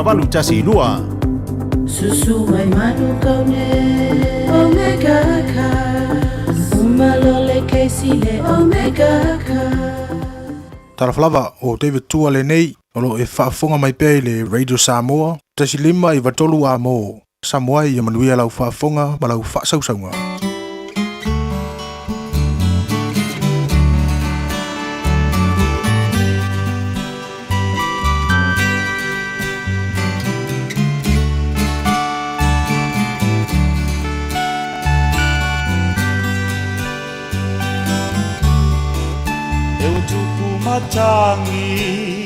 8 8 12. Susu mai manu kaune Omega Cast Umalole kesi le Omega Cast. Talofa lava o David Tua lenei o lo o e faafofoga mai pea i le Radio Samoa 1.5 93 amo Samoa ia manuia lau faafofoga ma lau faasausauga. E ua tupu matagi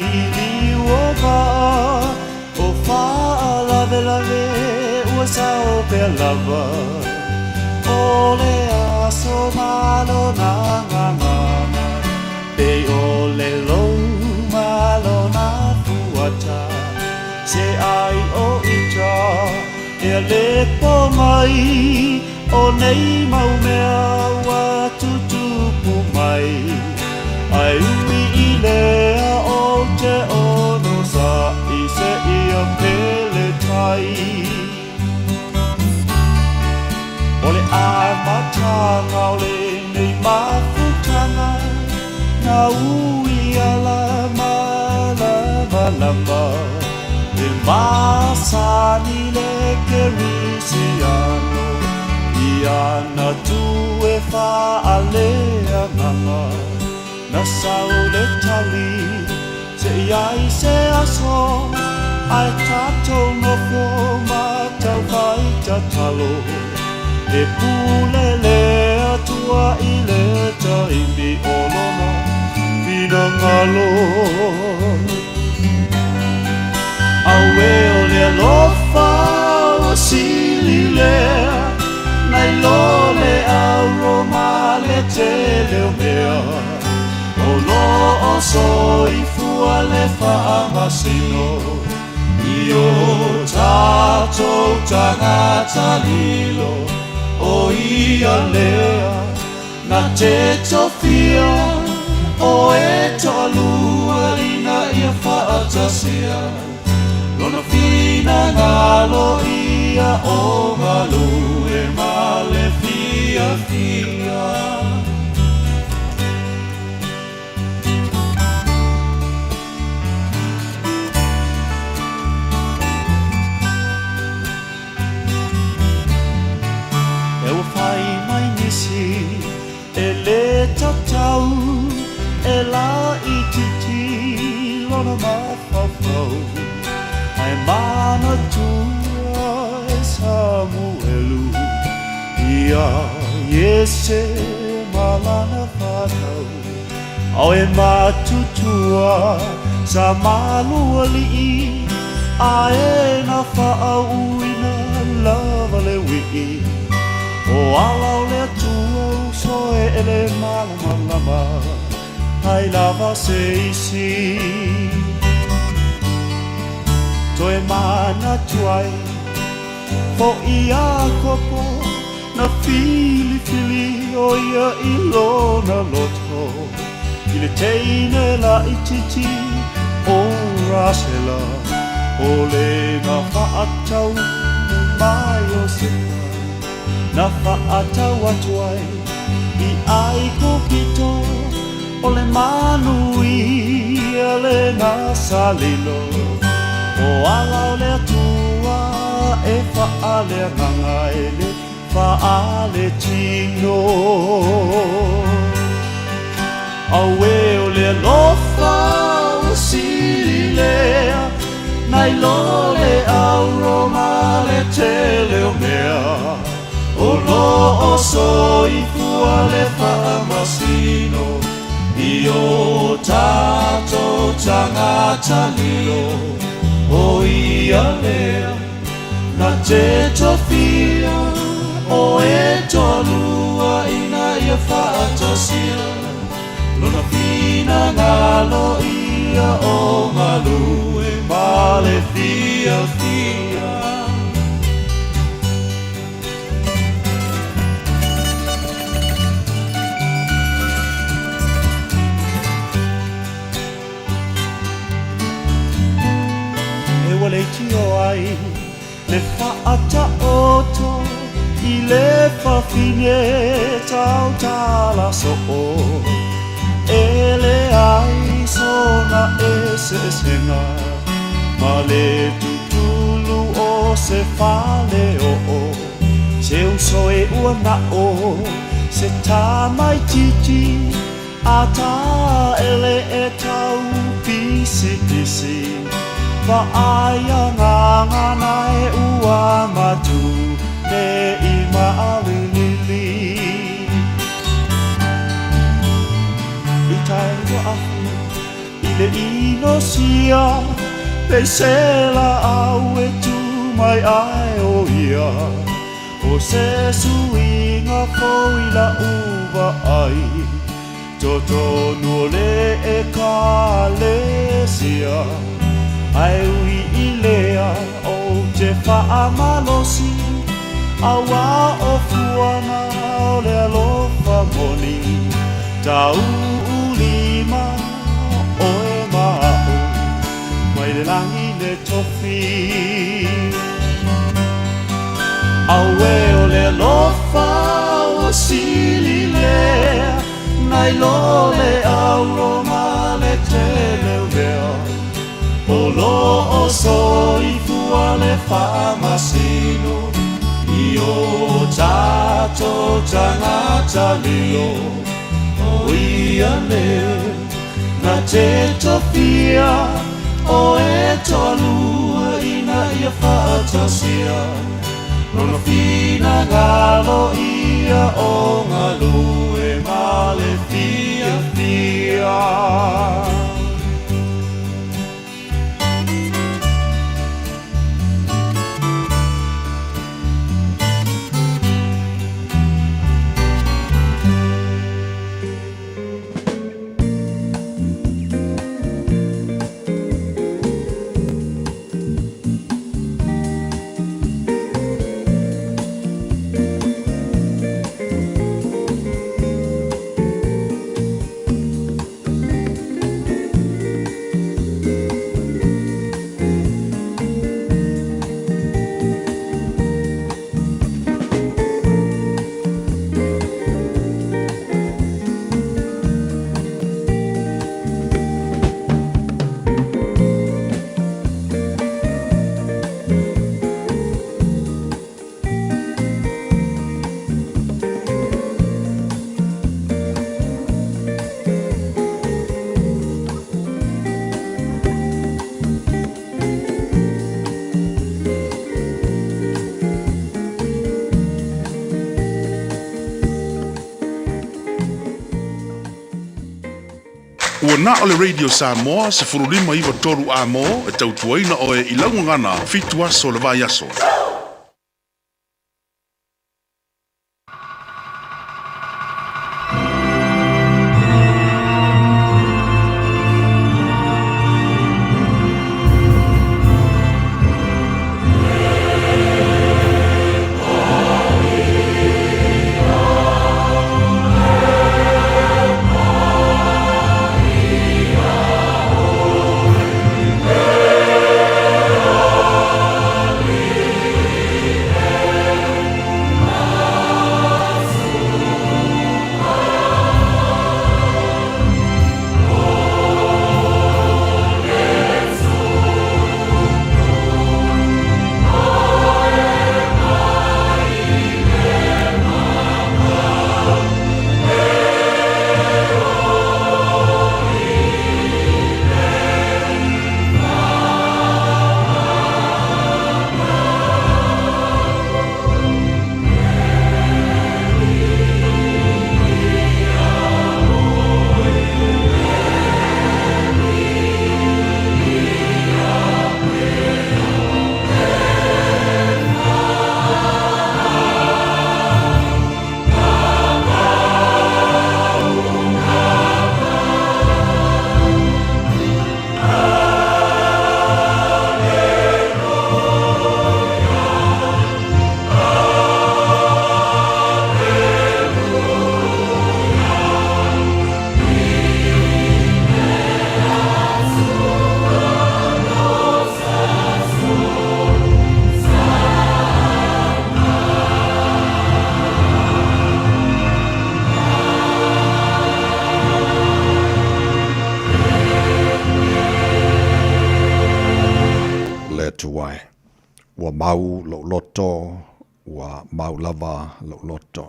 i liu o vaa o faalavelave ua sao pea lava o le aso ma lona gagana pei o le lou ma lona fuata se ai o ita e le po mai o nei mau mea ua tutupu mai ai ui i lea o te ono sa i se ia pele tai. O le amataga o lenei mafutaga na ui ala malamalama e masani le kerisiano ia na tu e faaleagaga na sau le tali se iai se aso ai tatou nofo ma taufai tatalo e pule le Atua i le taimi o lona finagalo. Auē o le alofa ua sili lea nai lo le auro ma le tele o mea o lo o soifua le faamasino i o tatou tagata lilo o ia lea na te tofia o e toalua ina ia faatasia lona finagalo ia o galue ma le fiafia. E ua fai mai nisi e lē tatau e laitiiti lona mafaufau ae manatua e Samuelu ia Iese ma lana fanau ao e matutua sa malualii ae na faauuina lava le uii o ala o le Atua uso e ele malamalama ai lava se isi toe manatu ai foʻi Iakopo na filifili o ia i lona loto i le teine laitiiti o Rasela o le na faatau ma Iosefa na faatau atu ai i Aikupito o le manuia lena sa lilo o ala o le Atua e faaleagaga e le faaletino. Auē o le alofa ua sili lea nai lo le auro ma le tele o mea o lo o soifua le faamasino i o tatou tagata lilo o ia lea na te tofia o e toalua ina ia faatasia lona finagalo ia o galue ma le fiafia. E ua le faitio ai le faataoto i le fafine tautala soo e leai sona eseesega ma le tutulu o se faleoo se uso e ua na'o se tamaititi a taele e tau pisipisi vaai agagana e ua matu nei maalilili i tai ua afu i le inosia peisela au e tu mai ai o ia o se suiga fou i la'u vaai totonu o le ekalesia ae ui i lea ou te faamalosi auā o fuaga o le alofa moni tauulima oe ma a'u mai le lagi le tofi auē o le alofa ua sili lea nai lo le auro ma le tele o mea o loo soifua le faamasino i o tatou tagata lilo o ia lea na te tofia o e toalua ina ia faatasia lona finagalo ia o galue ma le fiafia. Ua na o le Radio Samoa 1593 Amo e tautuaina oe i lau gagana 7 aso o le vaiaso. Le Atua e, ua mau lou loto, ua mau lava lou loto.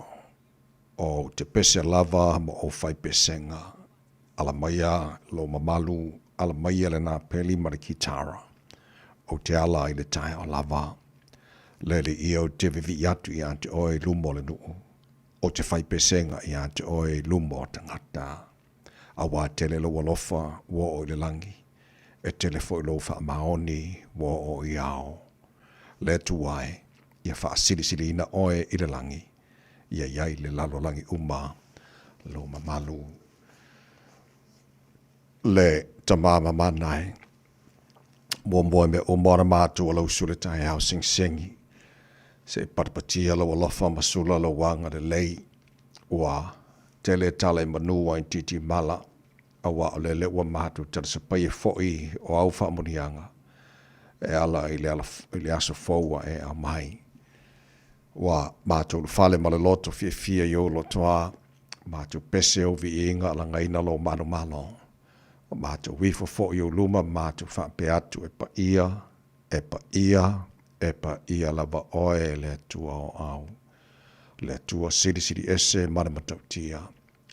Ou te pese lava ma ou faipesega. Ala maia lou mamalu, ala maia le napeli ma le kitara. Ou te ala i le taeao lava. Le Alii ou te vivii atu ia te oe i luma o le nuu. Ou te faipesega ia te oe i luma o tagata. Auā tele lou alofa ua oo i le lagi, e tele foi lou faamaoni ua oo i ao. Le Atua e, ia faasilisiliina oe i le lagi, ia i ai le lalolagi uma lou mamalu. Le Tama mamana e, muamua i mea uma ona matou o lau sule taeao segisegi, se i patapatia lou alofa ma sula lou agalelei, ua tele tala i manu ai titimala, auā o lele ua matou talasapaia foi o au faamuniaga e ala i le, i le aso fou ua e aumai. Ua matou ulufale ma le loto fiafia i ou lotoa, matou pese ou viiga alagaina lou malomalo. Ua matou ifo foi i ou luma ma matou faapea atu, E paia, e paia, e paia lava oe e le Atua o au. Le Atua silisili ese ma le matautia,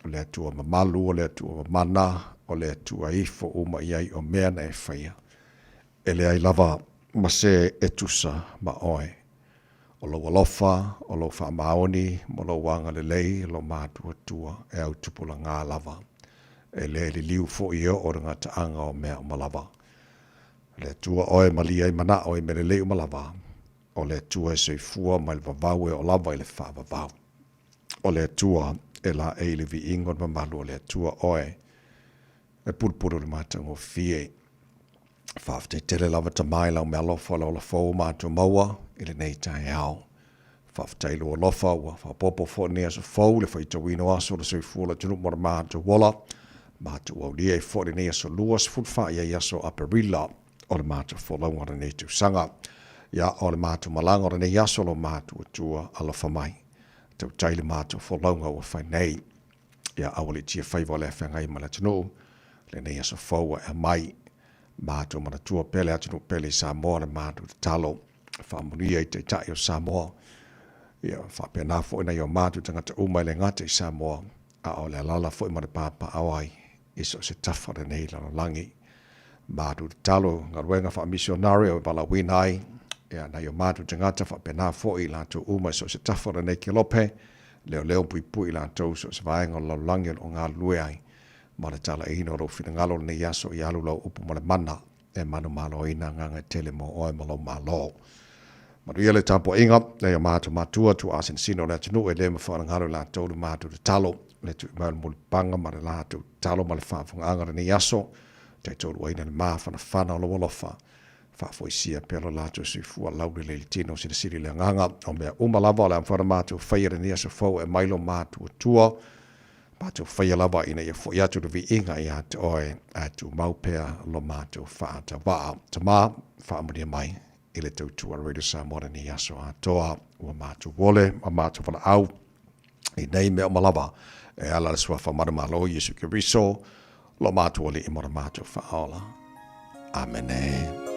o le Atua mamalu, o le Atua mamana, o le Atua ifo uma i ai o mea na e faia. E leai lava ma se e tusa ma oe. O lou alofa, o lou faamaoni ma lou agalelei lo matuatua e au tupulaga lava. E le liliu foi e oo le gataaga o mea uma lava. Le Atua oe malie ai manao i mea lelei uma lava. O le Atua e soifua mai le vavau e oo lava i le faavavau. O le Atua e laei i le viiga o le mamalu o le Atua oe e pulupulu i le matagofie. Faafetai tele lava Tama i lau meaalofa o le ola fou ua matou maua i lenei taeao. Faafetai i lou alofa ua faaopoopo foi lenei aso fou i le faitauina o aso o le soifua o le atunuu mo le matou ola. Matou aulia ai foi lenei aso 24 i ai aso Aperila o le matou folauga o lenei tausaga. Ia, o le matou malaga o lenei aso lo matou Atua alofa mai. Tautai le matou folauga ua fai nei. Ia aua le tia faiva o le afeagai ma le atunuu, lenei aso fou ua e aumai. Matou manatua pea le atunuu pele i Samoa le matou tatalo. Faamanuia i Taitai o Samoa. Ia faapena foi nai o matou tagata uma e le gata i Samoa, a o le alala foi ma le papaaao ai i so o se tafa o lenei lalolagi. Matou tatalo galuega faamisionare o e valaauina ai ia nai o matou tagata faapena foi i latou uma i so o se tafa o lenei kelope, leoleo puipui i latou so o se vaega o le lalolagi o lo o galulue ai ma le talaiina o lou finagalo lenei aso ia alu lau upu ma le mana e manumaloina agaga e tele mo oe ma lou Malo. Manuia le tapuaiga nai o matou matua tuuasinasina o le atunuu e le mafai ona galo i latou le matou tatalo le tui mai o le mulipapaga ma le latou tatalo ma le faafofogaaga lenei aso taitoluaina le mafanafana o lou alofa faafoisia pea lo latou soifua laulelei le tino silisili le agaga o mea uma lava o le a mafai ona matou faia lenei aso fou e mai lo matou Atua matou faia lava ina ia foi atu le viiga ia te oe ae tumau pea lo matou faatavaa. Tama, faamanuia mai i le tautua Radio Samoa lenei aso atoa ua matou ole ma matou valaau i nei mea uma lava e ala le suafa manumalo Iesu Keriso lo matou Alii ma lo matou Faaola. Amene.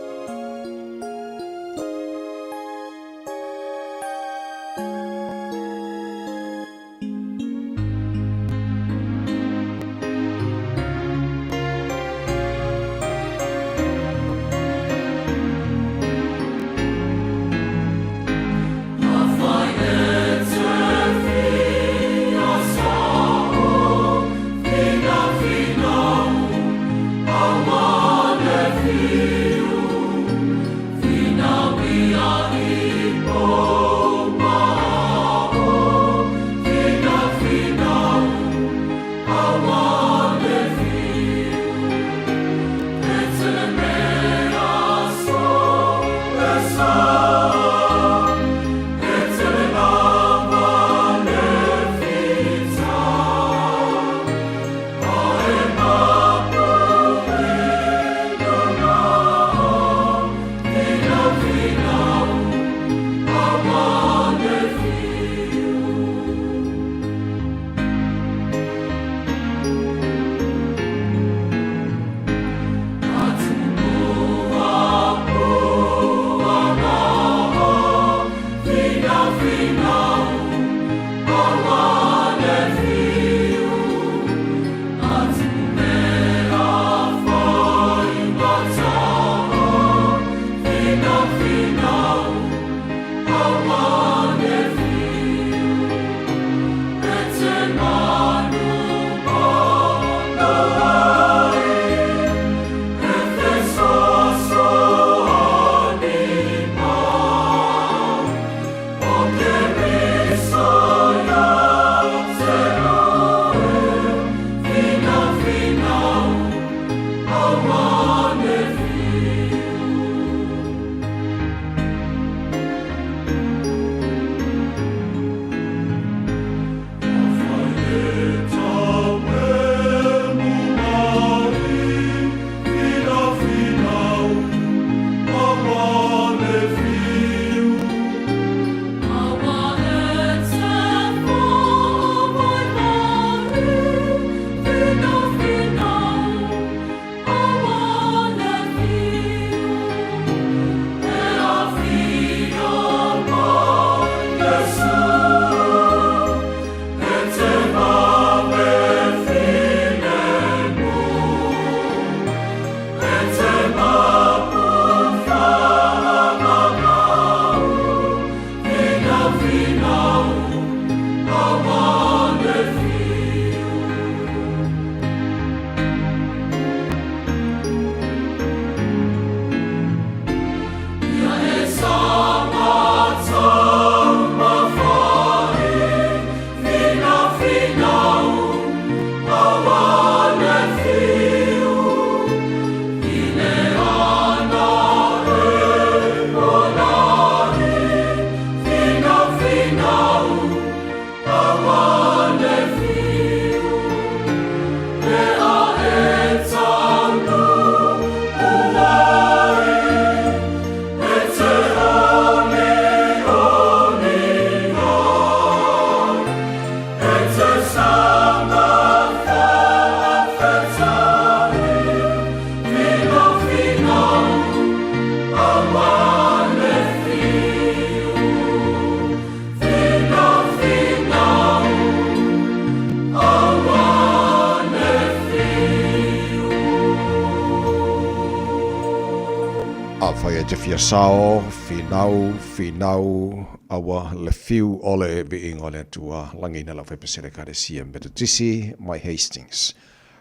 Afai e te fia sao, finau, finau, aua le fiu o le viiga o le Atua, lagiina lau faipasele Ekalesia Metotisi mai Hastings.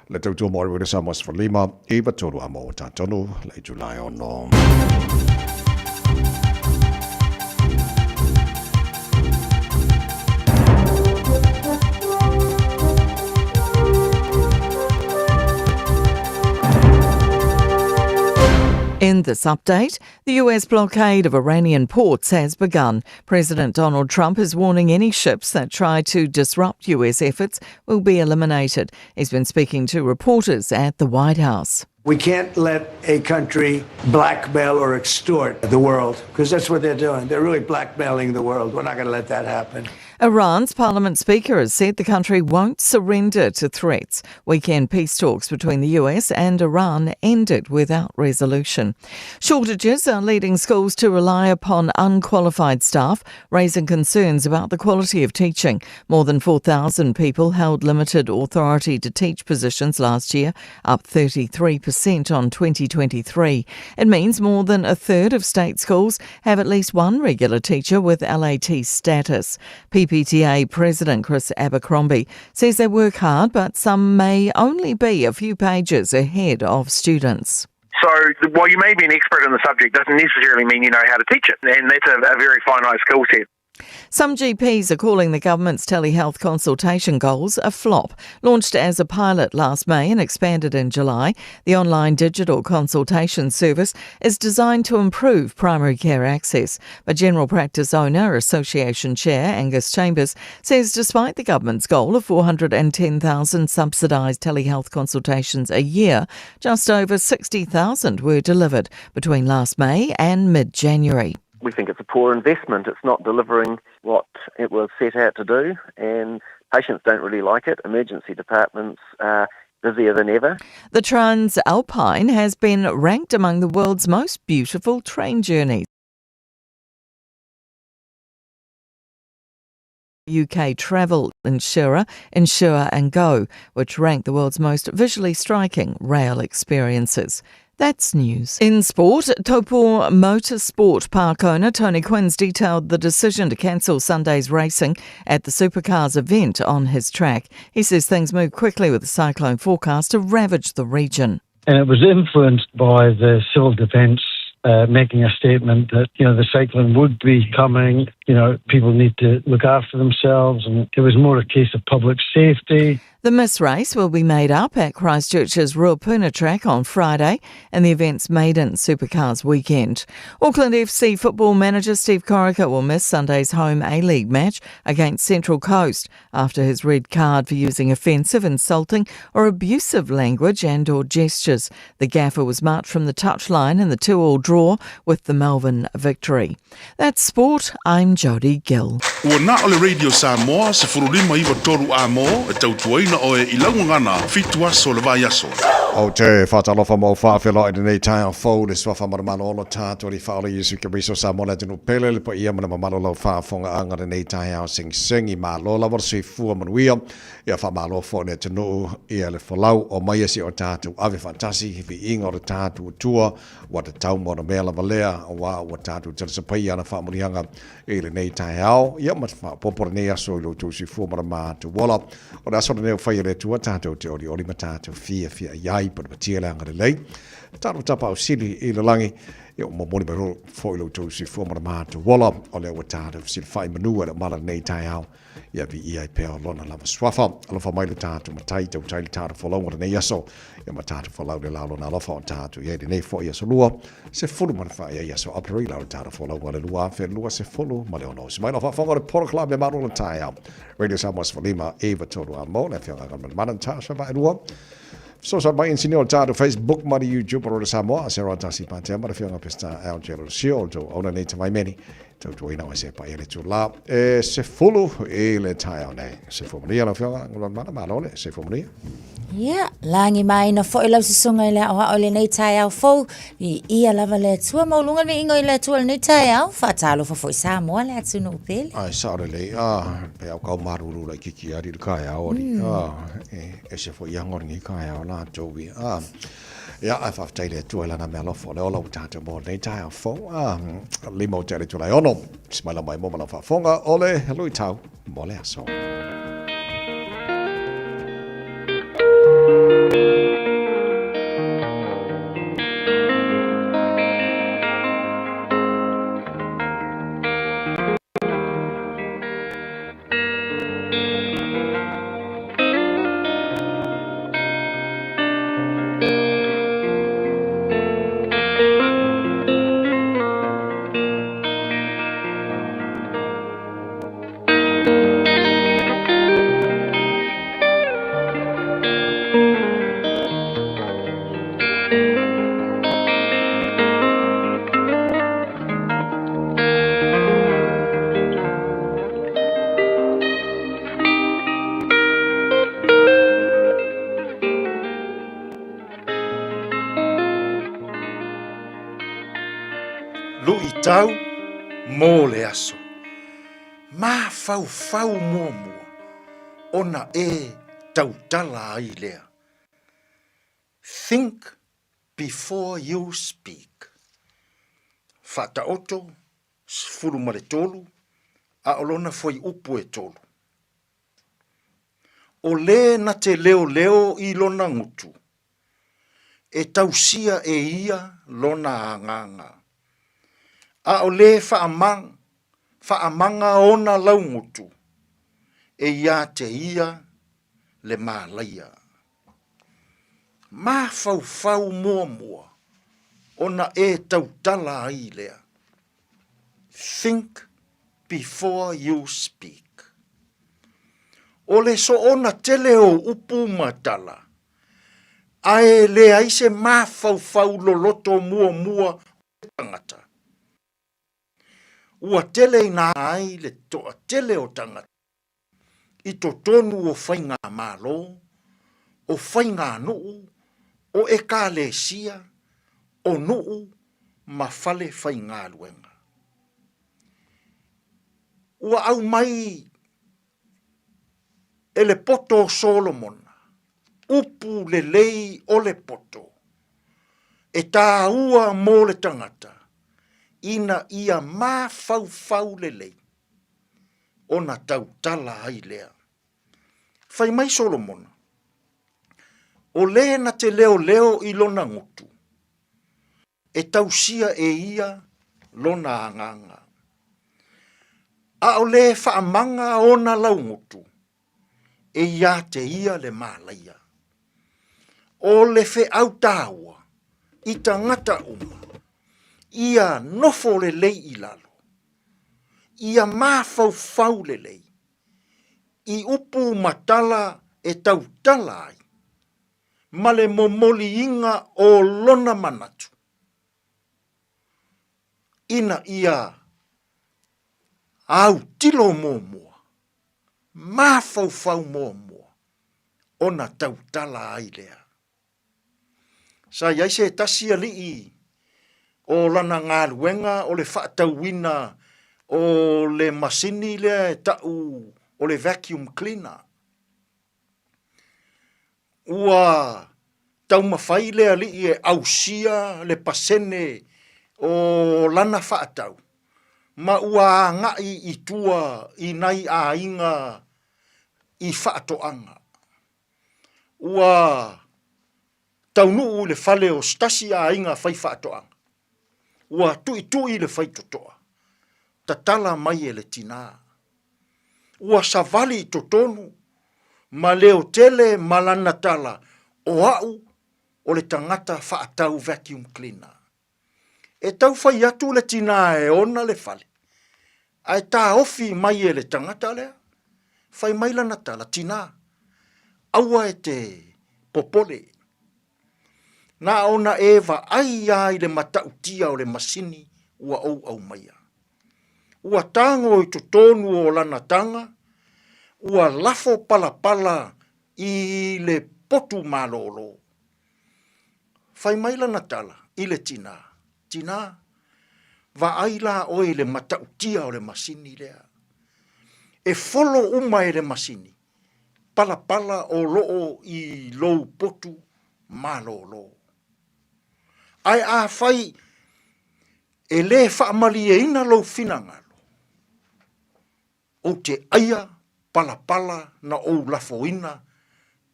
Le tautua mo Radio Samoa 15, 93 a mo tatonu, le Julai 6. In this update, the US blockade of Iranian ports has begun. President Donald Trump is warning any ships that try to disrupt US efforts will be eliminated. He's been speaking to reporters at the White House. We can't let a country blackmail or extort the world, because that's what they're doing. They're really blackmailing the world. We're not going to let that happen. Iran's parliament speaker has said the country won't surrender to threats. Weekend peace talks between the US and Iran ended without resolution. Shortages are leading schools to rely upon unqualified staff, raising concerns about the quality of teaching. More than 4,000 people held limited authority to teach positions last year, up 33% on 2023. It means more than a third of state schools have at least one regular teacher with LAT status. PPTA President Chris Abercrombie says they work hard, but some may only be a few pages ahead of students. So while you may be an expert in the subject, doesn't necessarily mean you know how to teach it, and that's a very finite skill set. Some GPs are calling the government's telehealth consultation goals a flop. Launched as a pilot last May and expanded in July, the online digital consultation service is designed to improve primary care access. But General Practice Owner Association Chair Angus Chambers says despite the government's goal of 410,000 subsidised telehealth consultations a year, just over 60,000 were delivered between last May and mid-January. We think it's a poor investment. It's not delivering what it was set out to do, and patients don't really like it. Emergency departments are busier than ever. The Transalpine has been ranked among the world's most beautiful train journeys. UK travel insurer Insure and Go, which ranked the world's most visually striking rail experiences. That's news. In sport, Taupo Motorsport Park owner Tony Quinn's detailed the decision to cancel Sunday's racing at the Supercars event on his track. He says things move quickly with the cyclone forecast to ravage the region. And it was influenced by the civil defence making a statement that, you know, the cyclone would be coming, you know, people need to look after themselves, and it was more a case of public safety. The miss race will be made up at Christchurch's Ruapuna track on Friday and the event's maiden Supercars weekend. Auckland FC football manager Steve Corica will miss Sunday's home A-League match against Central Coast after his red card for using offensive, insulting or abusive language and or gestures. The gaffer was marked from the touchline in the 2-all draw with the Melbourne victory. That's sport. I'm Jodie Gill. Ua na o le Radio Samoa, 1593 a mo, e tautuaina oe i lau gagana, fitu aso le vaiaso. Ou te whaatalofa mo whaawhelo i lenei taeao fou le suafa manumalo ono tātou li whaola Iesu Keriso Samoa le atunuu pele le paia ma le mamalo lau faafofoga anga lenei taeao segisegisengi malo lava le soifua manuia ia faamalo foi le atunuu ia le folau o mai si o tātou ave faatasi he viiga o le tātou Atua ua tatau mo ona mea lava lea aua ua tātou talisapaia ana faamuliaga i lenei taeao ia ma te faaopoopo lenei aso i lo outou soifua ma le matou ola. O le aso lenei ua fai e le Atua tātou te olioli ma tātou fiafia i ai panapatia le agalelei. Tatalo tapaau sili i le lagi ia ua momoli mai foi lo outou soifua ma le matou ola o lea ua tātou fesilafai manu e le mala lenei taeao ia viia ai pea o lona lava suafa. Alofa mai le tātou matai, tautai le tātou folauga lenei aso, ia ma tātou folau le la lona alofa o tātou iai lenei foi aso lua, 14 ai aso Aperila o le tātou folauga le 2026. Se mai lau faafofoga o le Polo Club me malo le taeao. Radio Samoa 15 9 3 a mo le afioga ga mana Natasha Vaelua. Fesoasoani mai inisinia o le tātou Facebook ma le YouTube o Radio Samoa, se roa tasi patea ma le afioga Pesta Al Jello Sio, o tau auna nei tavaimeni. Tautuaina o se paia le tula e 10 i le taeao nei. Se fuamanuia lau afioga, ngolo mana malo le se fuamanuia. Ia, lagi maina foi lau susuga i le aoao i lenei taeao fou, i ia lava le Atua, maualuga le viiga i le Atua i lenei taeao, faatalofa foi Samoa le atunuu pele. Ai, sao lelei, ah, pe au kau maruru lai kiki ari le kaeao ari, ah, e, e se foi ianga o lenei kaeao la tou i, ah, Ia, ae faafetai i le Atua i Lana meaalofa o le ola ua tatou maua lenei taeao fou. Ah, lima o te ale Tulae ono. Smaila mai mo ma lau faafofoga o le luitau mo le aso. Luitau mo le aso. Mafaufau muamua ona e tautala ai lea. Think before you speak. Faataoto 13, a o lona fuaiupu e tolu. O lē na te leoleo i lona gutu, e tausia e ia lona agaga. A o lē faamaga ona laugutu, e iā te ia le malaia. Mafaufau muamua ona e tautala ai lea. Think before you speak. O le soona tele o upu ma tala, ae leai se mafaufau loloto muamua o le tangata. Ua tele ina ai le toatele o tagata i totonu o faigamalo, o faiganuu, o ekalesia, o nuu ma fale faigaluega. Ua aumai e le poto o Solomona, upu lelei o le poto, E tāua mō le tangata ina ia mafaufau lelei ona tautala ai lea. Fai mai Solomona, O lē na te leoleo i lona gutu, e tausia e ia lona agaga. A o lē faamaga ona laugutu, e iā te ia le mālaia. O le feau tāua i tagata uma, ia nofo lelei i lalo, ia mafaufau lelei, i upu ma tala e tautala ai, ma le momoliina o lona manatu, ina ia autilo muamua, mafaufau muamua ona tautala ai lea. Sa i ai se tasi alii o lana galuega o le faatauina o le masini lea e tau o le vacuum cleaner. Ua taumafai le alii e ausia le pasene o lana faatau ma ua agai i tua i nai aiga i faatoaga. Ua taunuu i le fale o se tasi aiga faifaatoaga. Ua tuitui le faitotoa, tatala mai e le tinā. Ua savali i totonu ma leo tele ma lana tala, O au o le tagata faatau vacuum cleaner. E tau fai atu le tinā e ona le fale, ae taofi mai e le tagata lea, fai mai lana tala, Tinā, aua e te popole. Na ona e vaai lava i le matautia o le masini ua ou aumaia. Ua tago i totonu o lana taga, ua lafo palapala i le potu malolo. Fai mai lana tala i le tinā, Tinā, vaai la oe i le matautia o le masini lea. E folo uma e le masini, palapala o loo i lou potu malolo. Ae afai e le faamalieina lou finagalo, ou te aia palapala na ou lafoina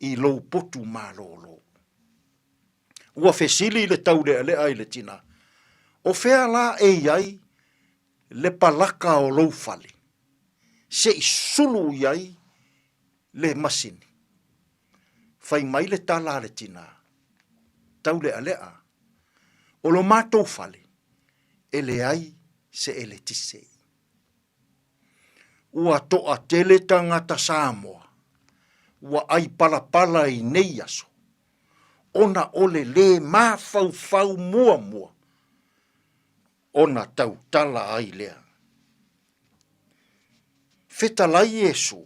i lou potu malolo. Ua fesili le taulealea i le tina, O fea la e i ai le palaka o lou fale, se i sulu i ai le masini? Fai mai le tala a le tina, Taulealea, o lo matou fale, e leai se eletise. Ua toatele tagata Samoa ua ʻai palapala i nei aso, ona o le lē mafaufau muamua ona tautala ai lea. Fetalai Iesu,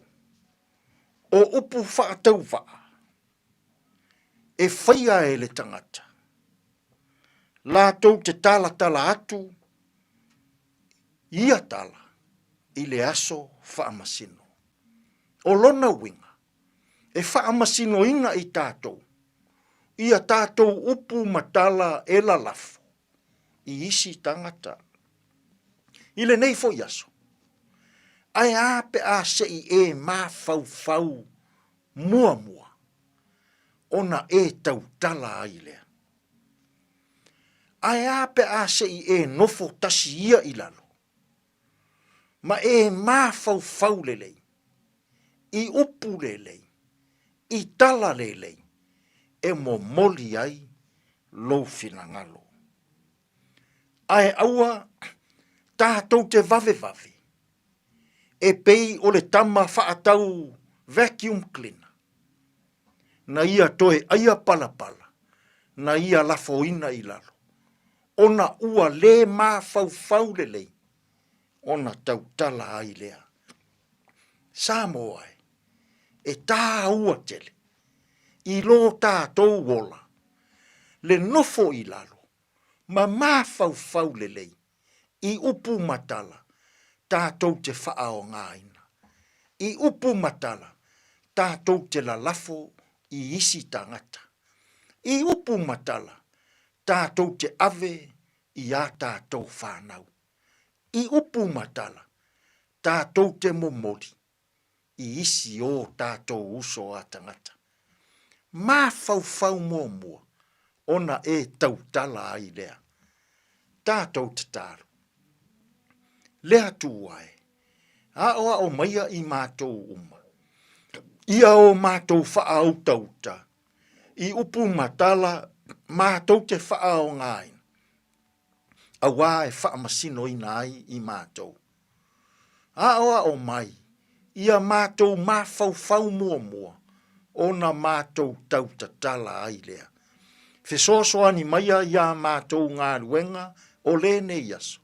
o upu faatauvaa e faia e le tagata, latou te talatala atu ia tala i le aso faamasino. O lona uiga, e faamasinoina i tatou ia tatou upu ma tala e lalafo i isi tagata. I lenei foi aso, ae a pe a se i e mafaufau muamua ona e tautala ai lea? Ae a pe a se i e nofo tasi ia i lalo, ma e mafaufau lelei, i upu lelei, i tala lelei, e momoli ai lou finagalo. Ae aua tatou te vavevave e pei o le tama faatau vacuum cleaner na ia toe aia palapala, na ia lafoina i lalo, ona ua lē mafaufau lelei ona tautala ai lea. Samoa e, e tāua tele i lō tātou ola le nofo i lalo ma mafaufau lelei i upu ma tala tātou te whaaogaina. I upu ma tala tātou te lalafo i isi tangata. I upu ma tala. Tatou te ave i ā tatou whānau. I upu ma tala, tatou te momoli i isi ō tatou uso a tangata. Mafaufau muamua ona e tautala ai lea. Tatou tatalo. Le Atua e, aʻoaʻo maia i matou uma, ia o matou faautauta i upu ma tala matou te faaogaina, auā e faamasinoina ai i matou. Aʻoaʻo mai ia matou mafaufau muamua ona matou tautatala ai lea. Fesoasoani maia iā matou galuega o lenei aso,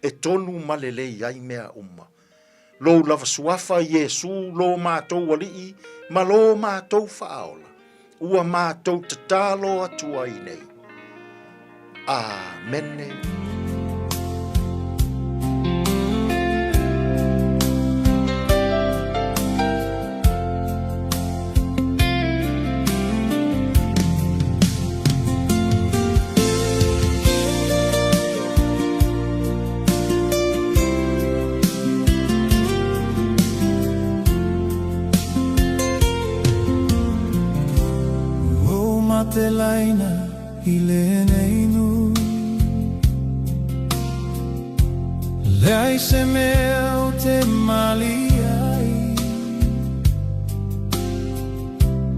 e tonu ma lelei ai mea uma. Lou lava suafa Iesū lo matou Alii ma lo matou Faaola, ua matou tatalo atu ai nei. Amene. Ua matelaina i lenei nuu. Leai se mea o te malie ai.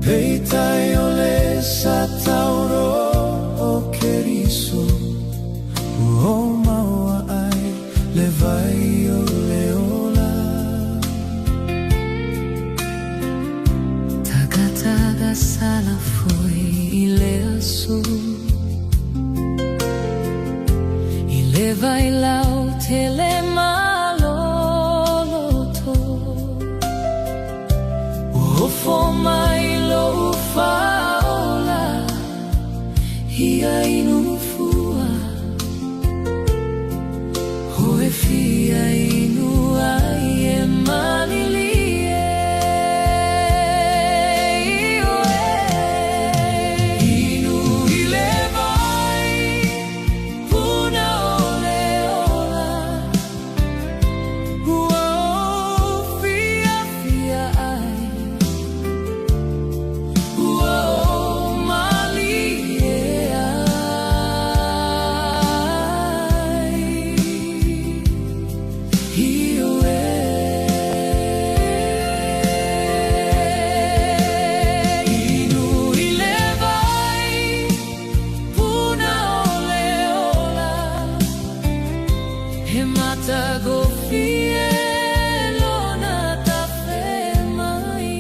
Peitai o le sa tauro o Keriso, Ua maua ai le vai o le ola. Tagataga sala foi i le aso, I le vai lau tele maloloto. Ua ofo mai lou faaola, Ia inu fua, Hoe fia inu ai e malilie. Inu i le vai, puna o le ola, Ua ou fiafia ai, Ua ou malie ai. Ioe. Inu i le vai, puna o le ola, He matagofie lona tafe mai.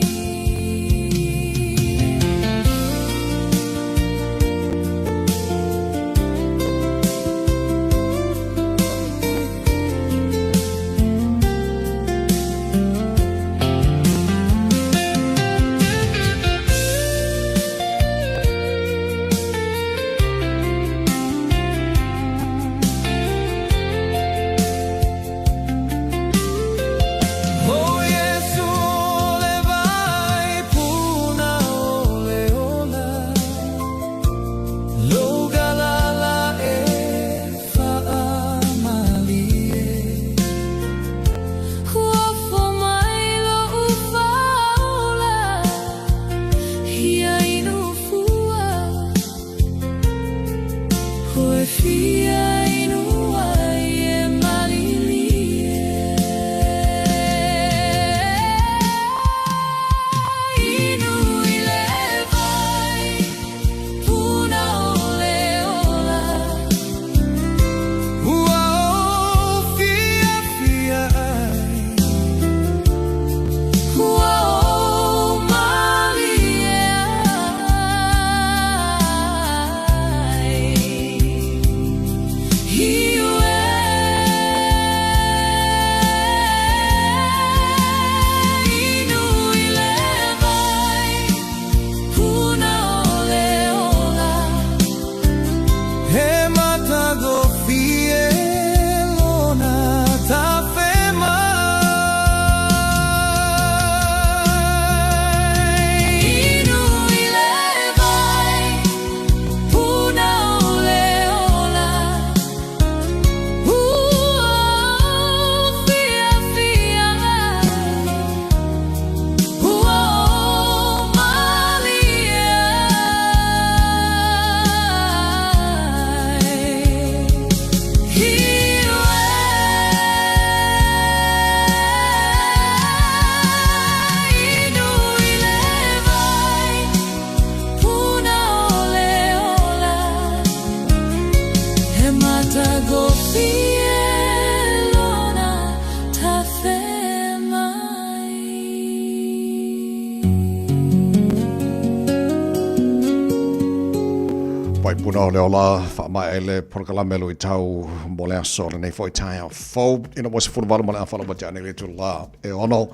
Ona o le ola faamaea le polokalame luitau mo le aso lenei foi taeao fou ina ua 18 ma le afa ua tea nei le itula e 6.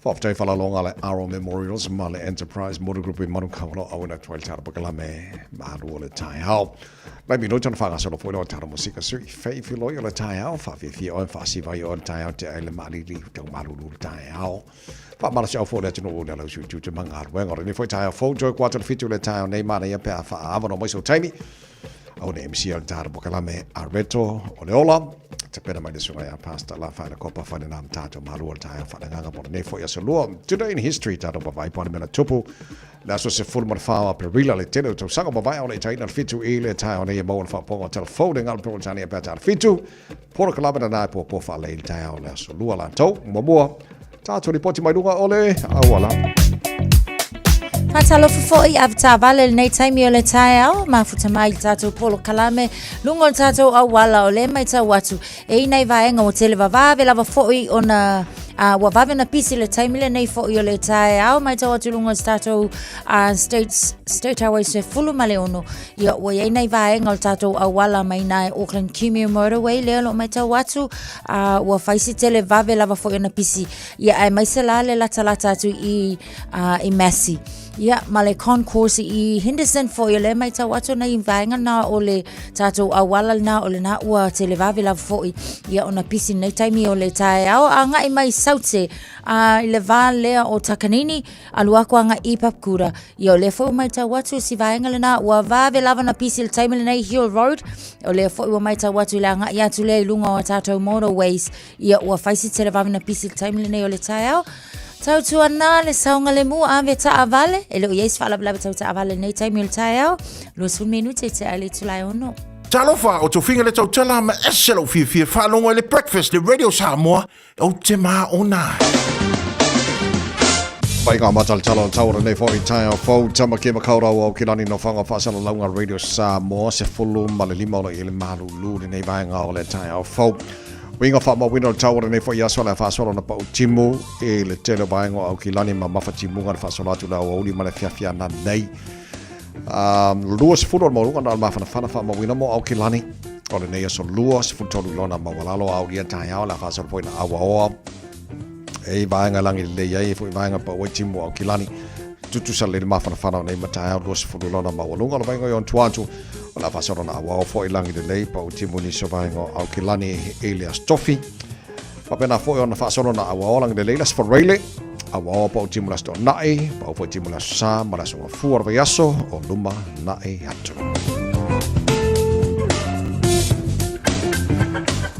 Faafetai faalalonga le Aro Memorials ma le Enterprise Motor Group i Manukau o lo o auina atu ai le tala polokalame malu o le taeao. Mai minute ona faagasolo foi lea o tala musika sui fei filoi o le taeao faafiafia oe faasiva ai oe le taeao tea ai le maalili tau malulu le taeao. Faamalosiau foi le atunuu i le ala usu tiute ma galuega. O lenei foi taeao fou toe kuata le 7 le taeao nei manaia pe a faaavanoa mai sou taimi. Au ne MC o le tala polokalame a Reto o le ola. Tapena mai le susuga ia Pastor La Whaina Kopa whaina nā mtato malu o le taeao whananganga mo lenei foi aso lua. Today in history tātou mawai po mena tupu. Le aso 14 o Aperila le tele o tausaga mawai o le itaina le 7 i le taeao nei e maua le whaaponga o telefone ngā le tania pea tāna 7. Polokalame na nā e pō pō whaalei le taeao le aso lua lātou. Muamua, tātou ripoti mai runga o le auala. Faatalofa foi avetaavale lenei taimi o le taeao, mafuta mai i le tatou polokalame luga o le tatou auala o lea e matau atu e i nei vaega ua tele vavave lava foi ona ua vave ona pisi le taimi lenei foi o le taeao matau atu luga o se tatou States, State Highway 16 ia ua i ai nai vaega o le tatou auala mai nai Auckland Kumeu Motorway lea o lo o matau atu ua fai si tele vave lava foi ona pisi ia aemaise la le latalata atu i i Massey. Ia, ma le concourse i Henderson foi, o lea matau atu nei vaega na o le tatou auala lena o lena ua televave lava foi ia ona pisi nei taimi o le taeao agai mai Saute i le va lea o Takanini alu aku agai i Papakura. Ia o lea foi ua matau atu si vaega lena ua vave lava na pisi le taimi lenei Hill Road. O lea foi ua matau atu i le agai atu lea i luga o tatou motorways. Ia ua fai si televave na pisi le taimi lenei o le taeao. Tautuana le saogalemu ave taavale, e le o i ai se faalavelave tau taavale i lenei taimi o le taeao, 20 minute e tea ai le itula e 6. Talofa, o Tofiga le tautala ma ese lou fiafia faalogo i le Breakfast le Radio Samoa, ou te māona ai. Mai ngā matalatala o tau o nei foi taeao fou tama ke makaurau au ki lani no whanga whaasalalauga Radio Samoa se fulu ma le lima o le i le malulu lenei vaenga o le taeao fou. Uiga faamauina o le tau o lenei foi aso le a faasolo na pau timu i le tele o vaega o Aukilani ma mafatimuga le faasolo atu le aoauli ma le afiafi ana nei. 20 o le maualuga na o le mafanafana faamauina mo Aukilani o lenei aso 23 lona maualalo a aulia taeao le a faasolo foi na auaoa e vaega langi lelei ai e foi vaega pau ai timu o Aukilani tutusa le mafanafana o nei mataeao 20 lona maualuga o le vaega i on tuatu o le a faasolo na auao foi langi lelei pau timu nisi o vaega o Aukilani i le Aso Tofi. Faapena foi ona faasolo na auao langi lelei le Aso Faraile auao pau timu le Aso Toonai pau foi timu le Aso Sa ma le Aso Gafua o le vaiaso o luma na'i atu.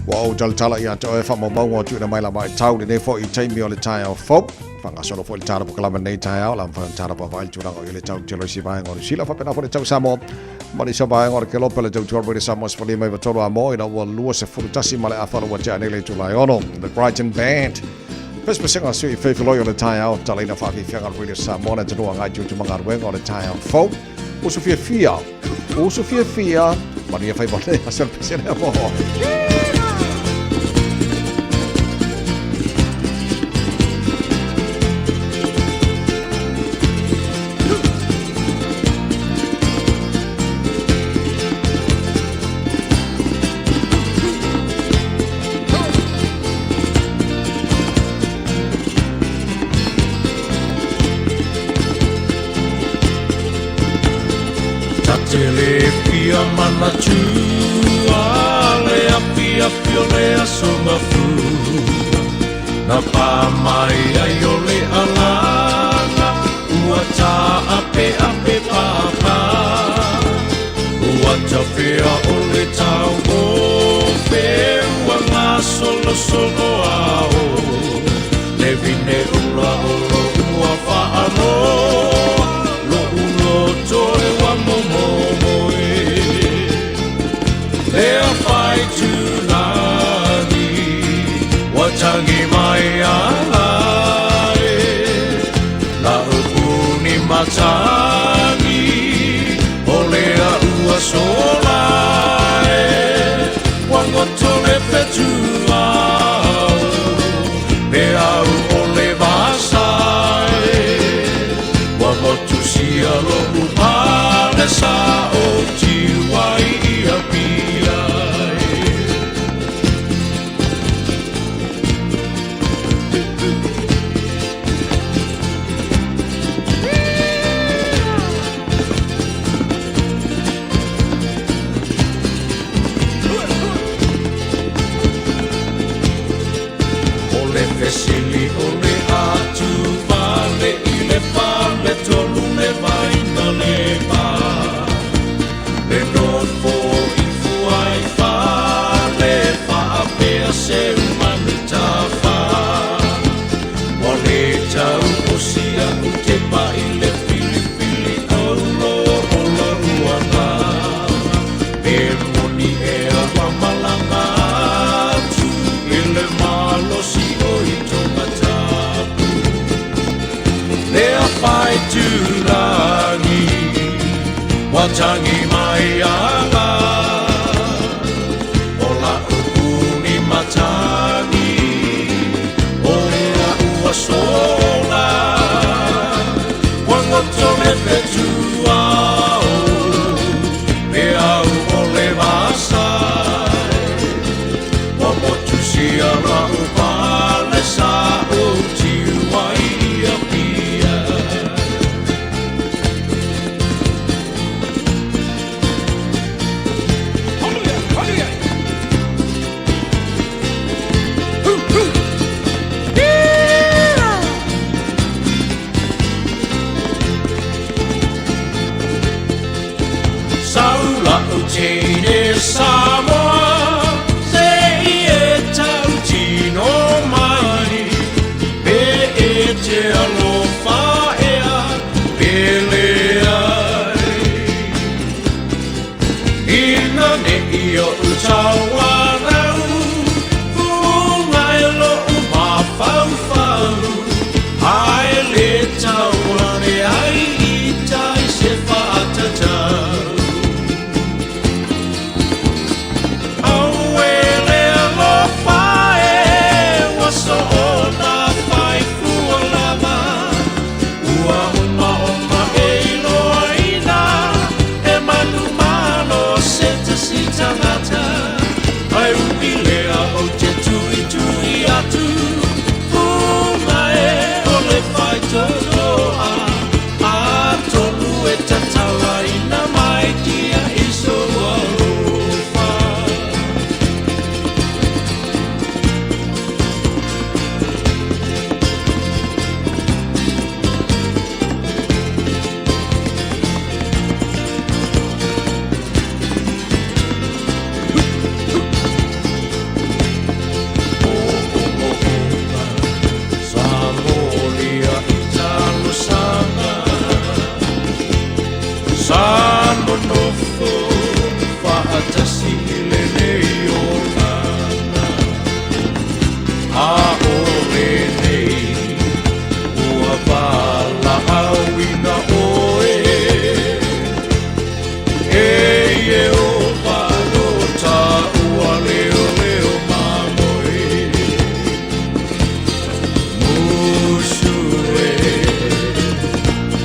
Ua ou talatala ia te oe faamaumauga o tuuina mai la vaitau lenei foi i taimi o le taeao fou. Faagasolo foi le tala polokalame nei taeao, la mafai ona tala vaavaai le tulaga o i le tau tele o isi vaega o Niu Sila, faapena foi le tau Samoa ma nisi o vaega o le Kelope le tau 12 le Samoa 53 a mo ina ua 21 ma le afa ua tea nei le itula e 6. The Brighton Band. Pesepesega sui fefeloi o le taeao, talaina faafiafiaga o le Radio Samoa le atunuu agai tiute ma galuega o le taeao fou. Usu fiafia, usu fiafia, manuia faiva le aso le pese lea mo. Tatele pia manatu a le apiapi o le aso mafua Na pā mai ai o le alanga ua tā'ape'ape pāpā Ua tawhea o le tauofe ua gasolosolo ao Le vine ula o lo'u a faaloa Lo'u loto e ua momomoe Lea fai tulagi ua tangi mai ala e La'u puni matagi o lea ua sola e Ua goto le fetu ao Pe au o le vasa e Ua motusia lo'u pale sa o tiuai. Le sili o le atuvale i le faletolu le vaina le va. Le nofo i fuaifale faapea se manu tafa. Ua le tau osi a'u tepa i le filifili aulo o lou agaga. Pe moni ea ua malaga atu i le malosi o i Tongatapu. Lea faitulagi ua tagi mai ala. O la'u puni matagi o la'u aso ola. Ua goto le fetuao pe au o le vasai. Ua motusia la'u pale sa ou tiu ai i Apia. Sau la'u teine Samoa se i e tautino mai. Pe e te alofa ea pe leai. Ina ne'i o'u tauanau fuga e lo'u mafaufau. Ae le tau ane ai i tai se faatatau. Auē le alofa e ua soona faifua lava. Ua uma ona e iloaina e manumalo se tasi tagata. Ae ui lea ou te tuitui atu fuga e o le faitotoa. Atonu e tatalaina mai dia i sou alofa. Sa molia i talosaga. Sa nonofo faatasi i lenei olaga. A o lenei ua valaauina oe. E Ieova lo taua leoleo mamoe. Musu e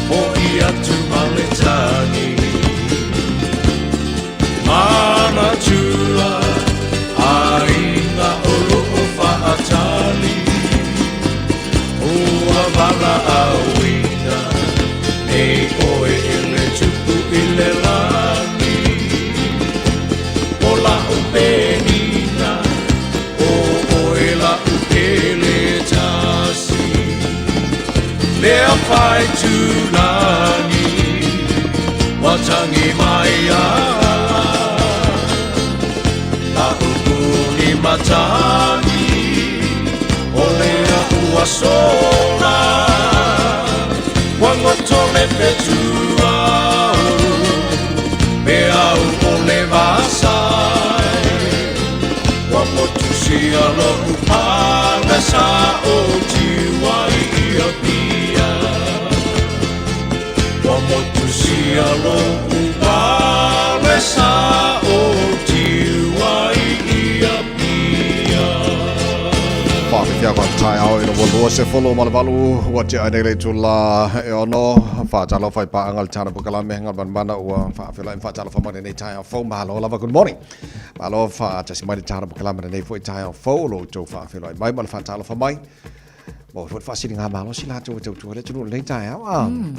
ho'i atu ma le tagi. Manatua aiga o lo'o faatali. Ua valaauina nei oe e le Tupu i le lagi. O la'u penina o oe la'u pele tasi. Lea faitulagi ua tagi mai ala. La'u puni matagi o lea ua sola. Ua goto le fetuao pe au o le vasai. Ua motusia lo'u pale sa ou tiu ai i Apia. Ua motusia lo'u pale sa ou tiu ai i Apia. Faafetai ko taeao ina ua 28 ua tea nei le itula e 6. Faatalofa i paaga le tana pokalame galmanamana ua faafeiloai ma faatalofa mai lenei taeao fou. Malo lava, good morning. Malo faatasi mai le tana pokalame lenei foi taeao fou o lo outou faafeiloai mai ma le faatalofa mai. Maua foi le faasiliga malosi latou e tautua le atunuu lenei taeao.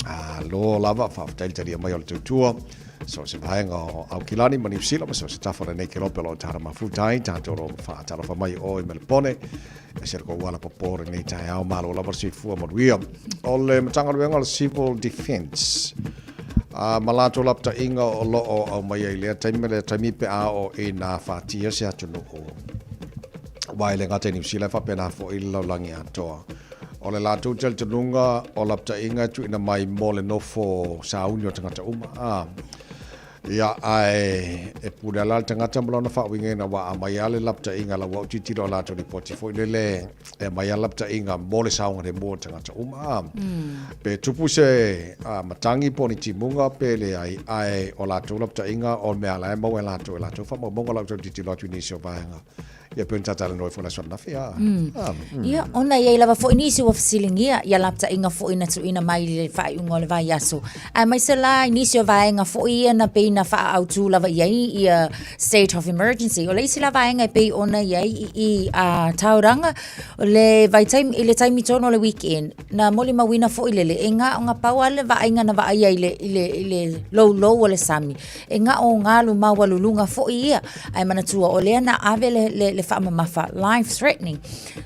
Alo lava, faafetai le talia mai o le tautua. So se vaega o Aukilani ma Niu Sila ma so se tafa o lenei kelope o lo o tala mafuta ai tatou o lo o faatalofa mai o i Melepone. Ese le kou ala popo lenei taeao, malo lava le soifua manuia. O le Matagaluega o le Civil Defence, a ma latou lapataiga o lo o aumaia i lea taimi ma lea taimi pe a oo ina afatia se atunuu. Aua e le gata i Niu Sila e faapena foi le lalolagi atoa. O le latou talitonuga o lapataiga e tuuina mai mo le nofo sauni o tagata uma. A, ia, ae e pule lava la le tagata ma lona faauigaina aua a aumai lava le lapataiga la ua ou tilotilo i a latou lipoti foi lele e aumai lava le lapataiga mo le saogalemu o tagata uma. A, pe tupu se matagi po o ni timuga pe leai, ae o latou lapataiga o le mea la e maua e latou e latou faamaumauga la ua tau tilotilo atu i nisi o vaega. Ia pei ona talanoa ai foi i le aso ananafi. A, a, mm. Ia, ona e i ai lava foi nisi ua fesiligia ia lapataiga foi na tuuina mai i le faaiuga o le vaiaso. Aemaise la i nisi o vaega foi ia na pei na faaautu lava i ai ia state of emergency. O le isi la vaega e pei ona i ai i i a Tauranga, o le vaitaimi, i le taimi tonu o le weekend, na molimauina foi lele, e na o na pau lava le vaaiga na vaaia i le, i le, i le loulou o le sami. E na o galu maualuluga foi ia, ae manatua o lea na ave le, le, le faamamafa life threatening.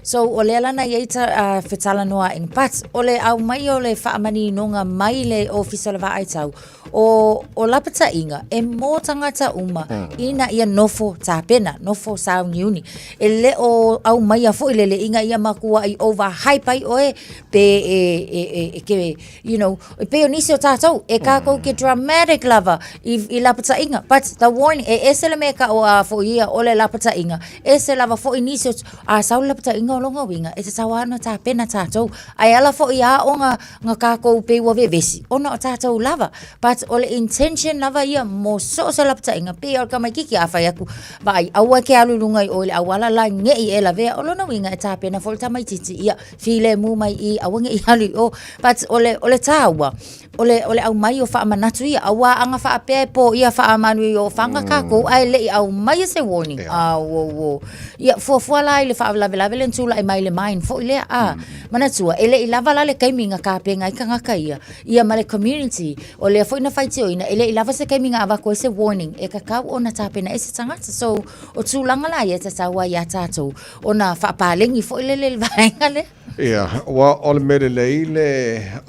So o lea la na i ai ta, fetalanoaʻiga, but o le aumai o le faamaninoga mai le Ofisa o le Vaai Tau, o, o lapataiga e mō tagata uma ina ia nofo tapena, nofo sauniuni. E le o aumaia foi lele ina ia matuai over hype ai oe pe e, e, e, e ke you know, e pei o nisi o tātou, e kākou ke dramatic lava i, i lapataiga. But the warning, e ese le mea ka o a foi ia o le lapataiga, ese lava foi nisi o, a sau le lapataiga o lona uiga, e tatau lava ona tapena tātou. Ae ala foi a o nga, nga kākou pei ua vevesi, ona o tātou lava. But o le intention lava ia mo so o se lapataiga, pei o le tamaititi a fai atu, vaai, aua e ke alu i luga i o i le auala la ne i e lavea, o lona uiga e tapena foi le tamaititi, ia, filemu mai i aua ne i alu i o. But o le, o le tāua, o le, o le aumai o faamanatu ia, aua a na faapea e pōia faamanu i o faga kākou, ae le i aumaia se warning. Yeah. Ah, wo, wo. Ia, fuafua la i le faalavelave lea na tulai mai le mine foi lea, ah. Manatua, e le i lava la le taimi na tapena ai tagata ia, ia ma le community, o lea foi na faitioina, e le i lava se taimi na avatu ai se warning, e tatau ona tapena ai se tagata. So, o tulaga la ia e tatau ai iā tātou, ona faapaleni foi lele i le vaega lea. Ia, ua o le mea lelei le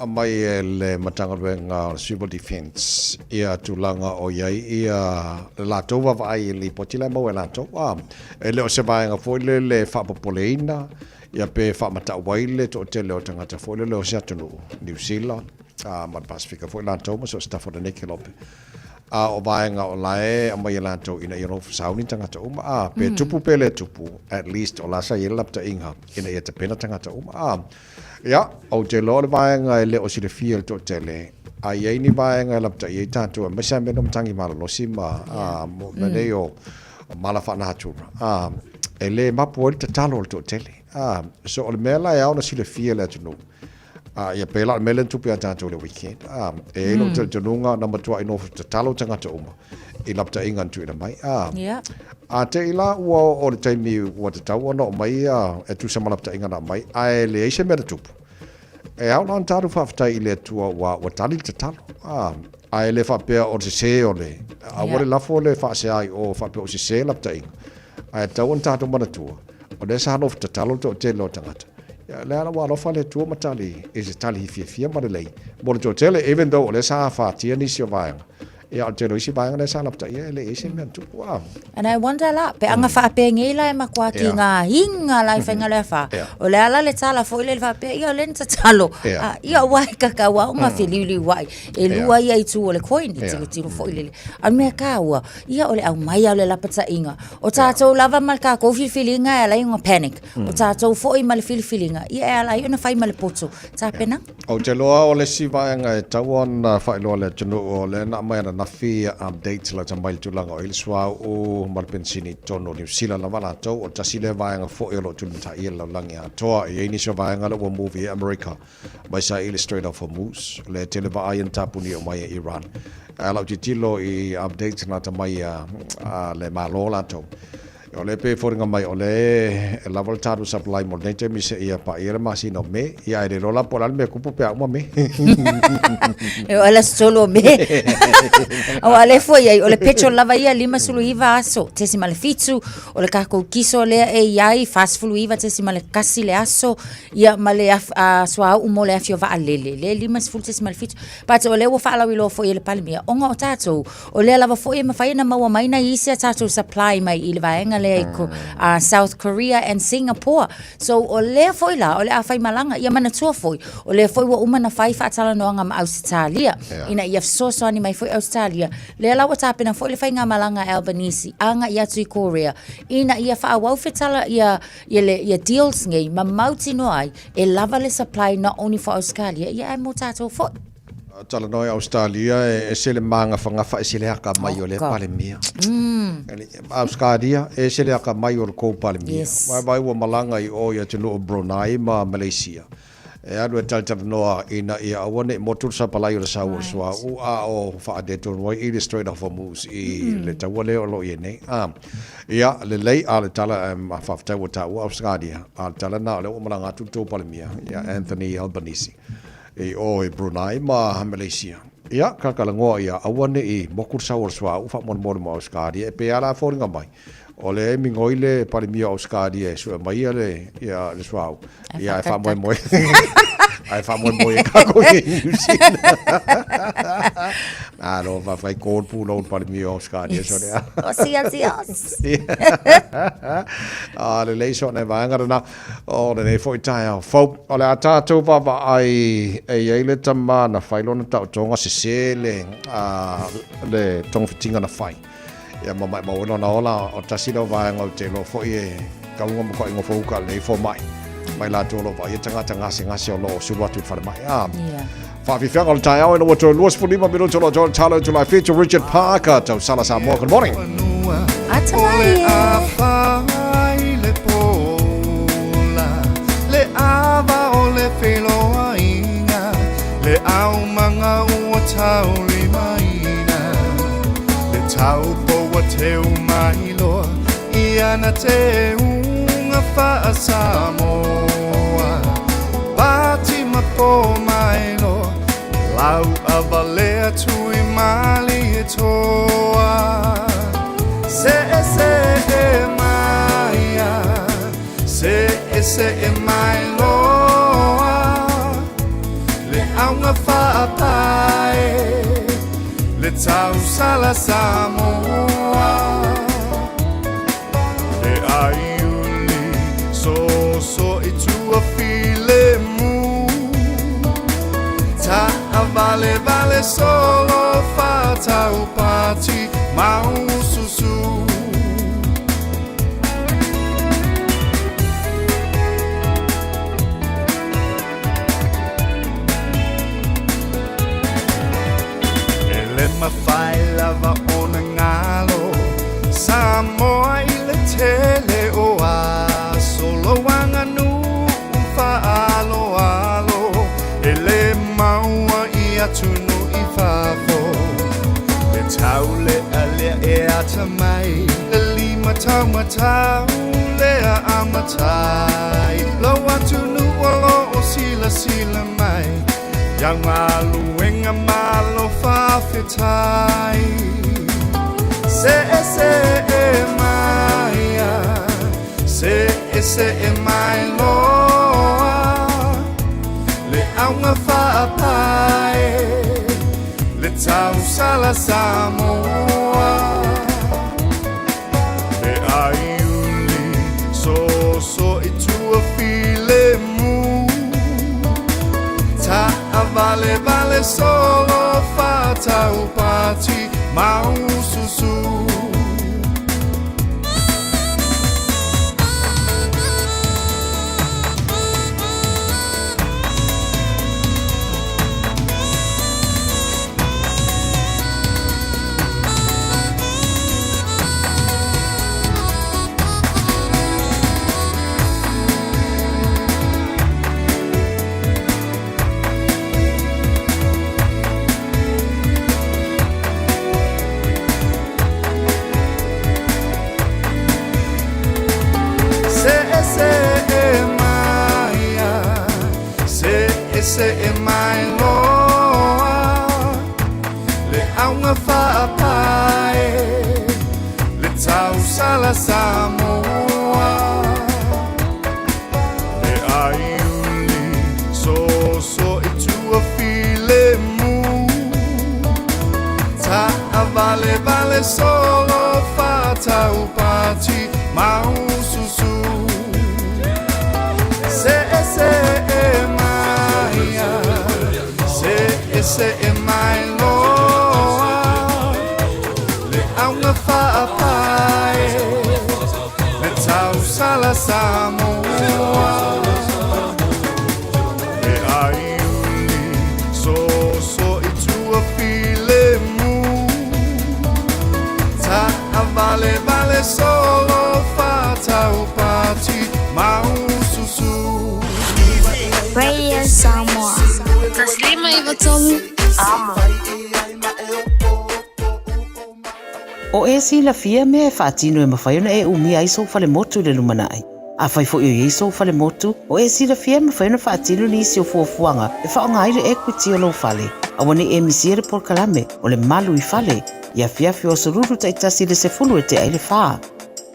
aumai e le Matagaluega o le Civil Defence ia tulaga o i ai ia le latou vaavaai i le lipoti la e maua e latou. A, e le o se vaega foi lele e faapopoleina ia pe faamatau ai le toatele o tagata foi lele o se atunuu, Niu Sila, a, ma le Pasefika foi latou ma so o se tafa o lenei kelope. A o vaega o la e aumai e latou ina ia nofo sauni tagata uma, a, pe tupu pe le tupu, at least o la sa i ai le lapataiga ina ia tapena tagata uma, a. Ia, ou te iloa o le vaega e le o silafia e le toatele, a i ai ni vaega e lapatai ai tatou, aemaise lava mea nei o matagi malolosi ma, a, mea nei o mala faanatura, a, e le mapu ai le tatalo a le toatele, a. So o le mea la e ao ona silafia e le atunuu, A, ia pēlā o le mea lea na tupu iā tātou i le weekend. A, e i ai lou talitonuga na matuai nofo tatalo tagata uma i lapataiga na tuuina mai. A, Yeah. a te i la ua oo le taimi ua tatau ona oo mai ia e tusa ma lapataiga na aumai, ae leai se mea na tupu. E ao la ona tatou faafetai i le Atua ua, ua tali le tatalo. A, ae le faapea o le sesē o le, aua Yeah. le lafo le faasea i o faapea o sesē lapataiga. Ae tatau ona tatou manatua, o lea sa nofo tatalo le toatele o tagata. Ia, lea la ua alofa le Atua ma tali i se tali fiafia ma lelei mo le toatele, even though o lea sa afatia nisi o vaega. Ia, o le tele o isi vaega lea sa lapataia e leai se mea na tupu. Ah. And I wonder la, pe aga faapenei la e matua ki ngā hinga la i whainga lea wha. O le ala le tala foi le faapea, ia o le na tatalo. Ah, ia ua e kakau au ngā whiliuliu ai. E lua ia i tū o le coin, i tilotilo foi lele. A mea kāua, ia o le aumai au le lapataiga. O tātou lava ma le kākou filifiliga e ala ai ona panic. O tātou foi ma le filifiliga, ia e ala ai ona fai ma le poto. Tapena. Ou te iloa o le isi vaega e tatau ona faailoa i le atunuu, o lea na aumai ananafi updates lata mai i le tulaga o i le suauu ma le penisini i totonu o Niu Sila lava latou. O le tasi lea vaega foi o lo o tulimataia i le lalolagi atoa. E i ai nisi o vaega lea ua move i ai Amerika mai sa i le Strait of Hormuz, le tele vaai na tapuni o mai e Iran. Ae lau tilotilo i updates lata mai a le Malo latou. O lea e pei e foliga mai o lea e lava le tatou supply mo lenei taimi seia paia le masina o Me. Ia ae le iloa la po o le a le mea tupu pe a uma Me. E oo lava le aso 3 o Me. Aua o lea foi ai, o le petrol lava ia 59 aso, 0.7, o le tatou kiso lea e i ai, 49.1 le aso, ia ma le suauu mo le afi o vaalele, lea e 50.7. But o lea ua faalauiloa foi e le Palemia, ona o tatou, o lea lava foi e mafai ona maua mai nai isi a tatou supply mai i le vaega lea i South Korea and Singapore. So o lea foi la, o le a faimalaga, ia manatua foi, o lea foi ua uma ona fai faatalanoaga ma Ausetalia, ina ia fesoasoani mai foi Ausetalia, lea la ua tapena foi le faigamalaga a Albanese agai atu i Korea, ina ia faaauau fetala ia, ia, le, ia deals nei ma mautinoa ai e lava le supply not only for Australia, ia ae mo tatou foi. Talanoa i Ausetalia e ese le magafagafa ese le akamai o lea Palemia. Ausetalia e ese le akamai o le kou Palemia. Yes. Vaai ua malaga i o i atunuu o Brunei ma Malaysia. E alu e talatalanoa ina ia aua ne i motu le sapalai o le sau o le suauu a o faaletonu ai i le Strait of Hormuz i le taua lea o lo o i ai nei. Ia, lelei, a o le tala, faafetai ua taua Ausetalia, a o le tala lena o lea ua malaga atu le tou Palemia, ia Anthony Albanese. I o i Brunei ma Malaysia. Ia, kalakalagoa ia aua ne i moku le sau o le suauu faamolemole mo Ausetalia. E pei lava la foliga mai, o lea e migoi le Palemia o Ausetalia e sue mai ia le, ia le suauu. Ia, ae faamoemoe. Ae faamoemoe e kākou i New Zealand. Malo, faafetai ko le pulou le Palemia o Ausetalia. So lea. O sia sios. A lelei so nei vaega lena. O lenei foi taeao fou, o le a tatou vaavaai e i ai le tama na fai lona taotoga sese le, a, le togafitiga na fai. Ia ma maimau ai lona ola, o tasi lea o vaega ou te iloa foi e kauga matuai gofouka lenei fomai mai latou o lo o vaaia tagata gasegase o lo o sulu atu i le falemai. A, yeah. Faafiafiaga o le taeao ina ua toe 25 minuto lo toe talo atu lai fitu Richard Parker tausala Samoa. Good morning. Atamai e. Le ava o le feloaiga Le aumaga ua taulimaina Le taupo ua teu mai loa I ana teuga faa-Samoa Pati ma po mai loa Lau a valea tui malie toa Se e se e maia Se e se e mai loa Le auga faapae Le tausala Samoa Le aiuli soso i tua filemu Taavalevale solo faataupati maususu E le mafai lava ona galo Samoa i le tele o aso Lou aganuu faaaloalo E le maua i atunuu i fafo Le taulealea e atamai Le lima taumatau lea a matai Lou atunuu o lo o silasila mai Iau galuega malo faafetai Se'ese'e maia Se'ese'e mai loa Le auga faapae Le tausala Samoa Le aiuli soso i tua filemu Taavalevale solo faataupati maususu. se'e mai loa le auga fa'apae le tausala Samoa le aiuli soso i tua filemu ta'avalevale solo fa'ataupati maususu se'e se'e mai se'e se'e mai loa le auga fa'apae le tausala Samoa le aiuli soso i tua filemu ta'avalevale solo fa'ataupati maususu Radio Samoa. 153 Amo. O e silafia mea e faatino e mafai ona e umia ai sou falemotu i le lumanai. Afai foi o i ai sou falemotu, o e silafia e mafai ona faatino nisi o fuafuaga e faaaoga ai le equity o lou fale. Aua ne i e misia le polokalame o le Malu i Fale i afiafi o aso Lulu taitasi i le 10 e tea i le fa.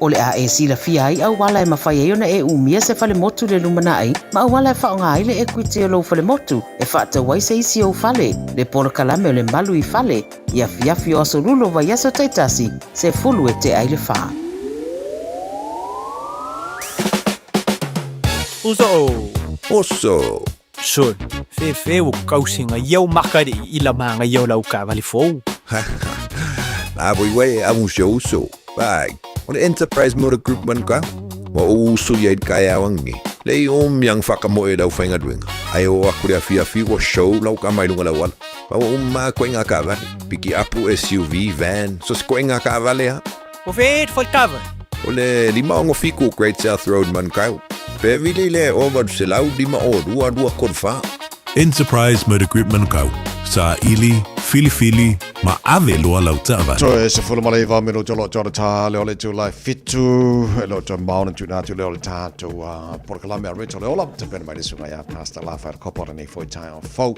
O le a e silafia ai auala e mafai ai ona e umia se falemotu i le lumanai ma auala e faaaoga ai le equity o lou falemotu e faatau ai se isi ou fale, le polokalame o le Malu i Fale i afiafi o aso Lulu o vaiaso taitasi, 10 e tea i le fa. Uso! Oso! Sol, fefe ua kausiga ia o maka le i la magaia o lau taavale fou. Na voi wai a uso uso. Vai, o le Enterprise Motor Group man ka. Wa o uso ia i kai awangi. Le i o miang whakamoe lau whainga duenga. Ai o aku le afi afi wa show lau ka mai lunga lau ala. Pa wa umma koe ngā kaavale. Piki apu SUV, van, so se koe ngā kaavale ha. O fe e taavale. O le 567 Great South Road Manukau. Pe vili le o 805 o 2 2 4. Enterprise Motor Group Manukau. Sa ili, filifili, ma ave loa lau taavale. Toe 19 minuti o lo tōna tā le o le tū lai 7 e lo tō maona tū nā tū le o le tātou polokalame a Rito le Ola te pena mai le sunga ia Pastor La Whaere Kopa o nei foi tai o fau.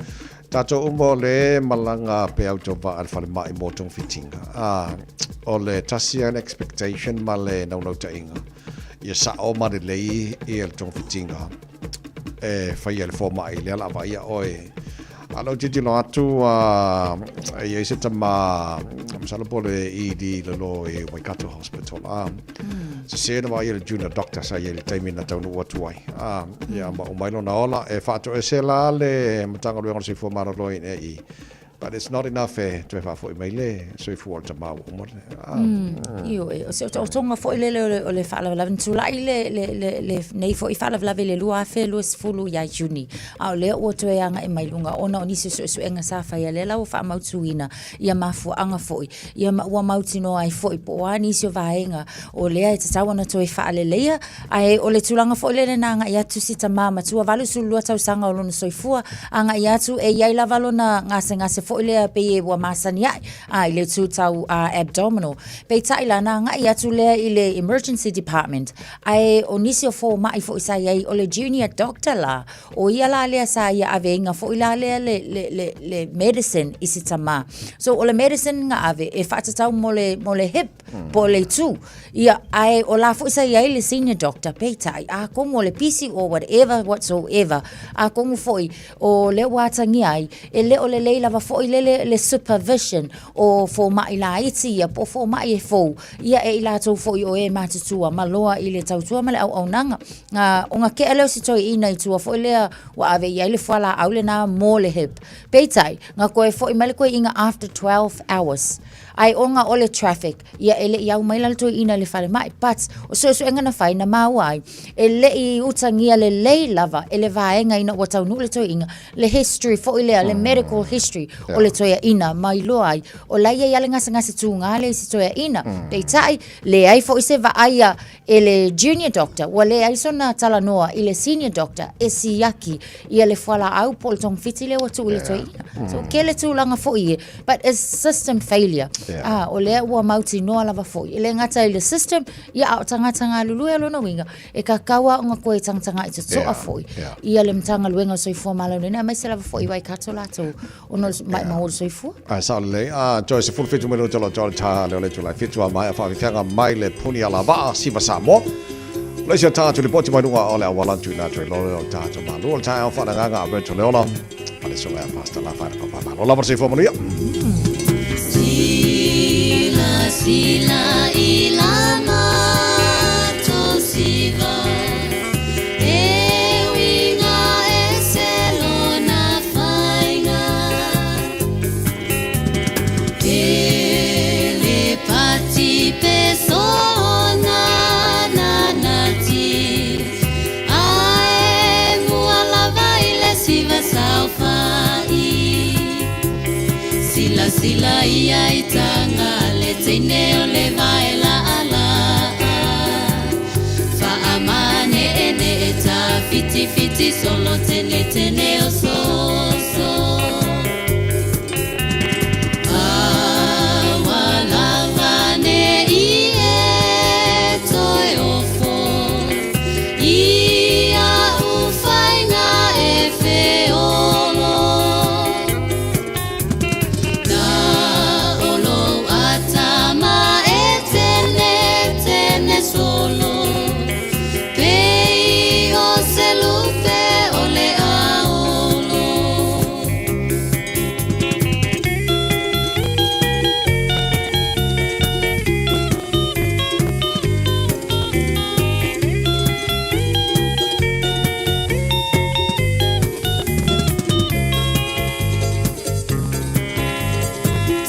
Tātou umo le malanga pe au tō va al whale mai mō tōng fitinga. O le tasi an expectation ma le naunau ta inga. Ia sa o ma le lei i el tōng fitinga. E whai le fō mai le ala vai ia oe. Alo titi lo atu ia i se tama masalo po le ED le lo e Waikato Hospital. Se se na vai le junior doctor sa ia le taimi na taunu atu ai. Ia ma o mai lona ola e whaato e se la le matanga luenga o soifua malōlōina e i. But it's not enough e toe faafoi mai le soifua o le tamā ua uma. Io e, o se o tonga foi lele o le faalavelave na tula'i le nei foi faalavelave i le 2020 ia Iuni. A o lea ua toe aga'i mai luga ona o nisi o suesuega sa faia lea la ua faamautuina ia mafuaaga foi ia ma ua mautinoa ai foi po o a nisi o vaega o lea e tatau ona toe faaleleia. Ae o le tulaga foi lele na aga'i atu si tamā matua 82 tausaga o lona soifua aga'i atu e i ai lava lona gasegase foi lea pei e ua masani a'i a i le itu tau abdominal. Peitai la, na agai atu lea i le emergency department, ae o nisi o fomai foi sa i ai, o le junior doctor la, o ia la lea sa ia aveina foi la lea le, le, le, le medicine i si tamā. So o le medicine na ave e faatatau mo le, mo le hip, po o le itu. Ia, ae o la foi sa i ai le senior doctor, peitai, atonu o le pisi or whatever whatsoever, atonu foi o lea ua atagia ai, e le o lelei lava foi le, le, le supervision o fomai laiti ia po o fomai e fou ia e i latou foi o e matutua ma loa i le tautua ma le auaunaga. Ona kea lea o si toeaina i tua foi lea ua ave i ai le fualaau lena mo le hip. Peitai, na toe foi mai le toeaina after 12 hours. Ae ona o le traffic, ia e le i au mai la le toeaina i le falemai. But, o suesuega na fai, na maua ai, e le i utagia lelei lava e le vaega ina ua taunuu le toeaina, le history foi lea, le medical history o le toeaina ma iloa ai, o la e i ai lava le gasegase tuga lea i si toeaina. Peitai, leai foi se vaaia e le junior doctor, ua leai sona talanoa i le senior doctor e siaki ia le fualaau po o le togafiti lea ua tuu i le toeaina. So kele tulaga foʻi e, but it's system failure. Yeah. O lea ua mautinoa lava foʻi. E le gata i le system, ia a o tagata galulue o lona uiga, e kakau aoga koe i tagataga i totoa yeah. foʻi. Yeah. Ia le Matagaluega o Soifua Maloloina, aemaise lava foʻi Waikato latou ona o le maʻimau o le soifua. Ae sao lelei. A toe 17 minute o lo toe tā leo le tula fitu a mai a whaawhiwhianga mai le puni ala waa siva Samoa. O le isi o tātu lipoti mai lunga o le awala tu nā toe lore o tātu malu o le tae au whaananganga a Berto Leola. Ma le sunga a Pastor La Whaina Kopa Malo. Lava se manuia. Sila, sila, ila mato siva. E uiga e se lona faiga. E le pati pe sona nanati. Ae mua lava i le siva saofai. Silasila ia i taga le teine o le vaela alaa. Faamaneenee tafitifiti solo tenetene o soso. Aua lava ne i e toe ofo i a'u faiga e feolo. Na o lou atama e tenetene solo pei o se lupe o le aolo.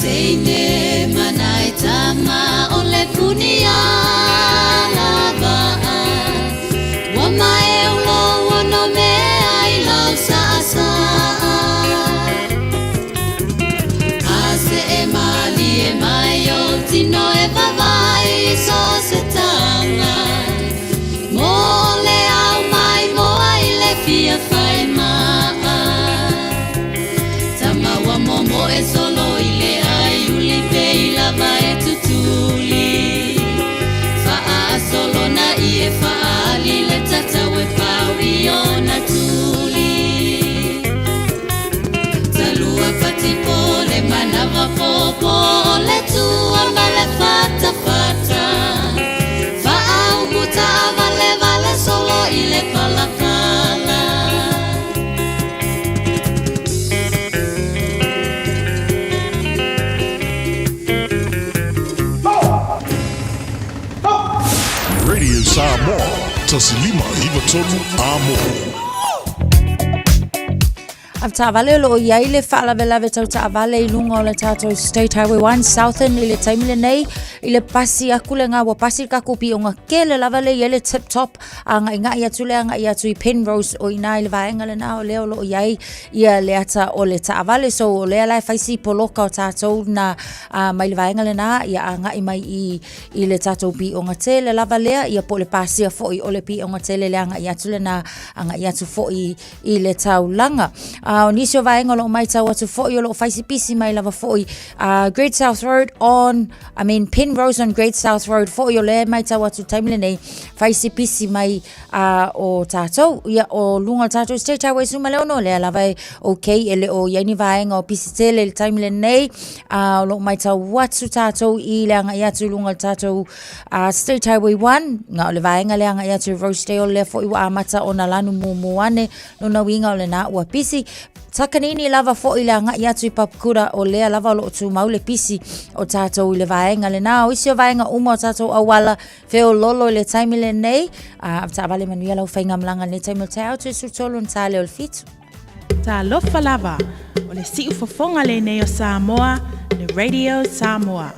Teine manai tama o le puni ala vaa. Ua mae o lou ono mea i lau saasaa. A see malie mai ou tino e vavai so se taga. Mo le au mai moa i le fia fai maa. Tama ua momo e solo i le ai uli pe i lava e tutuli. Faa na i e faali le tatau e pau i ona tuli. Talua patipo le manava popo o le tua ma le fatafata. Faaumuta vale vale solo i le palapala. Radio Samoa, 1593 Amo. A taavale o loo i ai le faalavelave tau taavale i luga o le tatou State Highway 1 Southern i le taimi lenei i le pasi aku le ngā ua pasi le kakou pioga kele lava le i ai le tip top a gaʻigaʻi atu le agaʻi atu i Penrose o inā i le vaega lenā o lea o loo i ai ia le ata o le taavale so o lea la e fai si poloka o tatou na a mai le vaega lenā ia agaʻi mai i i le tatou pioga tele lava lea ia po o le pasia foʻi o le pioga tele le agaʻi atu lenā agaʻi atu foʻi i le taulaga. A o nisi o vaega o loo maitau atu foʻi o loo fai si pisi mai lava foʻi Great South Road on, I mean Penrose on Great South Road foʻi o lea maitau atu taimi lenei fai si pisi mai o tatou ia o luga o tatou State Highway suma le ono lea lava e okay e le o iai ni vaega o pisi tele i le taimi lenei o loo maitau atu tatou i le agai atu i luga o le tatou State Highway 1, nga o le vaega le agai atu i Rosedale lea foʻi ua amata ona lanu mumu ane lona uiga o lenā ua pisi. Takanini lava foʻi le agaʻi atu i Papakura o lea lava o loo tumau le pisi o tatou i le vaega lenā. O isi o vaega uma o tatou auala feololo i le taimi lenei. A taavale manuia lau faigamalaga i lenei taimi o le taeao, toe 13 ona ta lea o le 7. Talofa lava, o le siufofoga lenei o Samoa, le Radio Samoa.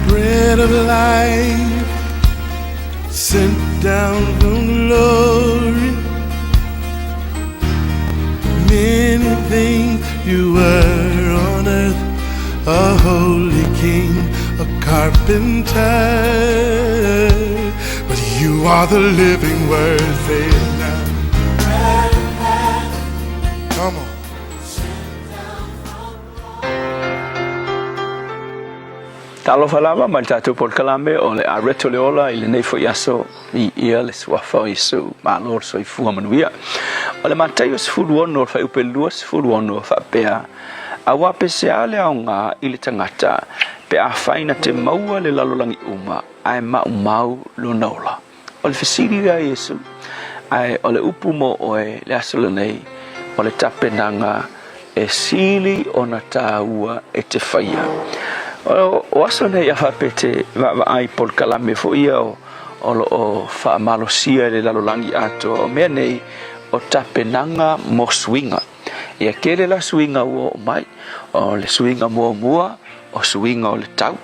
Bread of life sent down from glory. Many things you were on earth, a holy king, a carpenter. But you are the living word, say it now. Come on. Talofa lava mai le tatou polokalame o le Areto le Ola i lenei foi aso i ia le suafa o Iesu. Malo le soifua manuia. O le Mataio 16 o le fuaiupu e 26 faapea, Auā pesea le aoga i le tagata pe afai na te maua le lalolagi uma ae maumau lona ola. O le fesili lea a Iesu, ae o le upu mo oe le aso lenei, o le tapenaga e sili ona tāua e te faia. O aso nei a faapea e te vaavaai i polokalame foi ia o lo o faamalosia i le lalolagi atoa, o mea nei o tapenaga mo suiga. Ia tele la suiga ua oo mai, o le suiga muamua, o suiga o le tau.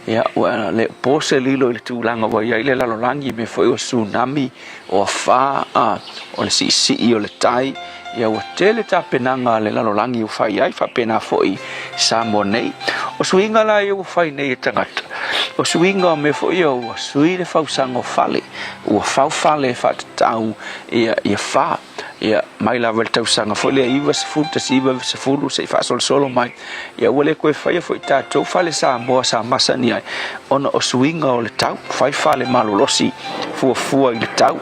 Ia, ua le o po se lilo i le tulaga ua i ai le lalolagi, mea foi o tsunami, o afa, a, o le siisii o le tai. Ia, ua tele tapenaga a le lalolagi ua fai ai, faapena foi i Samoa nei. O suiga la ia ua fai nei e tagata, o suiga o mea foi ia ua sui le fausaga o fale, ua fau fale e faatatau ia, ia fa. Ia, mai lava i le tausaga foi lea 90, 1990 se i faasolosolo mai, ia ua le toe faia foi tatou fale Samoa sa masani ai, ona o suiga o le tau, fai fale malolosi fuafua i le tau.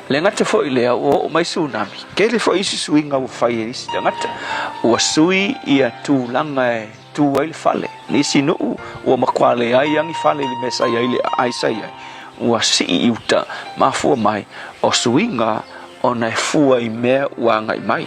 Le gata foi lea, ua oo mai tsunami, tele foi isi suiga ua fai e isi tagata, ua sui ia tulaga e tu ai le fale. Nisi nuu ua matua leai lava ni fale i le mea sa i ai le aai sa i ai, ua sii i uta, mafua mai o suiga ona e fua i mea ua agai mai.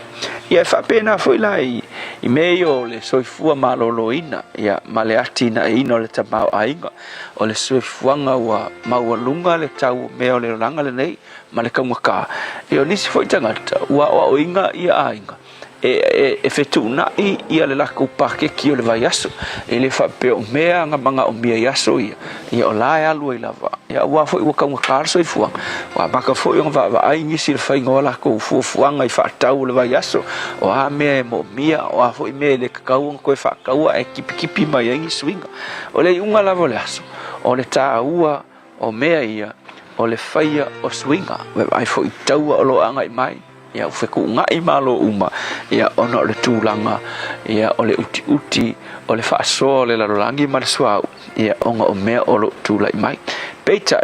Ia e faapena foi la i, i mea ia o le soifua maloloina ia, ma le atinaeina o le tamaoaiga, o le soifuaga ua maualuga le tau o mea o le olaga lenei ma le taugata. Ia o nisi foi tagata ua aoaoina ia aiga e, e fetuunai ia le latou paketi o le vaiaso. E le faapea o mea na manaomia i aso ia, ia o la e alu ai lava. Ia aua foi ua taugata le soifuaga, ua amata foi ona vaavaai nisi i le faiga o a latou fuafuaga i faatau o le vaiaso, o a mea e moomia, o a foi mea e le tatau ona toe faataua ae tipitipi mai ai ni suiga. O le iuga lava o le aso, o le taua O mea ia, o le faia o suiga, vaai foi i taua o lo o agai mai, ia ua fetuunai malo uma, ia ona o le tulaga, ia o le utiuti, o le faasoa o le lalolagi ma le suauu, ia ona o mea o lo o tulai mai. Peitai,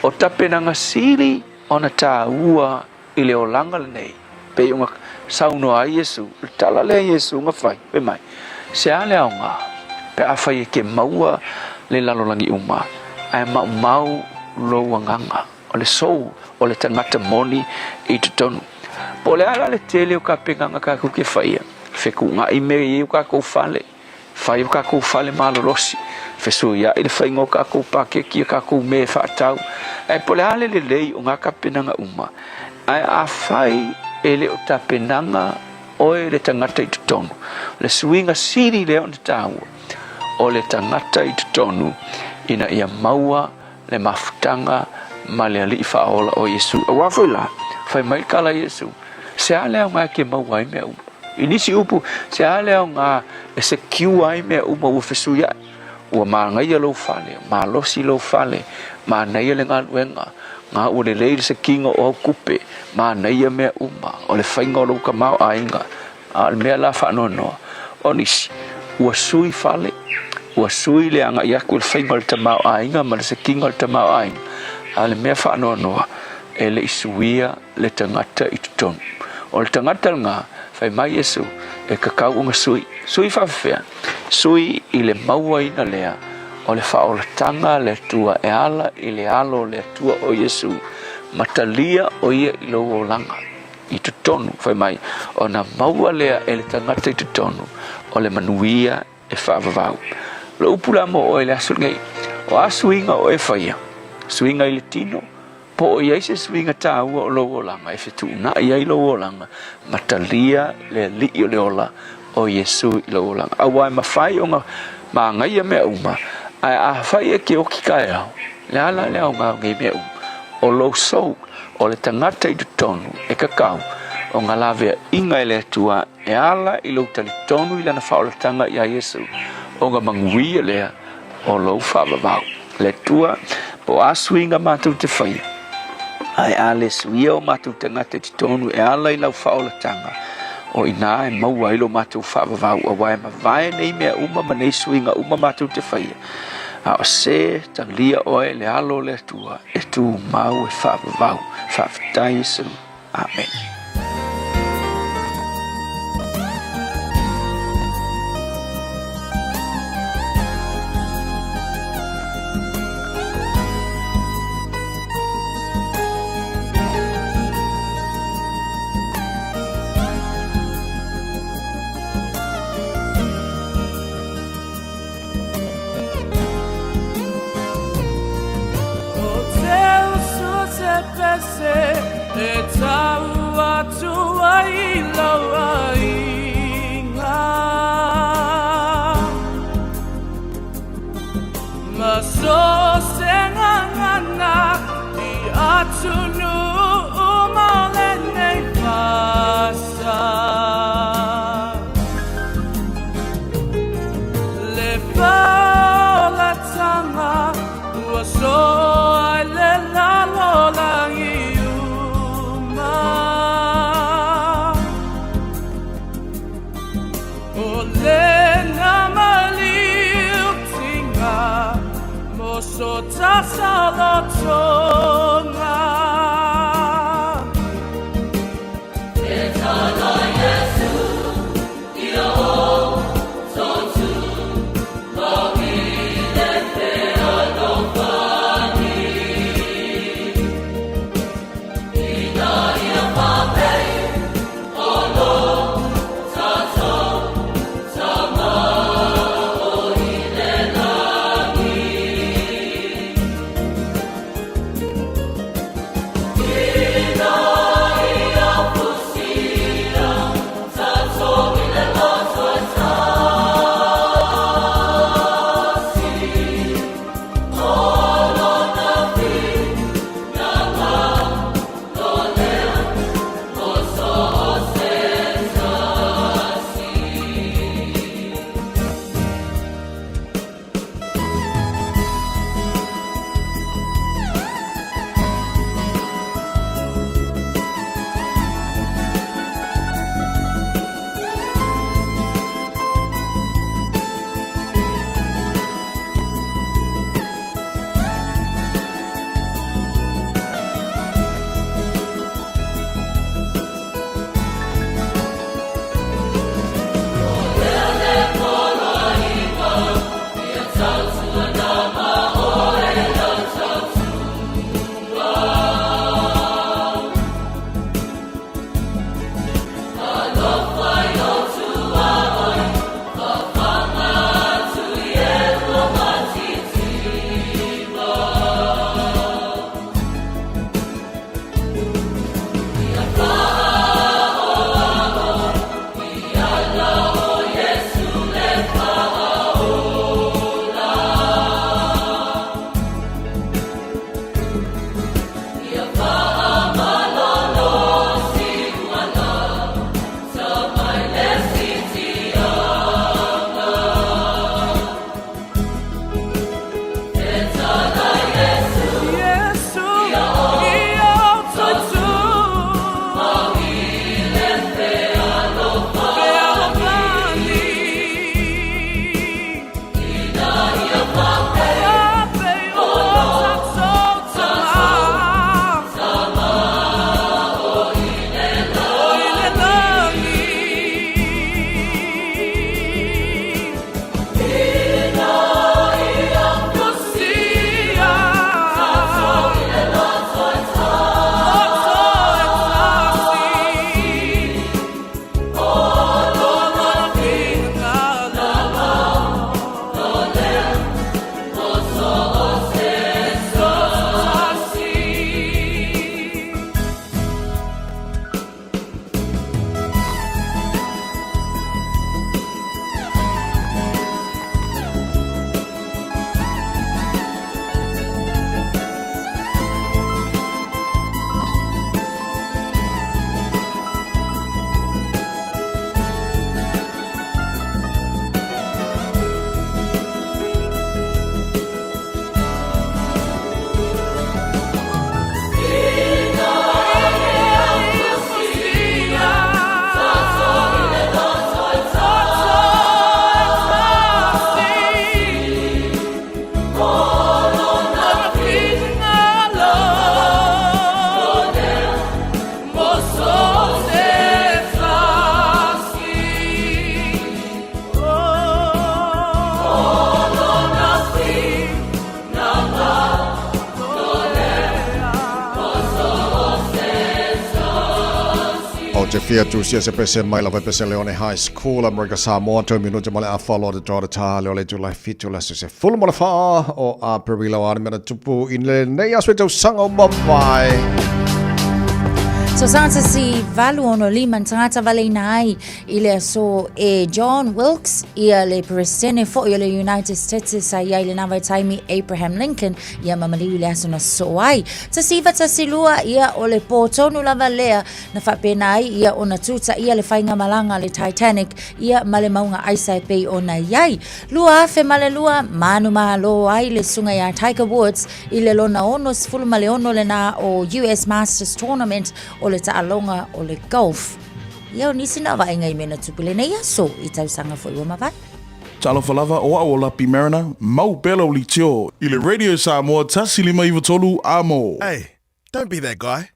o tapenaga sili ona taua i le olaga lenei, pei ona saunoa ai Iesu, o le tala lea a Iesu na fai, fai mai, Se a le aoga, pe afai e te maua le lalolagi uma, ae maumau lou agaga, o le soul, o le tagata moni i totonu. Po o le a la le tele o tapenaga tatou te faia, fetuunai mea i ai o tatou fale, Fai o tatou fale malolosi, fesuiai le faiga o tatou paketi a tatou mea e faatau, ae po o le a le lelei o na tapenaga uma, ae afai e le o tapenaga oe le tagata i totonu, o le suiga sili lea ona taua, o le tagata i totonu ina ia maua le mafutaga ma le Alii Faaola o Iesu. Aua foi la, fai mai le tala a Iesu, Se a le aoga e ke maua ai mea uma? I nisi upu, se a le aoga e secure ai mea uma ua fesuiai? Ua manaia lou fale, malosi lou fale, manaia le galuega, ga ua lelei le sekiga o au tupe, manaia mea uma, o le faiga o lou tamaoaiga. A o le mea la faanoanoa, o nisi, ua sui fale, ua sui le agai atu i le faiga o le tamaoaiga ma le sekiga o le tamaoaiga, a o le mea faanoanoa, e le i suia le tagata i totonu. O le tagata lena, fai mai Iesu, e tatau ona sui. Sui faapefea? Sui i le mauaina lea o le faaolataga a le Atua e ala i le alo o le Atua o Iesu, ma talia o ia i lou olaga i totonu, fai mai, ona maua lea e le tagata i totonu o le manuia e faavavau. O le upu la mo oe i le aso lenei, o a suiga o e faia, suiga i le tino, po o i ai se suiga taua o lou olaga e fetuunai ai lou olaga ma talia le Alii o le ola o Iesu i lou olaga. Aua e mafai ona magaia mea uma, ae afai e te oti taeao, le a la le aoga o nei mea uma? O lou soul, o le tagata i totonu e tatau ona laveaiga e le Atua E ala i lou talitonu i Lana faaolataga iā Iesu, ona manuia lea o lou faavavau. Le Atua, po o a suiga matou te faia, ae a le suia o matou tagata i totonu e ala i lau faaolataga, o i ina e maua ai lo matou faavavau, aua e mavae nei mea uma ma nei suiga uma matou te faia. A o se talia oe e le Alo o le Atua e tumau e faavavau. Faafetai Iesu. Amene. Ou te fia tusia se pese mai lava pese Leone High School, Amerika Samoa, tau minute ma le afa loa te toa te tā leo le tula fitu la se se fulu ma le wha o Aperila o Armena Tupu i lenei aso e tausaga o mavae. So sanga si valu ono lima ni tagata valeina ai i le aso e John Wilkes ia le Peresetene fo'i o le United States sa i ai lena vaitaimi Abraham Lincoln ia ma maliu i le aso na sosoo ai. 1912 ia o le pō tonu lava lea na faapena ai ia ona tūtaia le faigamalaga a le Titanic ia ma le mauga aisa e pei ona i ai. 2002, manumalo ai le susuga ia Tiger Woods i le lona 66 lena o US Masters Tournament o le taaloga o le golf. Ia o nisi na vaaiga i mea na tupu i lenei aso i tausaga foi ua mavae. Talofa lava, o au o Lapi Mariner, mau pea lau litio i le Radio Samoa 1593 amo. Hey, don't be that guy.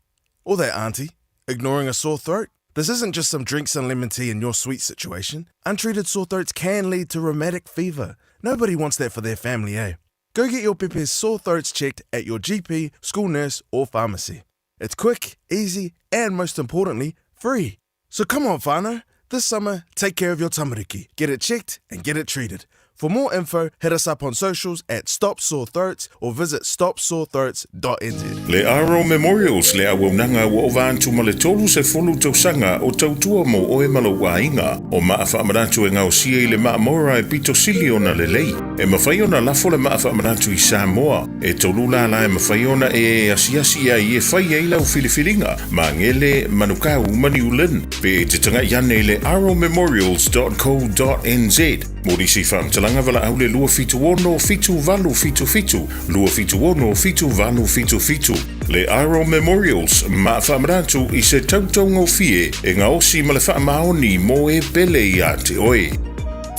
Or that auntie, ignoring a sore throat. This isn't just some drinks and lemon tea in your sweet situation. Untreated sore throats can lead to rheumatic fever. Nobody wants that for their family, eh? Go get your pepe's sore throats checked at your GP, school nurse, or pharmacy. It's quick, easy, and most importantly, free. So come on, whānau. This summer, take care of your tamariki. Get it checked and get it treated. For more info, hit us up on socials at Stop Sore Throats or visit stopsorethroats.nz. Le Aro Memorials le auaunaga ua ova atu ma le 30 tausaga o tautua mo oe ma lou aiga. O maa faamanatu e gaosia i le maa Mora e pito sili ona lelei. E mafai ona lafo le maa faamanatu i Samoa. E tolu lālā e mafai ona e asiasi i ai e fai ai lau filifiliga, Magele, Manukau ma New Lynn. Pe e te taga'i ane i le arrowmemorials.co.nz mo nisi faamatalaga valaau le 276 7877, 276 7877. Le Arrow Memorials, maa faamanatu i se tautaugofie e gaosi ma le faamaoni mo e pele iā te oe.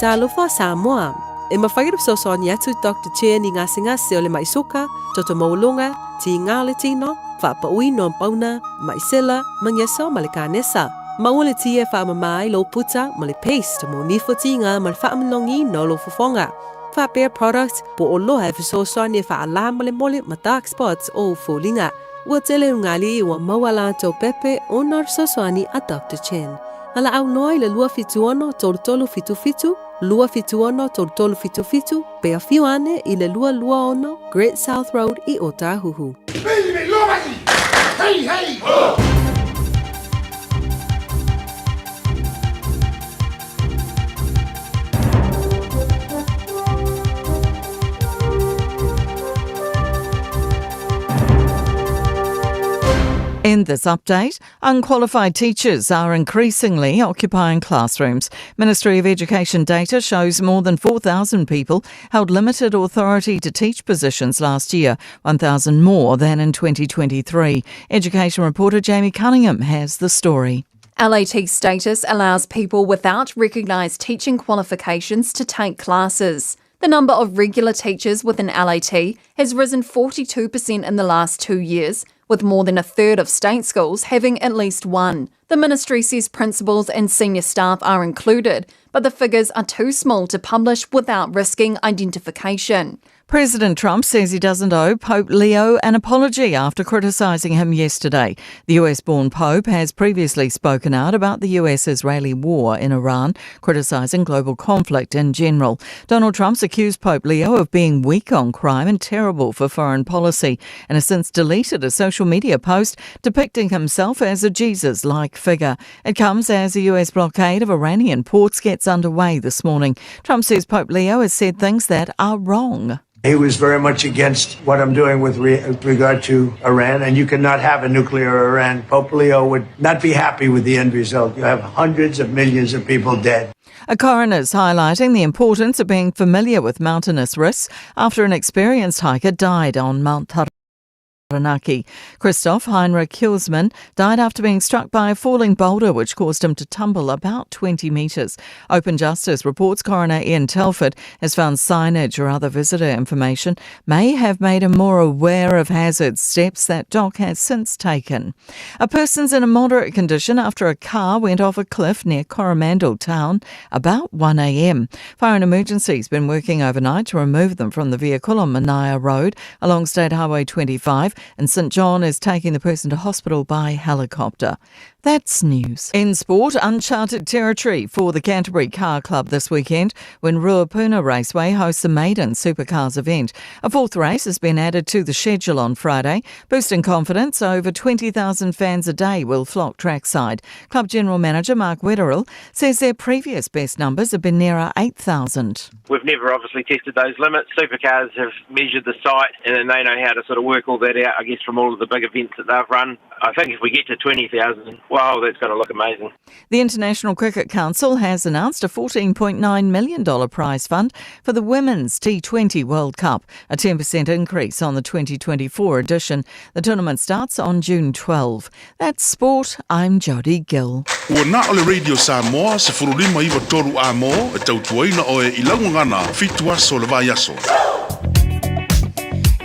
Talofa Samoa! E mafai ona fesoasoani atu Doctor Chen i gasegase o le mai suka, toto maualuga, tiga o le tino, faapauina o pauna, mai sela, magiasa ma le kanesa. Maua le ti e faamama ai lou puta ma le paste mo nifo tiga ma le faamanogiina o lou fofoga. Faapea product po o loa e fesoasoani e faalā molemole ma dark spots o ou foliga. Ua tele ugali ua maua latou pepe ona o le fesoasoani a Doctor Chen. Valaau loa i le 276 3377, 276 3377, pe afio ane i le 226 Great South Road i Ōtāhuhu. Hey, hey, ho! In this update, unqualified teachers are increasingly occupying classrooms. Ministry of Education data shows more than 4,000 people held limited authority to teach positions last year, 1,000 more than in 2023. Education reporter Jamie Cunningham has the story. LAT status allows people without recognised teaching qualifications to take classes. The number of regular teachers with an LAT has risen 42% in the last two years, with more than a third of state schools having at least one. The ministry says principals and senior staff are included, but the figures are too small to publish without risking identification. President Trump says he doesn't owe Pope Leo an apology after criticising him yesterday. The US born Pope has previously spoken out about the US Israeli war in Iran, criticising global conflict in general. Donald Trump's accused Pope Leo of being weak on crime and terrible for foreign policy, and has since deleted a social media post depicting himself as a Jesus like figure. It comes as a US blockade of Iranian ports gets underway this morning. Trump says Pope Leo has said things that are wrong. He was very much against what I'm doing with, re- with regard to Iran, and you cannot have a nuclear Iran. Pope Leo would not be happy with the end result. You have hundreds of millions of people dead. A coroner's highlighting the importance of being familiar with mountainous risks after an experienced hiker died on Mount Taranaki. Christoph Heinrich Hilsman died after being struck by a falling boulder which caused him to tumble about 20 metres. Open Justice reports coroner Ian Telford has found signage or other visitor information may have made him more aware of hazards, steps that DOC has since taken. A person's in a moderate condition after a car went off a cliff near Coromandel town about 1am. Fire and Emergency's been working overnight to remove them from the vehicle on Manaia Road along State Highway 25 and St John is taking the person to hospital by helicopter. That's news. In sport, uncharted territory for the Canterbury Car Club this weekend when Ruapuna Raceway hosts the maiden Supercars event. A fourth race has been added to the schedule on Friday, boosting confidence over 20,000 fans a day will flock trackside. Club General Manager Mark Wetterell says their previous best numbers have been nearer 8,000. We've never obviously tested those limits. Supercars have measured the site and then they know how to sort of work all that out, I guess, from all of the big events that they've run. I think if we get to 20,000, wow, that's going to look amazing. The International Cricket Council has announced a $14.9 million prize fund for the Women's T20 World Cup, a 10% increase on the 2024 edition. The tournament starts on June 12. That's sport. I'm Jodie Gill. Ua na o le Radio Samoa 1593 A-mo e tautuaina oe i lau gagana fitu aso o le vaiaso.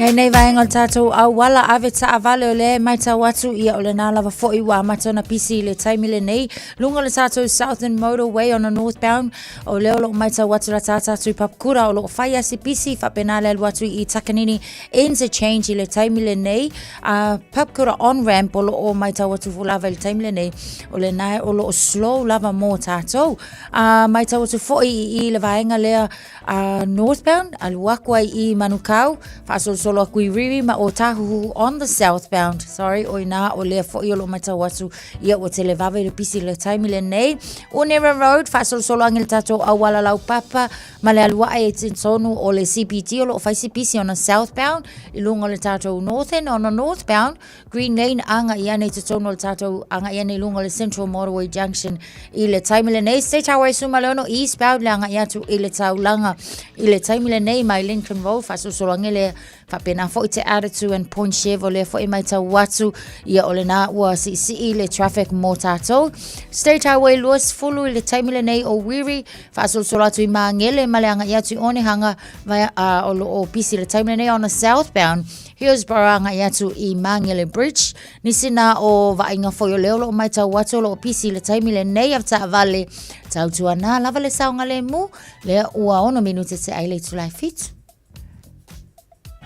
Nei nei vaega o le tatou auala ave taavale o lea e matau atu ia o lena lava foi ua amata ona pisi i le taimi lenei luga o le tatou Southern Motorway ona northbound o lea o loo matau atu la tata atu i Papakura o loo fai asi pisi faapena le alu atu i Takanini interchange i le taimi lenei a Papakura on ramp o loo matau atu foi lava i le taimi lenei o lena o loo slow lava mo tatou a matau atu foi i le vaega lea a northbound, alu aku ai i Manukau, faasolosolo aku i Riri ma Ōtāhuhu on the southbound, sorry, o inā o lea foi o lo matau atu ia ua tele vave le pisi le taimi lenei. Onera Road, faasolosolo ange le tatou auala laupapa ma le alu ae i totonu o le CBD o lo o fai si pisi ona southbound i luga o le tatou northern ona northbound Green Lane agai ane i totonu o le tatou agai ane i luga o le Central Motorway Junction i le taimi lenei. State Highway 16 eastbound le agai atu i le taulaga i le taimi lenei mai Lincoln Road faasolosolo ane le faapena foi te Attitude and Point Chev o lea foi matau atu ia o lena ua siisii le traffic mo tatou. State Highway 20 i le taimi lenei o Wiri faasolosolo atu i Māngere ma le agai atu i Onehanga vai, o lo o pisi le taimi lenei ona southbound Hillsborough agai atu i Māngere Bridge. Nisi nā o vaaiga foi o lea o loo matau atu o loo pisi i le taimi lenei a taavale. Tautuana lava le saogalemu, lea ua ono minute te ai le itula e fitu.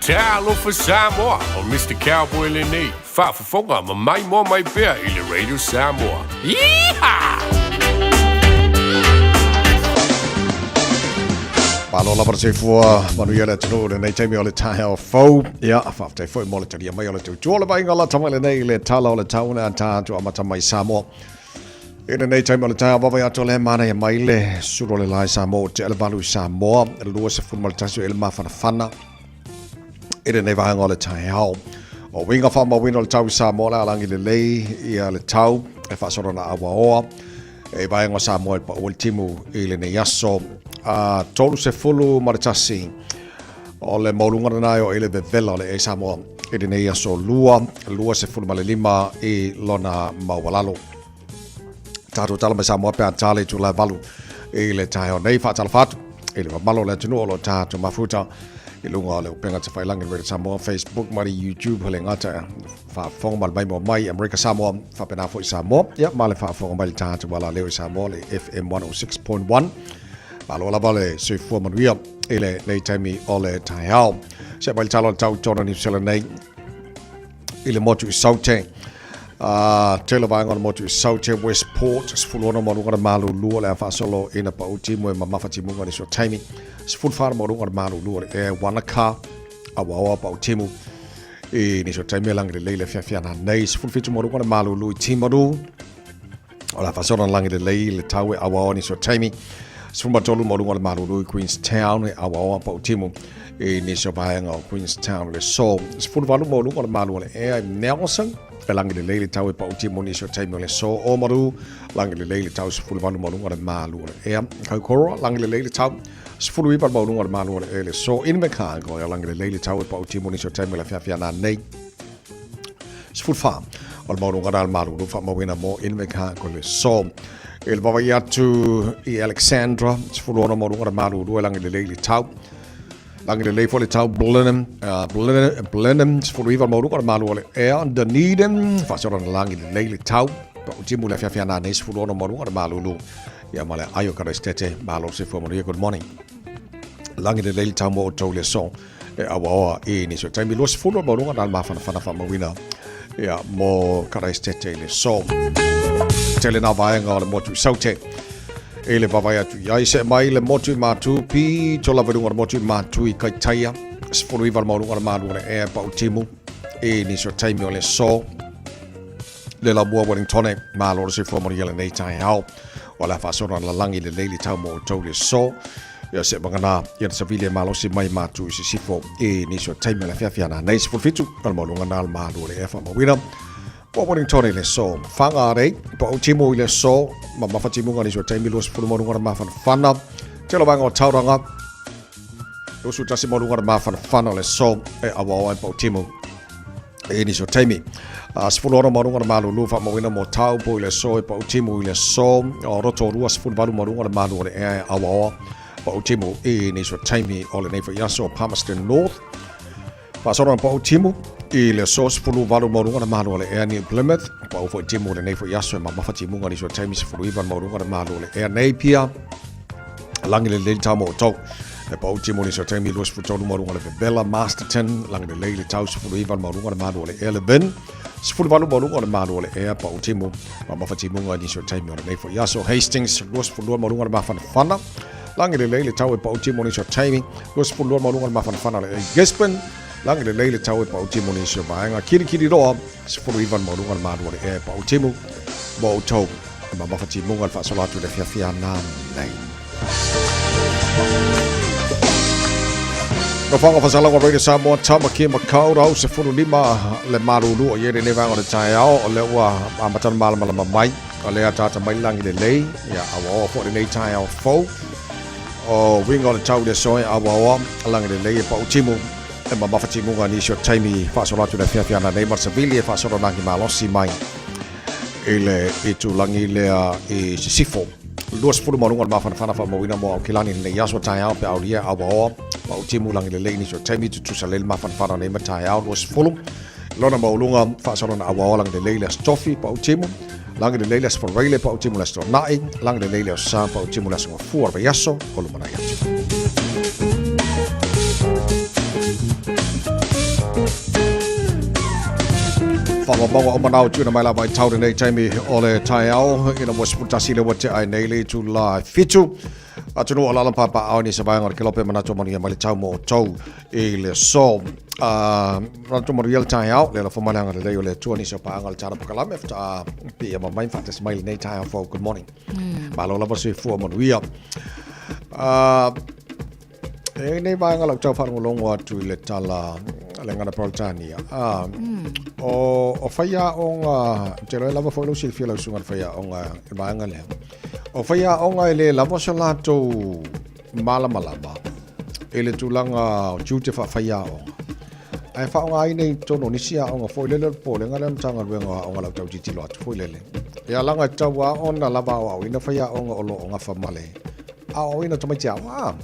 Talofa Samoa, o Mr. Cowboy lenei, faafofoga ma maimoa mai pea i le Radio Samoa. Yeehaw! Malo lava le soifua manuia le atunuu lenei taimi o le taeao fou. Ia, faafetai foi mo le talia mai o le tautua o le vaaiga lata mai lenei i le tala o le tau le ata atu amata mai Samoa. I lenei taimi o le taeao vavai atu le manaia mai le sulu o le lae Samoa o te ale valu i Samoa, le 21 o ele mafanafana i lenei vaega o le taeao. O uiga faamauina o le tau i Samoa le alangi lelei ia le tau e faasolo na awaoa e vaega o Samoa i paua le timu i lenei aso. A 31 o le maualuga lena e o i le vevela o le e Samoa i lenei aso lua, 25 i lona maualalo. Tatou tala mai Samoa pe a tale itula e valu i le taeao nei. Faatalofa atu i le mamalu o le atunuu o lo tatou mafuta i luga o le upega tafailangi Radio Samoa, Facebook ma le YouTube le gata faafofoga ma le maimoa mai Amerika Samoa faapena foi Samoa ia ma le faafofoga mai le tatou alaleo i Samoa le FM 106.1. Malo lava le soifua manuia i lenei taimi o le taeao. Se mai le tala o le tau tona New Zealand nei i le motu i Saute. Tele vaega o le motu i Saute, Westport, 16 ma luga na malulu o le a faasolo ina pau timu e mamafa timuga ni so taimi. 14 ma luga na malulu o le e Wanaka, awaoa pau timu i ni so taimi e langi le leile fiafia na nei. 17 ma luga na malulu i Timaru, o le a faasolo na langi le lei le tau e awaoa ni so taimi. 13 ma luga na malulu i Queenstown e awaoa pau timu i nisi o vaega o Queenstown le so. 18 ma luga o le malu o le ea i Nelson, e langi lelei le tau e pau timu nisi o taimi o le so. Oamaru, langi lelei le tau 18 ma luga o le malu o le ea. Kaukoroa, langi lelei le tau 19 ma luga o le malu o le ea le so. Invercargill, e langi lelei le tau e pau timu nisi o taimi o le afiafi ana nei. 14 o le maualuga na le malulu faamauina mo Invercargill le so. I le vavaai atu i Alexandra, 16 maualuga le malulu e langi lelei le tau. Langi lelei foi le tau Blenheim, Blenheim, Blenheim, 19 maualuga le malu o le ea, Dunedin, faasolo na langi lelei le tau. Pau timu le afiafi ana nei, 16 maualuga le malulu. Ia ma le aio Karaisitete, malo se fua manuia, good morning. Langi lelei le tau mo outou le aso e awaoa i nisi o taimi 20 o le maualuga na le mafanafana faamauina ia mo Karaisitete i le aso. tele nā vaega o le motu i Saute i le vaavaai atu i ai. Se'e mai le motu i Matu, pito lava i luga o le motu i Matu i Kaitaia, 19 le maualuga o le malu o le ea e pau timu i nisi o taimi o le aso. Le lamua Wellingtone, malo le soifua manuia lenei taeao. O le a faasolo na lalagi lelei le tau mo outou le aso. Ia se vagana ia le savili e malosi mai Matu i sisifo i nisi o taimi o le afiafi ana nei 17 o le maualuga na o le malu o le ea faamauina. Po Wellingtone i le aso. Whangarei, po au timu i le aso, ma mawhatimunga nisi o taimi 20 maualuga na mafanafana. Te vaenga o Tauranga, 21 maualuga na mafanafana o le aso e awaoa e pau timu i nisi o taimi. 16 maualuga na malulu faamauina mo Taupo i le aso e pau timu i le aso. O Rotorua 18 maualuga na malu o le ea e awaoa pau timu i nisi o taimi o lenei foi aso. Palmerston North, Faasolo na pau timu i le aso 18 maualuga na malu o le ea New Plymouth. Pau foi timu lenei foi aso e mamafa timuga nisi o taimi 19 maualuga na malu o le ea Napier. Langi le lei tau mo outou. E pau timu nisi o taimi 23 maualuga le Vevela Masterton. Langi le lei le tau 19 maualuga na malu o le ea Levin. 18 maualuga na malu o le ea pau timu mamafa timuga nisi o taimi o lenei foi aso. Hastings 22 maualuga na mafanafana. Lagi lelei le tau e pau timu nisi o taimi 22 maualuga le mafanafana o le Gisborne. Lagi lelei le tau e pau timu nisi o vaega Kirikiriroa 19 maualuga le malu o le ea e pau timu mo outou e mamafa timuga le faasolo atu i le afiafi ana nei. Nofoaga Fasalaga Radio Samoa, Tamaki Makaurau, 15 le malulu o i ai lenei vaega o le taeao, o lea ua amata ona malamalama mai, o lea ataata mai le lagi lelei, ia aoaoa foi lenei taeao fou. O uiga o le tau i le aso e aoaoa, lagi lelei e pau timu, e mamafa timuga nisi o taimi faasolo atu i le afiafi ana nei ma le savili e faasolo lagi malosi mai i le itulagi lea i sisifo. 20 ma luga o le mafanafana faamauina mo Aukilani lenei aso taeao pe aulia aoaoa pau timu lagi lelei nisi o taimi tutusa lelei le mafanafana nei ma taeao 20 lona maualuga faasolo na aoaoa lagi lelei le Aso Tofi pau timu lagi lelei le Aso Faraile pau timu le Aso Toonai lagi lelei le Aso Sa pau timu le Aso Gafua o le vaiaso o lumanai atu. Whakamamaua o manao tuina mai lava i tau lenei taimi o le taeao ina ua 11 le ua tea ai nei le itula e fitu. Atunuu o lala papaao ni se vaega o le kelope manatu o manuia mai le tau mo outou i le aso. Manatu o manuia le taeao, le lafo mai le agalelei o le Atua nisi o paaga o le Tala Pokalame, faatoa piia mamai ma faatasi mai lenei taeao fou. Good morning. Malo lava soifua manuia. E ai nei vaega lau tau faalogologo atu i le tala a le gagana Peretania. O faiaoga, ou te iloa e lava foi lou silafia lau susuga i le faiaoga i le vaega lea. O faiaoga e le lava so latou malamalama i le tulaga o tiute faafaiaoga. Ae faaaogaina i totonu o nisi aoga foi lele o le popolega lea o le Matagaluega o Aoga o lau tau tilotilo atu foi lele. Ia leaga e tatau lava ona lava aoaoina faiaoga o lo o gafa ma le aoaoina o tamaiti aoga.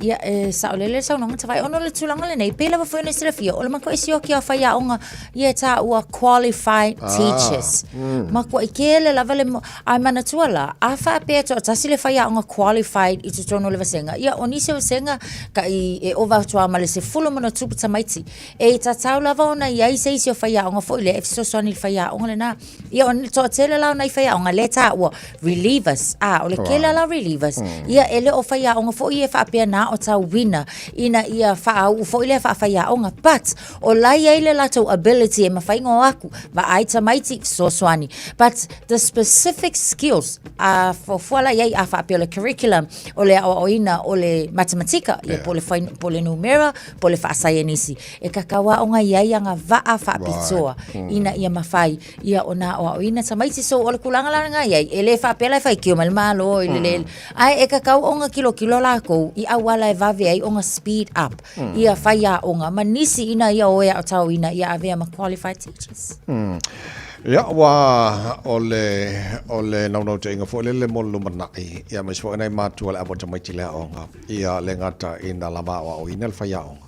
Ia, e saolele le saunoaga Tavae, ona o le tulaga lenei, pei lava foi ona e silafia, o le matuai sioki lava o faiaoga ia e taua qualified teachers. Matuai tele lava le, ae manatua la, a faapea e toatasi le faiaoga qualified i totonu o le vasega, ia o nisi o vasega tai e ova atu lava ma le 10 ma ona tupu tamaiti. E tatau lava ona i ai se isi o faiaoga foi lea e fesoasoani i le faiaoga lena. Ia o le toatele la o nai faiaoga lea e taua relievers, a o le tele la o relievers, ia e le o faiaoga foi ia e faapea na o tauina ina ia faauu foi lea faafaiaoga, but o la e i ai le latou ability e mafai ona o atu vaai tamaiti fesoasoani. But the specific skills a fuafua la i ai a faapea o le curriculum, o le aoaoina o le matematika, ia po o le po o le numera, po o le faasaienisi, e tatau lava ona i ai agavaa faapitoa ina ia mafai ia ona aoaoina tamaiti. So o le tulaga la lena e i ai, e le faapea la e faitio mai le Malo i le le, ae e tatau ona tilotilo latou i auala e vave ai ona speed up ia faiaoga ma nisi ina ia o e aotaoina ia avea ma qualified teachers. Ia, ua o le, o le naunautaiga foi lele mo le lumanai, ia aemaise foi nai matua o le ave o tamaiti i le aoga, ia le gata ina lava aoaoina le faiaoga.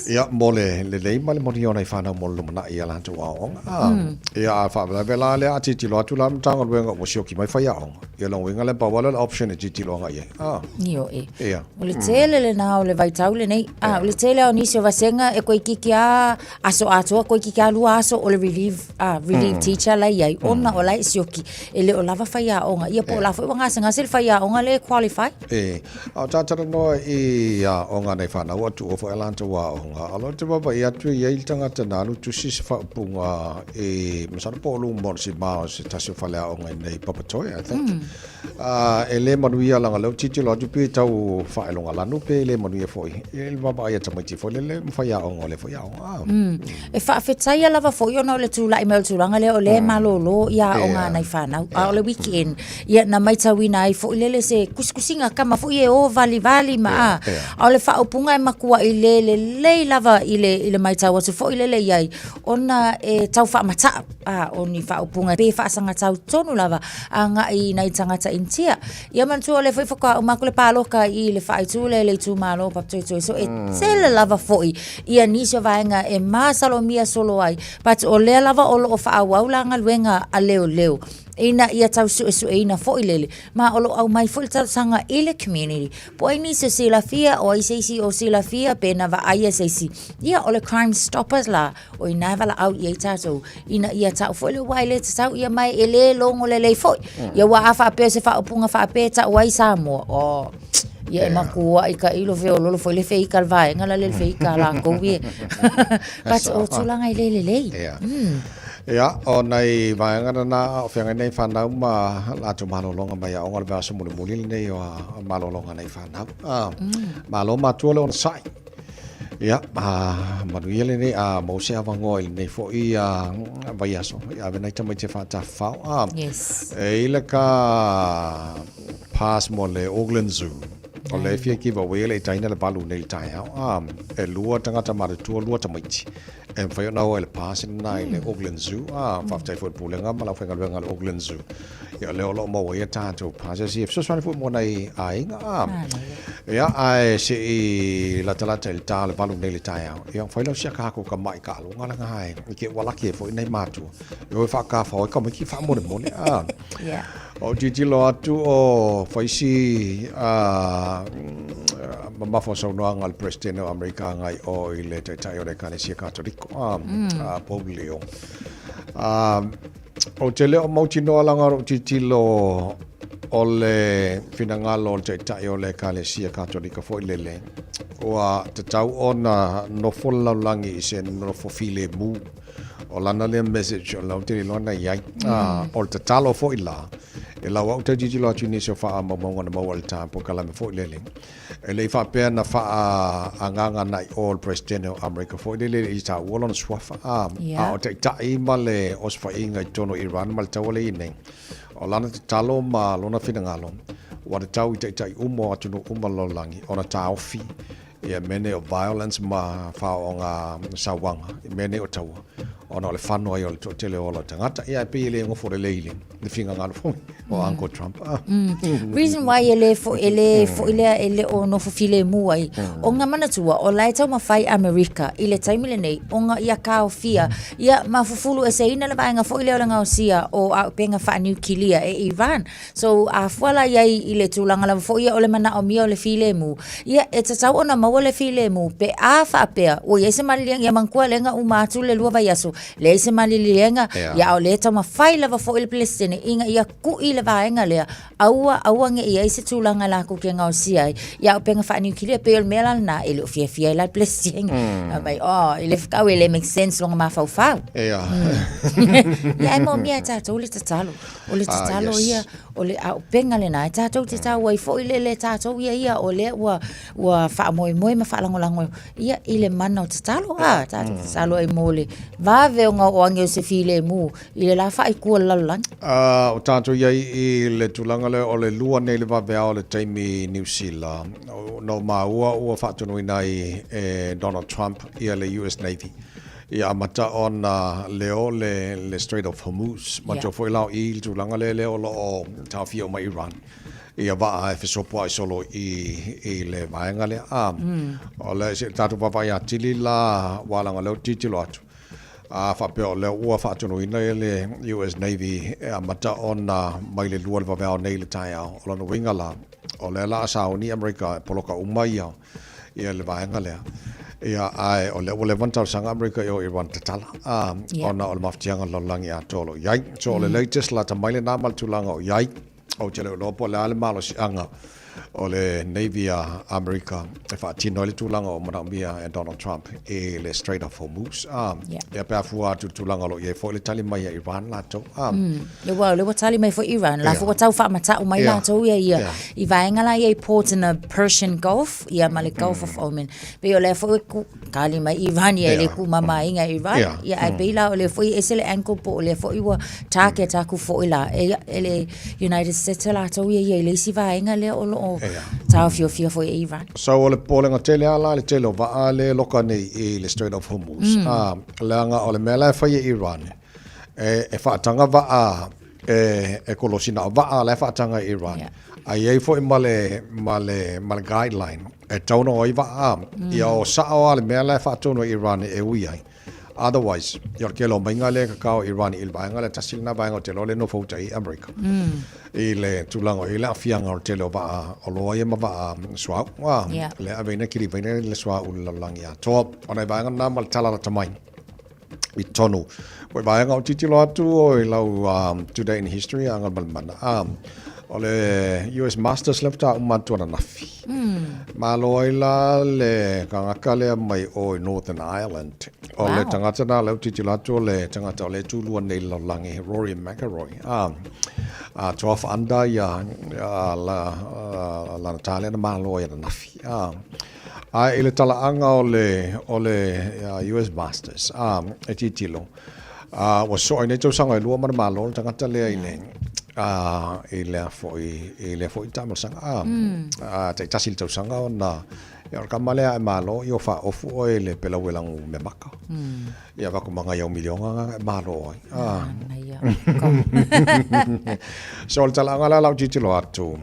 Ia, mo le lelei ma le manuia o nai fanau mo le lumanai i a latou aoaoga. A, Ia, a faalavelave la lea a tilotilo atu la le Matagaluega ua sioki mai faiaoga, ia lona uiga lea pau lava lea o le option e tilotilo agai i ai. A. Ioe. Ia. O le tele lena o le vaitau lenei. A, o le tele lava o nisi o vasega e toeitiiti lava aso atoa, toeitiiti lava lua aso o le relief, a, relief teacher la e i ai, ona o la e sioki, e le o lava faiaoga. Ia po o la foi ua gasegase le faiaoga lea e qualify. E, a o ta talanoa i aoga a nai fanau ua tuua foi a latou aoga, o lo te vaavaai atu e i ai le tagata na alu tusi se faaupuga i, masalo po o luma o le sima o se tasi o faleaoga i inei i Papatoetoe, I think. A, e le manuia leaga o lea ou tilotilo atu pei e tau faailogalanu pe le manuia foi i le vaavaai a tamaiti foi lele ma faiaoga o lea foi aoga. A. E faafetaia lava foi ona o le tulai mai o le tulaga lea o lea e malolo ia aoga a nai fanau, a o le weekend, Ia, na maitauina ai foi lele se kusikusiga kama foi e o valivali ma a. A o le faaupuga e matuai le lelei lava i le, i le maitau atu foi lele i ai, ona e tau faamata'a, a, o ni faaupuga pe faasagatau tonu lava agai i nai tagata Initia. Ia manatua o lea foi faatoa uma atu le paloka i le faaitu lea i le itumalo o Papatoetoe, so e tele lava foi ia nisi o vaega e masalomia solo ai, but o lea lava o lo o faaauau la galuega a leoleo. ina ia tau suesueina foi lele, ma o lo o aumai foi le talosaga i le community. Po o ai nisi o silafia, o ai se isi o silafia, pe na vaaia se isi. Ia, o le Crime Stoppers la, o i ina e valaau i ai tatou, ina ia tau foi le uae le tatau ia mai e le logo lelei foi. Ia ua a faapea o se faaupuga faapea e tau ai Samoa, oh, ia e makuai tailo feololo foi le feika le vaega la le feika a lakou ia. But o tulaga e le lelei. Yeah. Ia, o nai vaega nana a o feagai nei whanau ma latou malologa mai aoga o le vaiaso mulimuli lenei o malologa nei whanau. Ah, Malo matua le onosai. Ia, a manuia lenei, a maua se avanoa i lenei foi a vaiaso. Ia, ave nai tamaiti e whaatawhao. Ah, Yes. E i le ka pass mo le Auckland Zoo. O le fia give away le itaina le valu nei le taeao. Ah, e lua tagata matutua, lua tamaiti. E mafai ona o ai le pass lena i le Auckland Zoo. Ah, faafetai foi i le Pulega ma le aufaigaluega a le Auckland Zoo. Ia, o lea o lo o maua ai a tatou passes ia fesoasoani foi mo nai aiga. Ah, ia, ae se i latalata i le ta o le 8 nei le taeao, ia, fai lea o si a kākou tamai taaloga lena e, i te i ua laki ai foi nai matua. E o e faatafao ai tamaiti faamolemole. Ah. Yeah. O tilotilo atu o faisi a mamafa o saunoaga a le Peresetene o Amerika agai o i le Taitai o le Ekalesia Katoliko, a, a Pope Leo. A, ou te le o mautinoa leaga o lou tilotilo o le finagalo o le Taitai o le Ekalesia Katolika foi lele, ua tatau ona nofo le lalolagi i se nofo filemu. O lana lea message o lau te le iloa na i ai. Ah, o le tatalo foi la, e lau au tau tilotilo atu i nisi o faamaumauga na maua i le tapu kalame foi lele. E le i faapea na faaagaga agai o le Peresetene o Amerika foi lele i taua lona suafa. Ah, a o taitai ma le osofaiga i totonu o Iran ma le taua lea e i ai nei. O lana tatalo ma lona finagalo, ua tatau i taitai uma o atunuu uma o le lalolagi ona taofi Ia mea nei o violence ma faaooga sauaga i mea nei o taua, ona o le fano ai o le toatele o ola o tagata. Ia, e pei e le nofo lelei i le finagalo foi o Uncle Trump. Ah. Reason why e le foi, e le foi lea e le o nofo filemu ai, ona manatua, o la e taumafai Amerika i le taimi lenei, ona ia taofia, ia ma fufulueseina le vaega foi lea o le gaosia o auupega faaniukilia e Iran. So, a fua la i ai i le tulaga lava foi ia o le manaomia o le filemu, ia, e tatau ona maua le filemu pe a faapea ua i ai se maliliega, ia manatua lea na uma atu le lua vaiaso, leai se maliliega, ia a o lea e taumafai lava foi le Peresetene ina ia kui le vaega lea, aua, aua ne i i ai se tulaga latou te gaosia ai ia auupega faaniukilia. E pei o le mea la lena e le o fiafia ai la le Peresetene. Fai mai, oh, e le fekau e le make sense lona mafaufau. Ia, ae moomia e tatou le tatalo. O le tatalo ia, o le auupega lena, e tatou te tau ai foi lele tatou ia ia, o lea ua, ua faamoemoe ma faalagolago ia i le mana o tatalo, a, tatou tatalo ai mo le vave ona oo ane o se filemu i le la faaitu o le lalolagi. A, o tatou i ai i le tulaga lea o le 2 nei le vaveao o le taimi i Niu Sila, na ou maua ua faatonuina ai e Donald Trump ia le US Navy Ia amata ona leo le, le Strait of Hormuz. Manatua foi la o i le tulaga lea lea o lo o taofia uma Iran. Ia vaa e fesopoai solo i i le vaega lea. A, o le se tatou vaavaai atili la ua leaga o lea ou te tilotilo atu, a faapea o lea ua faatonuina le US Navy e amata ona mai le 2 i le vaveao nei i le taeao. O lona uiga la, o lea o le a sauni Amerika e poloka uma ia ia le vaega lea. Ia, ae o lea ua leva ona talosaga Amerika i o Iran tatala, a, ona o le mafatiaga o le lalolagi atoa o lo o i ai. So o le latest lata mai lena ma le tulaga o i ai. Ou te le o iloa po o le a le malosiaga o le Navy a Amerika e faatino ai le tulaga o manaomia e Donald Trump i le Strait of Hormuz. Ah, yeah. Ia pe a fua atu le tulaga o lo o i ai foi le tali mai a Iran latou. Ah. Ia ua, le ua tali mai foi Iran, la foi ua tau faamata'u mai latou ia ia i vaega la ia i port in the Persian Gulf, ia ma le Gulf of Oman. Pei o lea foi ku tali mai Iran ia e le kumamāiga e Iran. Ia ae pei la o lea foi e ese le angle po o lea foi ua target aku foi la e, e le United States latou ia ia i le isi vaega lea o lo o taofiofia foi e Iran. So o le popolega tele lava la i le tele o vaa lea e loka nei i le Strait of Hormuz. Leaga o le mea la e fai e Iran, e faataga vaa e kolosi na o vaa la e faataga e Iran. A i ai foi ma le, ma le, ma le guideline e tatau ona o ai vaa. Ia o sao lava le mea la e faatonu e Iran e ui ai. Otherwise, ia o le tele o maiga lea e kakao e Iran i le vaega lea, tasi lena vaega ou te iloa lea e nofo uta i Amerika. I le tulaga o i ai le aafiaga o le tele o vaa oloa ia ma vaa suauu. Lea e ave ai na kilivaina le suauu i le lalolagi atoa. O nai vaega na ma le tala lata mai i totonu. Ua vaega o tilotilo atu o i lau Today in History a Galumalemana. O le US Masters lea faatoa uma atu ananafi. Malo ai la le tagata lea mai o i Northern Ireland. O le tagata na lea ou tilotilo atu o le tagata o lea e tulua nei i le lalolagi, Rory McIlroy. 12 under ia lana ta lea na malo ai ananafi. Ae i le talaaga o le, o le US Masters, a, e tilotilo, a, ua soo ai nei tausaga e lua ma le malo le tagata lea i le, a, i lea foi, i lea foi taamilosaga, a, a, taitasi le tausaga ona, ia o le kama lea a e malo, ia ua faaofu oe i le pelau e lagu meamaka. Ia avatu ma nai au miliona na e malo ai. A. So o le talaaga la lau tilotilo atu,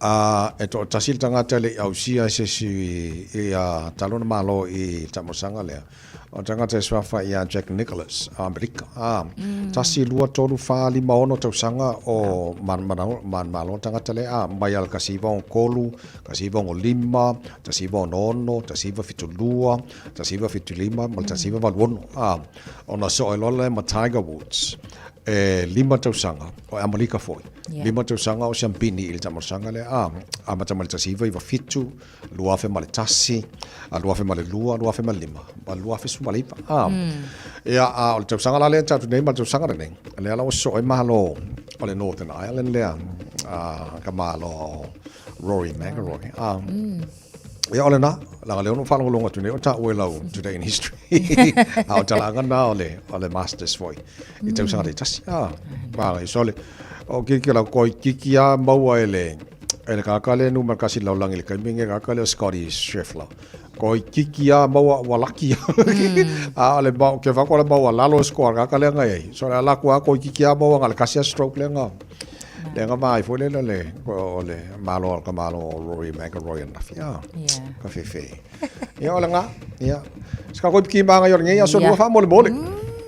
A e toatasi le tagata e le i ausia e se isi ia talu ona malo i le taamilosaga lea, o le tagata e suafa ia Jack Nicklaus o Amerika. A, 1, 2, 3, 4, 5, 6 tausaga o manumalo le tagata lea, a, mai lava i le 1963, 1965, 1966, 1972, 1975 ma le 1986. A, ona soo ai loa lea ma Tiger Woods. E 5 tausaga, o Amelika foi. 5 tausaga o siampini i le taamilosaga lea, a, amata mai le 1997, 2001, 2002, 2005, ma 2019. A, ia, a o le tausaga la lea tatou nei ma le tausaga lenei, lea la ua sosoo ai malo o le Northern Ireland lea, a, ka malo o Rory McIlroy. A, Ia o lena, leaga lea ona ou faalogologo atu nei o taua i lau Today in History. A o talaaga na o le, o le Masters foi i tausaga taitasi. Ah, maga i sole. O kiki la koi kiki a maua e le e le kaka le numera kasi lalolagi i le taimi lenei kaka lea o Scottie Scheffler. Koi kiki a maua ua laki. A o le mau ke whako le maua lalo score kaka lea ngai ai. So le ala kua koi kiki a maua nga le kasi a stroke lea nga. Le nga mai foi le le o le malo ka malo o Rory McIlroy ananafi. Ah. Ka fefe. Ia o le nga. Ia. Ska koi piki manga i o le ngei aso lua wha mole mole.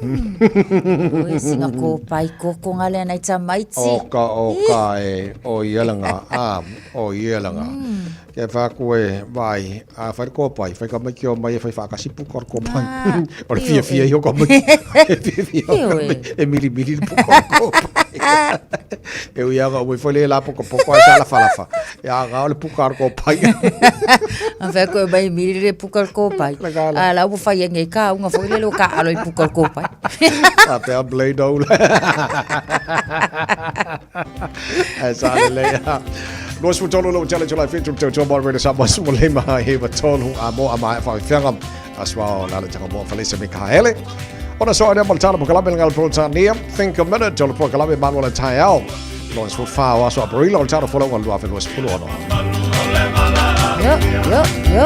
Oi, singa ko pai koko nga lea nei tamaiti. O ka, o ka e, o ia la nga, a, o ia la nga. Ke wha koe, vai, a whai ko pai, whai ka mai ki o mai e whai whaakasi puka o ko pai. O le fia fia i o ka mai, e fia fia o ka mai, e mili mili le puka o ko pai. E ui anga ui foi le la poko poko ai sa lafa lafa. Ia anga o le puka o le kōpai. A whea koe mai miri le puka o le kōpai. A la ua whai e ngei ka unga foi le lo ka alo i puka o le kōpai. A pea blade ola. Ai sa le le. Lua sfu tolu lo tele tula fitu te tau moderator sa masu mo le maha he wa tolu a mo a mai fa fianga a swa o la le tanga mo falesa me ka hele. Ona so ane maltala po kalame ngal pro tania. Think a minute o po kalame manuel taiao. Lawrence for fa o aso abril o tara fola o lua fe lua sefulu ono. Yo, yo, yo.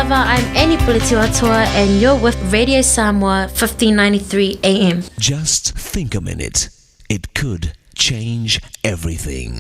lava, I'm Annie Puletiwatua and you're with Radio Samoa 1593 AM. Just think a minute. It could change everything.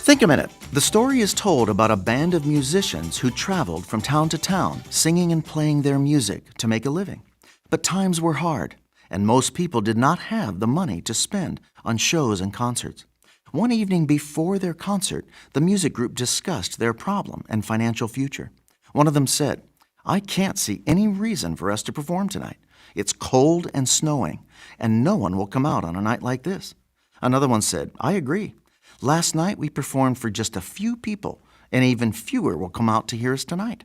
Think a minute. The story is told about a band of musicians who traveled from town to town, singing and playing their music to make a living. But times were hard, and most people did not have the money to spend on shows and concerts. One evening before their concert, the music group discussed their problem and financial future. One of them said, I can't see any reason for us to perform tonight. It's cold and snowing, and no one will come out on a night like this. Another one said, I agree. Last night we performed for just a few people, and even fewer will come out to hear us tonight.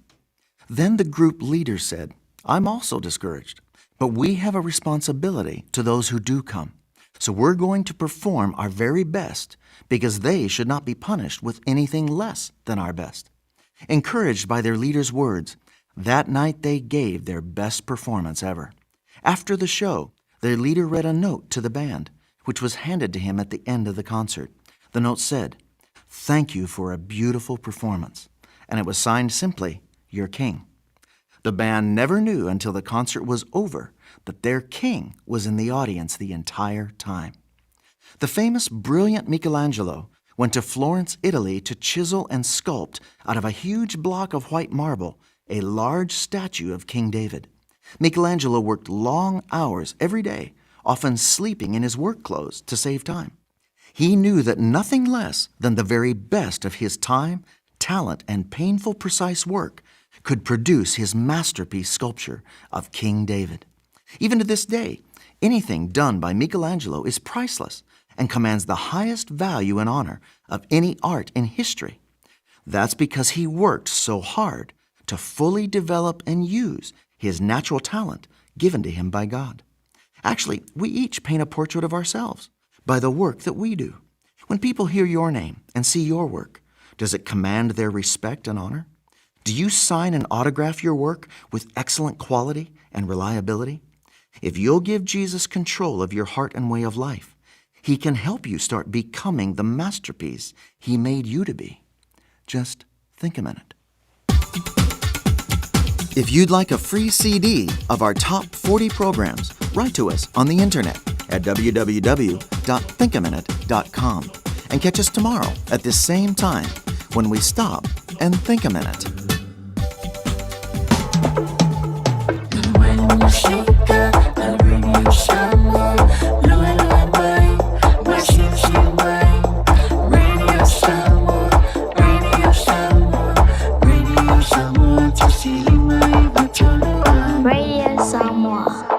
Then the group leader said, I'm also discouraged, but we have a responsibility to those who do come. So we're going to perform our very best because they should not be punished with anything less than our best. Encouraged by their leader's words, that night they gave their best performance ever. After the show, their leader read a note to the band, which was handed to him at the end of the concert. The note said, Thank you for a beautiful performance. And it was signed simply, Your King. The band never knew until the concert was over that their king was in the audience the entire time. The famous brilliant Michelangelo went to Florence, Italy to chisel and sculpt out of a huge block of white marble a large statue of King David. Michelangelo worked long hours every day, often sleeping in his work clothes to save time. He knew that nothing less than the very best of his time, talent, and painful, precise work could produce his masterpiece sculpture of King David. Even to this day, anything done by Michelangelo is priceless and commands the highest value and honor of any art in history. That's because he worked so hard to fully develop and use his natural talent given to him by God. Actually, we each paint a portrait of ourselves by the work that we do. When people hear your name and see your work, does it command their respect and honor? Do you sign and autograph your work with excellent quality and reliability? If you'll give Jesus control of your heart and way of life, he can help you start becoming the masterpiece he made you to be. Just think a minute. If you'd like a free CD of our top 40 programs, write to us on the internet at www.thinkaminute.com and catch us tomorrow at this same time when we stop and think a minute. Radio Samoa.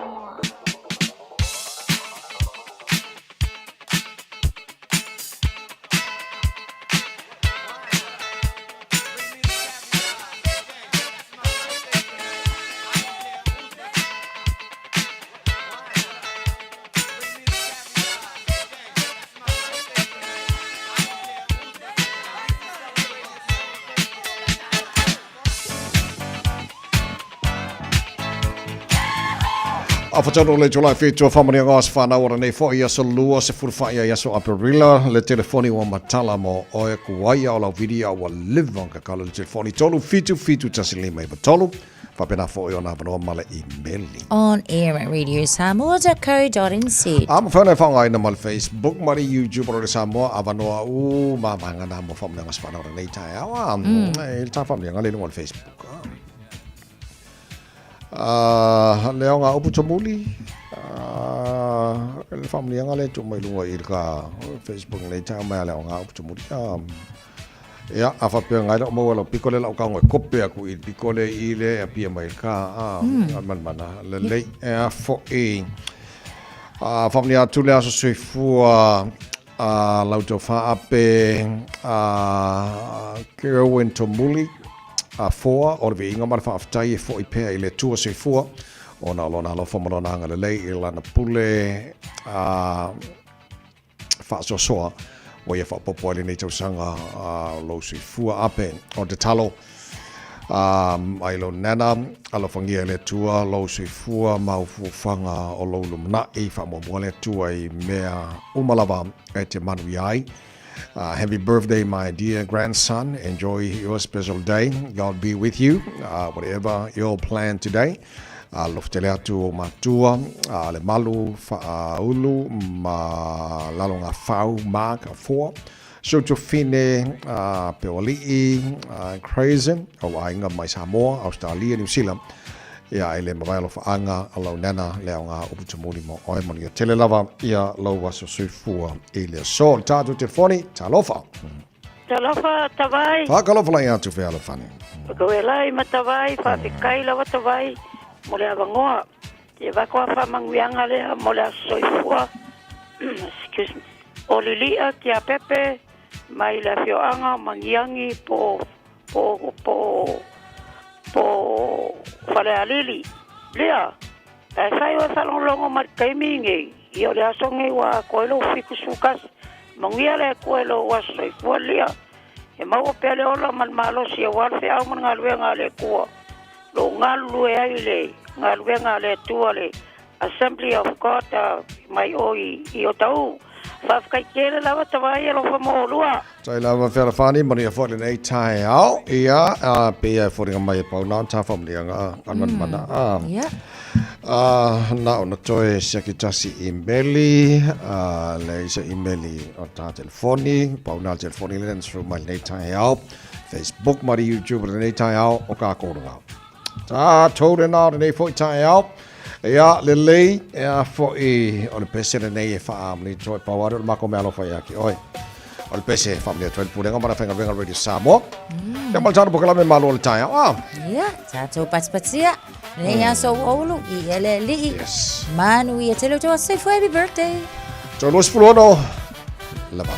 A whatano le July 7 o whamani ngā se whanau ora nei fo i aso lua se furufai i aso Aprila le telefoni ua matala mo oe kuaia o lau vidia ua liva ka kala le telefoni tolu fitu fitu tasi lima iwa tolu Faapena foi ona avanoa ma le imeli. On air at radiosamoa.co.nz. A mafai ona e faaaogaina ma le Facebook ma le YouTube o Radio Samoa, avanoa uma vaega na mo faamanuiaga se whanau lenei taeao. A, e le tā faamanuiaga le luga o le Facebook. A, le ao ngā upu tomuli, a, le faamanuiaga le tuu mai luga i le ka Facebook lenei taeao mai a le ao ngā upu tomuli. A, Ia, a faapea ngai lau maua lau piko le lau kaongo e kope aku i le piko le i le apia mai le ka a mm. manamana lelei e a fo'i a whamani atu le aso soifua a lau tau whaape a Kerwin Tomuli a foa o le viiga ma le faafetai e fo'i pea i le Atua soifua ona o lona alofa ma lona agalelei i lana pule a faasoasoa ua ia faaopoopo ai lenei tausaga a lou soifua ape. O le tatalo, Ai lou nana, alofagia e le Atua lou soifua ma au fuafuaga o lou lumanai, faamuamua le Atua i mea uma lava e te manuia ai. Happy birthday my dear grandson, enjoy your special day, God be with you, whatever your plan today. Alofa tele atu o matua, le malu faaulu ma lalo ngā whau, Mark, 4. Sotofine, Peoalii, Crazen, o aiga mai Samoa, Australia, New Zealand. Ia, e le mavae alofaaga a lau nana le aoga upu tumuli mo oe manuia tele lava ia lou aso soifua i le aso. Le tatou telefoni, talofa. Talofa, Tavai. Whakalofa lai atu Fealofani. Whakawelai ma Tavai, whawhekai lava Tavai, mo le avangoa. Te vako a whamanguianga lea mo le aso soifua. Excuse me. O Lili'a Tiapepe mai le afioaga o Magiagi po po po po Falealili. Lea, ae fai oe faalogologo mai le taimi nei, ia o le aso nei ua atoa ai lou 71. Manuia le Atua i lou aso soifua Lia. E maua pea le ola ma le malosi aua le feau ma le galuega a le Atua. Lou galulue ai i le galuega a le Atua le Assembly of God mai o i Otahuhu. Faafetai tele lava Tavai alofa mo olua. Tai lava Fealofani, manuia foi lenei taeao. Ia, a, pei e foliga mai e pau na ta whamulianga a manumana. A, yeah. A, na ona toe siaki tasi imeli, a, le isa imeli o ta telefoni, pau na telefoni le through mai lenei taeao. Facebook ma le YouTube lenei taeao o ka kōranga. Tā tau rena o lenei foi taeao. Ia, lelei, ea foi o le pese lenei e whaamani toi pau are o le mako mea alofa ia ki oi. O le pese e whaamani atu ai le pulega ma le whainga Radio Samoa. Ia ma le tātou pokalame malo o le taeao. Ah. Ia, tātou patipatia. Nei aso ulu i ele li'i. Yes. Manu ia te leo say happy birthday. Tau 26. Lava.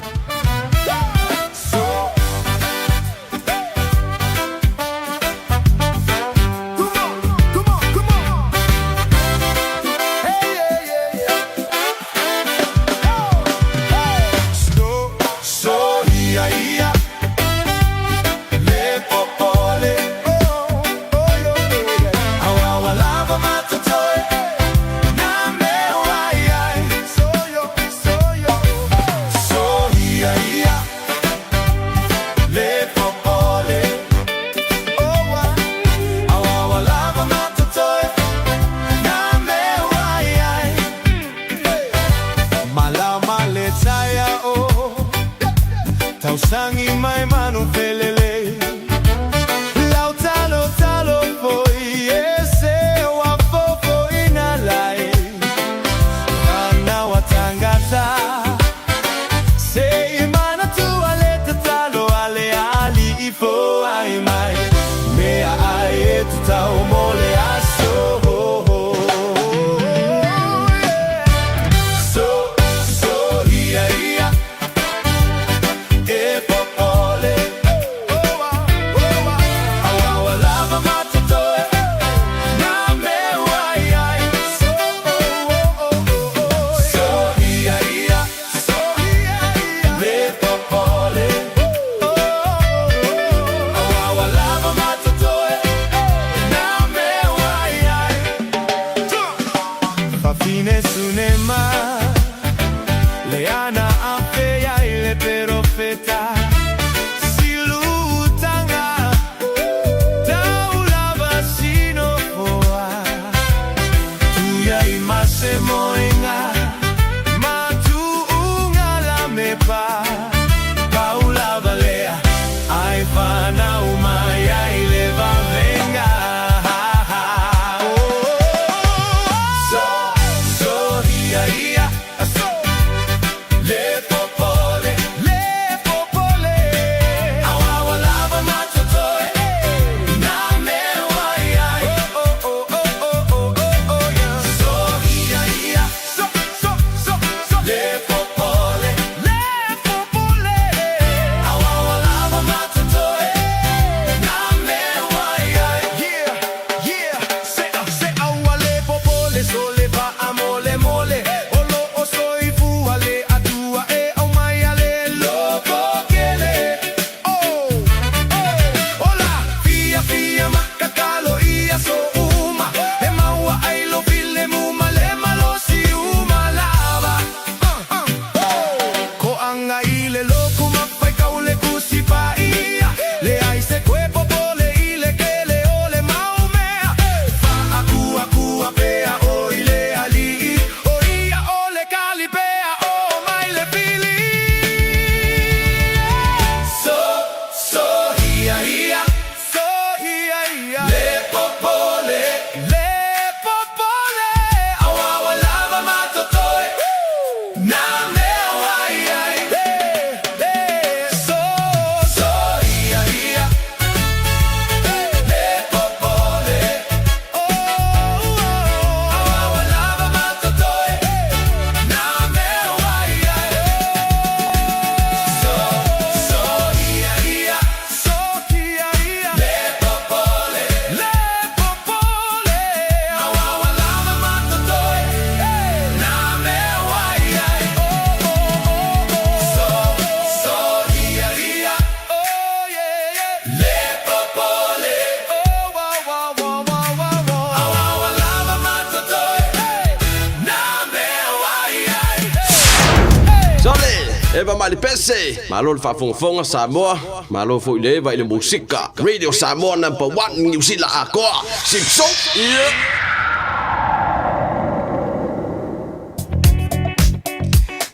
Eva mai le pese, malo le faafogafoga Samoa, malo foi le Eva i le musika. Radio Samoa number 1 Niu Sila atoa. Simpson. Yeah.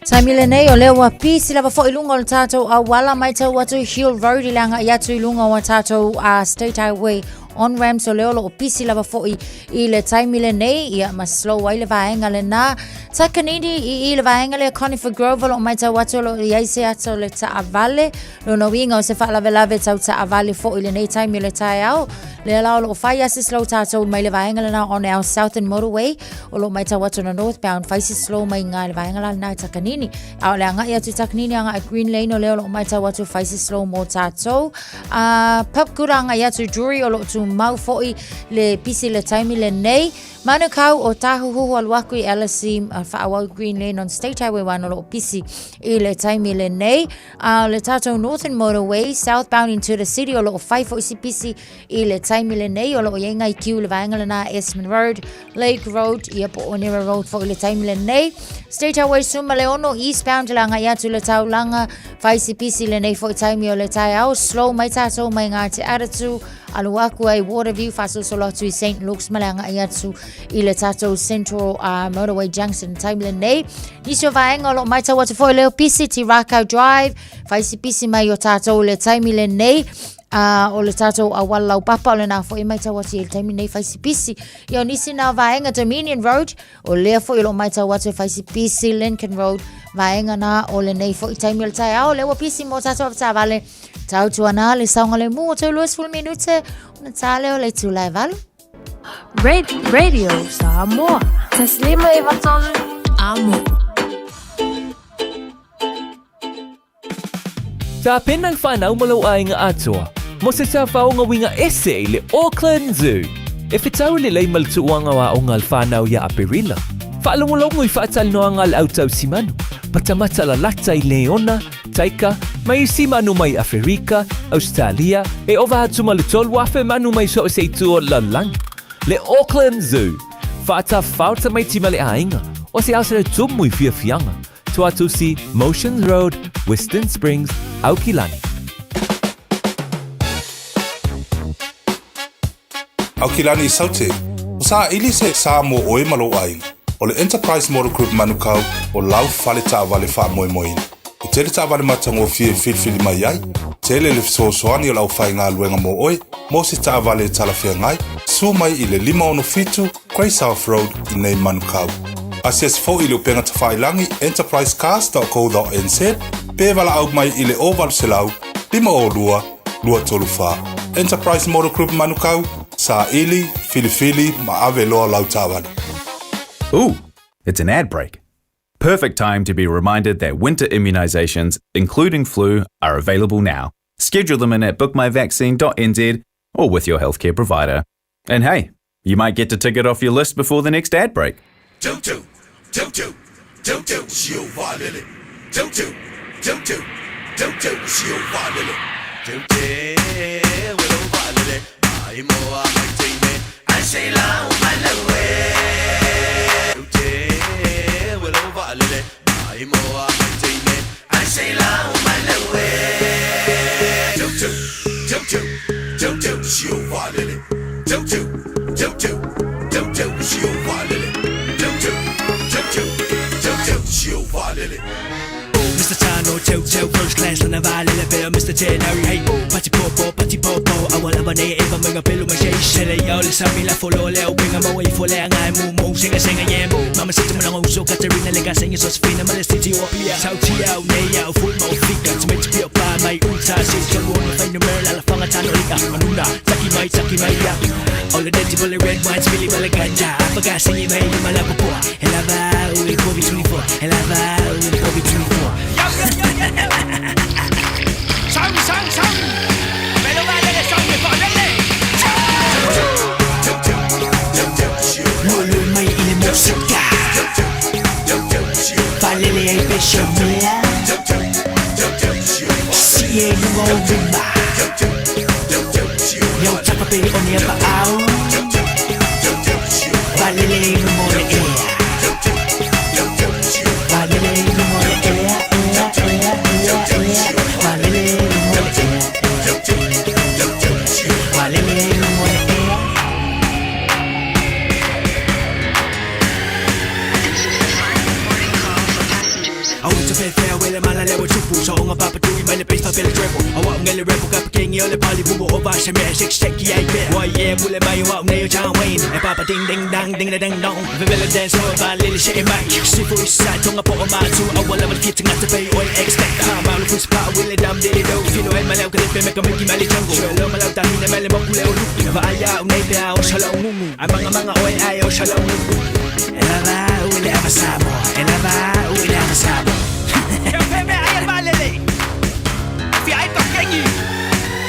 Taimi lenei o lea ua pisi lava foi i luga o le tātou auala matau atu Hill Road i le agai atu i luga o tātou State Highway on ramps o lea o loo pisi lava foi i le taimi lenei ia ma slow ai le vaega lena. Takanini i i le vaega lea Conifer Grove o loo matau atu o loo iai se ata o le taavale. Lona uiga o se faalavelave tau taavale foi i lenei taimi o le taeao. Lea la o loo fai a se slow tātou mai le vaega lena on our Southern Motorway o loo matau atu na northbound fai se slow mai ngā le vaega la lena i Takanini. A o le agai atu i Takanini agai Green Lane o lea o loo matau atu fai se slow mo tātou. A Papakura agai atu Drury o loo tumau foi le pisi le taimi lenei. Manukau o Tāhuhuhu alu aku i Ellerslie faaauau Green Lane on State Highway 1 o loo pisi i le taimi lenei. A o le tātou Northern Motorway southbound into the city o loo fai foi si pisi i le taimi lenei o loo iai ngai kiu le vaega lena Esmond Road, Lake Road ia po o Onera Road foi le taimi lenei. State Highway 16 eastbound le agai atu le taulaga fai si pisi lenei foi taimi o le taeao slow mai tātou mai ngā Te Atatū alu aku ai Waterview faasolosolo atu i St Luke's ma le agai atu i le tātou Central Motorway Junction taimi lenei. Nisi o vaega o loo matau atu foi leo pisi Te Rākau Drive fai si pisi mai o tātou le taimi lenei. O le tātou auala laupapa o lena foi matau atu i le taimi nei fai si pisi. Ia o nisi na vaega Dominion Road o lea foi o loo matau atu e fai si pisi Lincoln Road vaega na o lenei foi taimi o le taeao lea ua pisi mo tātou avetaavale. Tautuana le saogalemu o tau 20 minute ona tā lea o le itula e 8. Radio Samoa. Taslima e vatolu. Amo. Tapena le whanau ma lou aiga atoa mo se tafaoga uiga ese i le Auckland Zoo. E fetau lelei ma le tuuaga o aoga a le whanau ia Aperila. Faalogologo i faatalanoaga a le au tausimanu, matamata lalata i leona, taika, ma isi manu mai Aferika, Ausetalia, e ova atu ma le 3,000 manu mai so o se itu o le lalolagi. Le Auckland Zoo, faatafao tamaiti ma le aiga, o se ao se tumu i fiafiaga, Tuatusi, Motions Road, Western Springs, Aukilani. Aukilani i Saute, o saili se sa mo oe ma lou aiga. O le Enterprise Motor Group Manukau o lau fale taavale faamoemoeina. E tele taavale matagofie e filifili mai ai, tele le fesoasoani o le aufaigaluega mo oe mo se taavale e talafeagai, susu mai i le 567 Grey South Road i nei Manukau. Asiasi foi i le upega tafailagi enterprisecars.co.nz pe valaau mai i le 0800 502 234. Enterprise Motor Group Manukau, saili, filifili ma ave loa lau taavale. Ooh, it's an ad break. Perfect time to be reminded that winter immunisations, including flu, are available now. Schedule them in at bookmyvaccine.nz or with your healthcare provider. And hey, you might get to tick it off your list before the next ad break. 2 2 2 2 2 2 Shiu 2 2 2 2 2 2 Shiu 2 2 2 2 2 2 Shiu 2 2 2 2 2 2 Shiu 2 2 2 2 2 2 Shiu Mr. Tano, Teo Teo, first class na valele bell, Mr. Ten, Harry, hey, party popo, party popo, awala ba ne eva mga pelo ma shay shele yo le sa mi la follow le winga mo i fole ngai mu mu singa singa yeah mama sa mo lang uso Katerina le ka singa Sosfina ma le city o pia sau ti au ne au full mo fika to make pio pa mai unta si chalo no fai no mer la fanga tano ika manuna taki mai ya all the dirty bullet red wine spilly bala ganja Africa singi mai mala popo elava u covid 24 elava u covid 24 Sang, sang, sang! Melo valele, sang, me valele! Lolo mai i le musika Valele ai pesha mea Si e lunga o lima Yau tapa pe o nea pa au Valele i lunga o le ea Valele i lunga o le ea, ea, ea. te whewhea wele mala lewa tupu Sa onga papatui mai le bass pa pele treble Awa ngele rebel ka pakengi o le pali bubo O va se mea six teki ai pea Wai e pule mai o au nei o John Wayne E papa ding ding dang ding da ding dong Vevele dance o va lili se e mai Sifu i sa tonga po o mātu Awa lava le fia tangata pei o le X-Factor Ha malu fusi pa wile dam dili do Fino e malau ka lepe me ka miki mali jungle Shwe lo malau tahina mele moku le o lupi Va ai au nei pea o shala o ngungu Ai manga manga oe ai o shala o ngungu E lava ui le ava Samoa E lava ui le ava Samoa Kia peme ai al valele Fia ai tokengi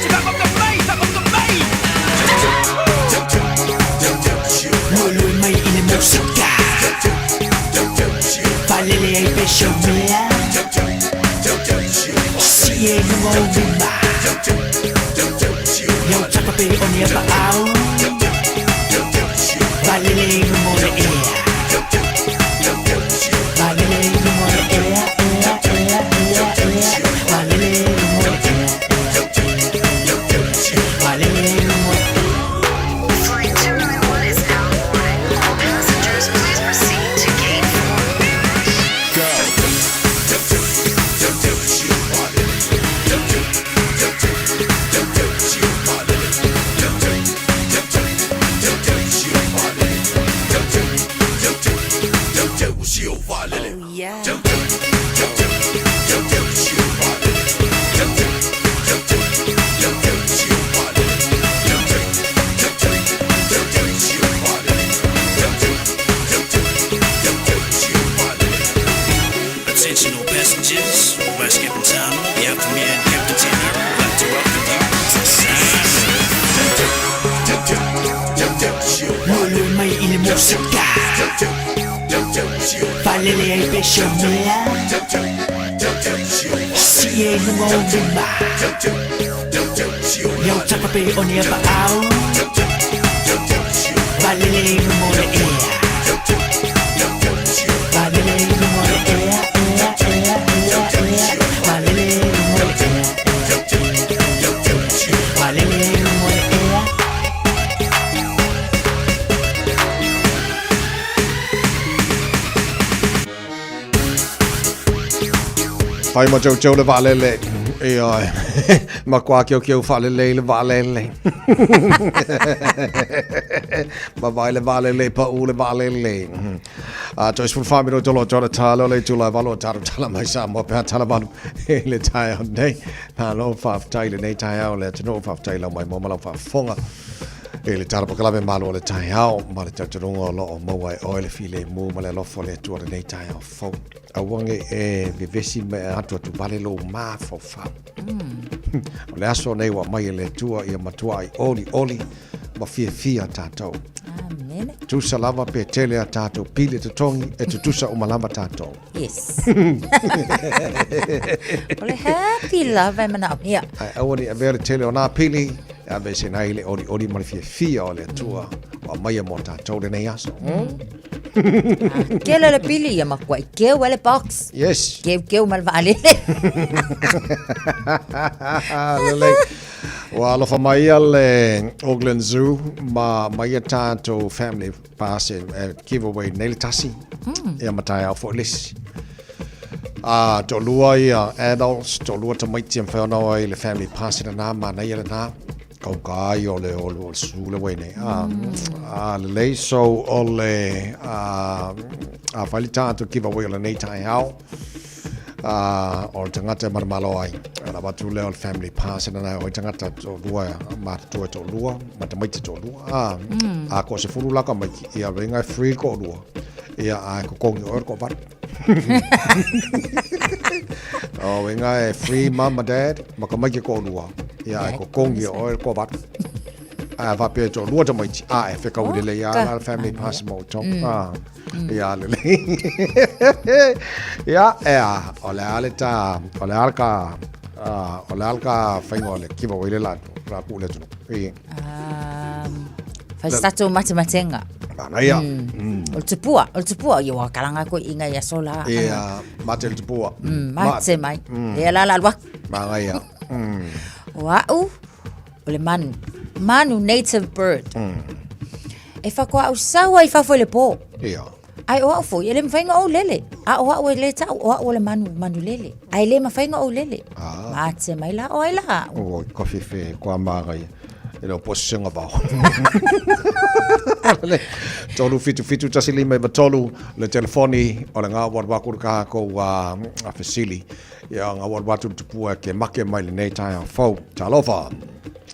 Se whakonga mai, whakonga mai Lulu mai i le musika Valele ai pe shomea Si e lunga o lima Iau tapa pe o ni apa au Valele i lunga o le ea Valele i lunga o le ea, ea, ea, ea, ea Valele i lunga o le ea Valele i lunga o le Flight 291 is now boarding. All passengers, please proceed to gate 4. Oh, yeah. Attention all passengers, Vice Captain Tom, on behalf of me and Captain Tanner, would like to welcome you to Samoa. Lulu mai i le musika Valele ai pe shomea Si e lunga o lima Iau tapa pe o ni apa au Valele i lunga o le ea Valele i lunga o le ea, ea, ea, ea, ea Valele i lunga o le ea Valele i lunga o le ea Fai ma teuteu le vaalele. Ioe. Matua keokeo faalelei le vaalele. Ma vaai le vaalele, pau le vaalele. A toe 14 minute o lo tona talo le itula e 8 o tatou tala mai Samoa pe a tala 8 i le taeao nei. Malo faafetai i lenei taeao le atunuu, faafetai i lau maimoa ma lau faafofoga i le tala polokalame malo o le taeao ma le talitonuga o lo o maua e oe le filemu ma le alofa o le Atua lenei taeao fou. Aua ne i e vevesi ma e atuatuvale lou mafaufau. O le aso nei ua aumai e le Atua ia matuai olioli ma fiafia tatou. Amen. Tusa lava pe tele a tatou pili totogi, e tutusa uma lava tatou. Yes. O le happy lava e manaomia. Ae aua ne i avea le tele o nā pili, e aveeseina ai le olioli ma le fiafia o le Atua ua aumaia mo tatou lenei aso. Kele le pili ia makuai keu ele box. Yes. Keu keu ma le vaalele. Lelei. Ua alofa mai ia le Auckland Zoo ma mai ia tatou family pass e giveaway nei le tasi. Ia ma taeao foi le isi. A toalua ia adults, toalua tamaiti e mafai ona o ai i le family pass lena, manaia lena. Kauka ai o le o le zoo le wai nei. A, a lelei, so o le a, a fai le tatou giveaway o lenei taeao. A, o le tagata e manumalo ai. Ona avatu lea o le family pass lena e o ai tagata toalua matutua e toalua ma tamaiti toalua. A, a toasefulu la tamaiti, ia uiga e free le toalua. Ia, a e totogi e oe le toavalu. O uiga e free mum ma dad ma tamaiti e toalua. Ia, ae totogi e oe le toavalu. Ae a faapea e toalua tamaiti, a e fetaui lelei lava la le family pass mo outou. A, ia lelei. Ia, e a, o le a le ta, o le a le ta, o le a le ta faiga o le giveaway le la, la tuu i le atunuu. I. Fai se tatou matematenga. Manaia. O le tupua, o le tupua, ia ua kalanga koe i inga ia sola. Ia, mate le tupua. Mate mai. Lea la la alu atu. Manaia. O au, o le manu. Manu native bird. E whakoa au saua i fafo i le pō. Ia. Ai o au foi, e le mafai ona ou lele. A o au e le tau, o au o le manu, manu lele. Ai le mafai ona ou lele. Ah. Mate mai la o ai la. O ka fefe kwa manga ia. E leo po senga vao. Le, 377 1 5 3 le telefoni o le ngā waru wako ka ko a fesili. Ia ngā waru watu tupua ke make mai le nei tai fau. Talofa.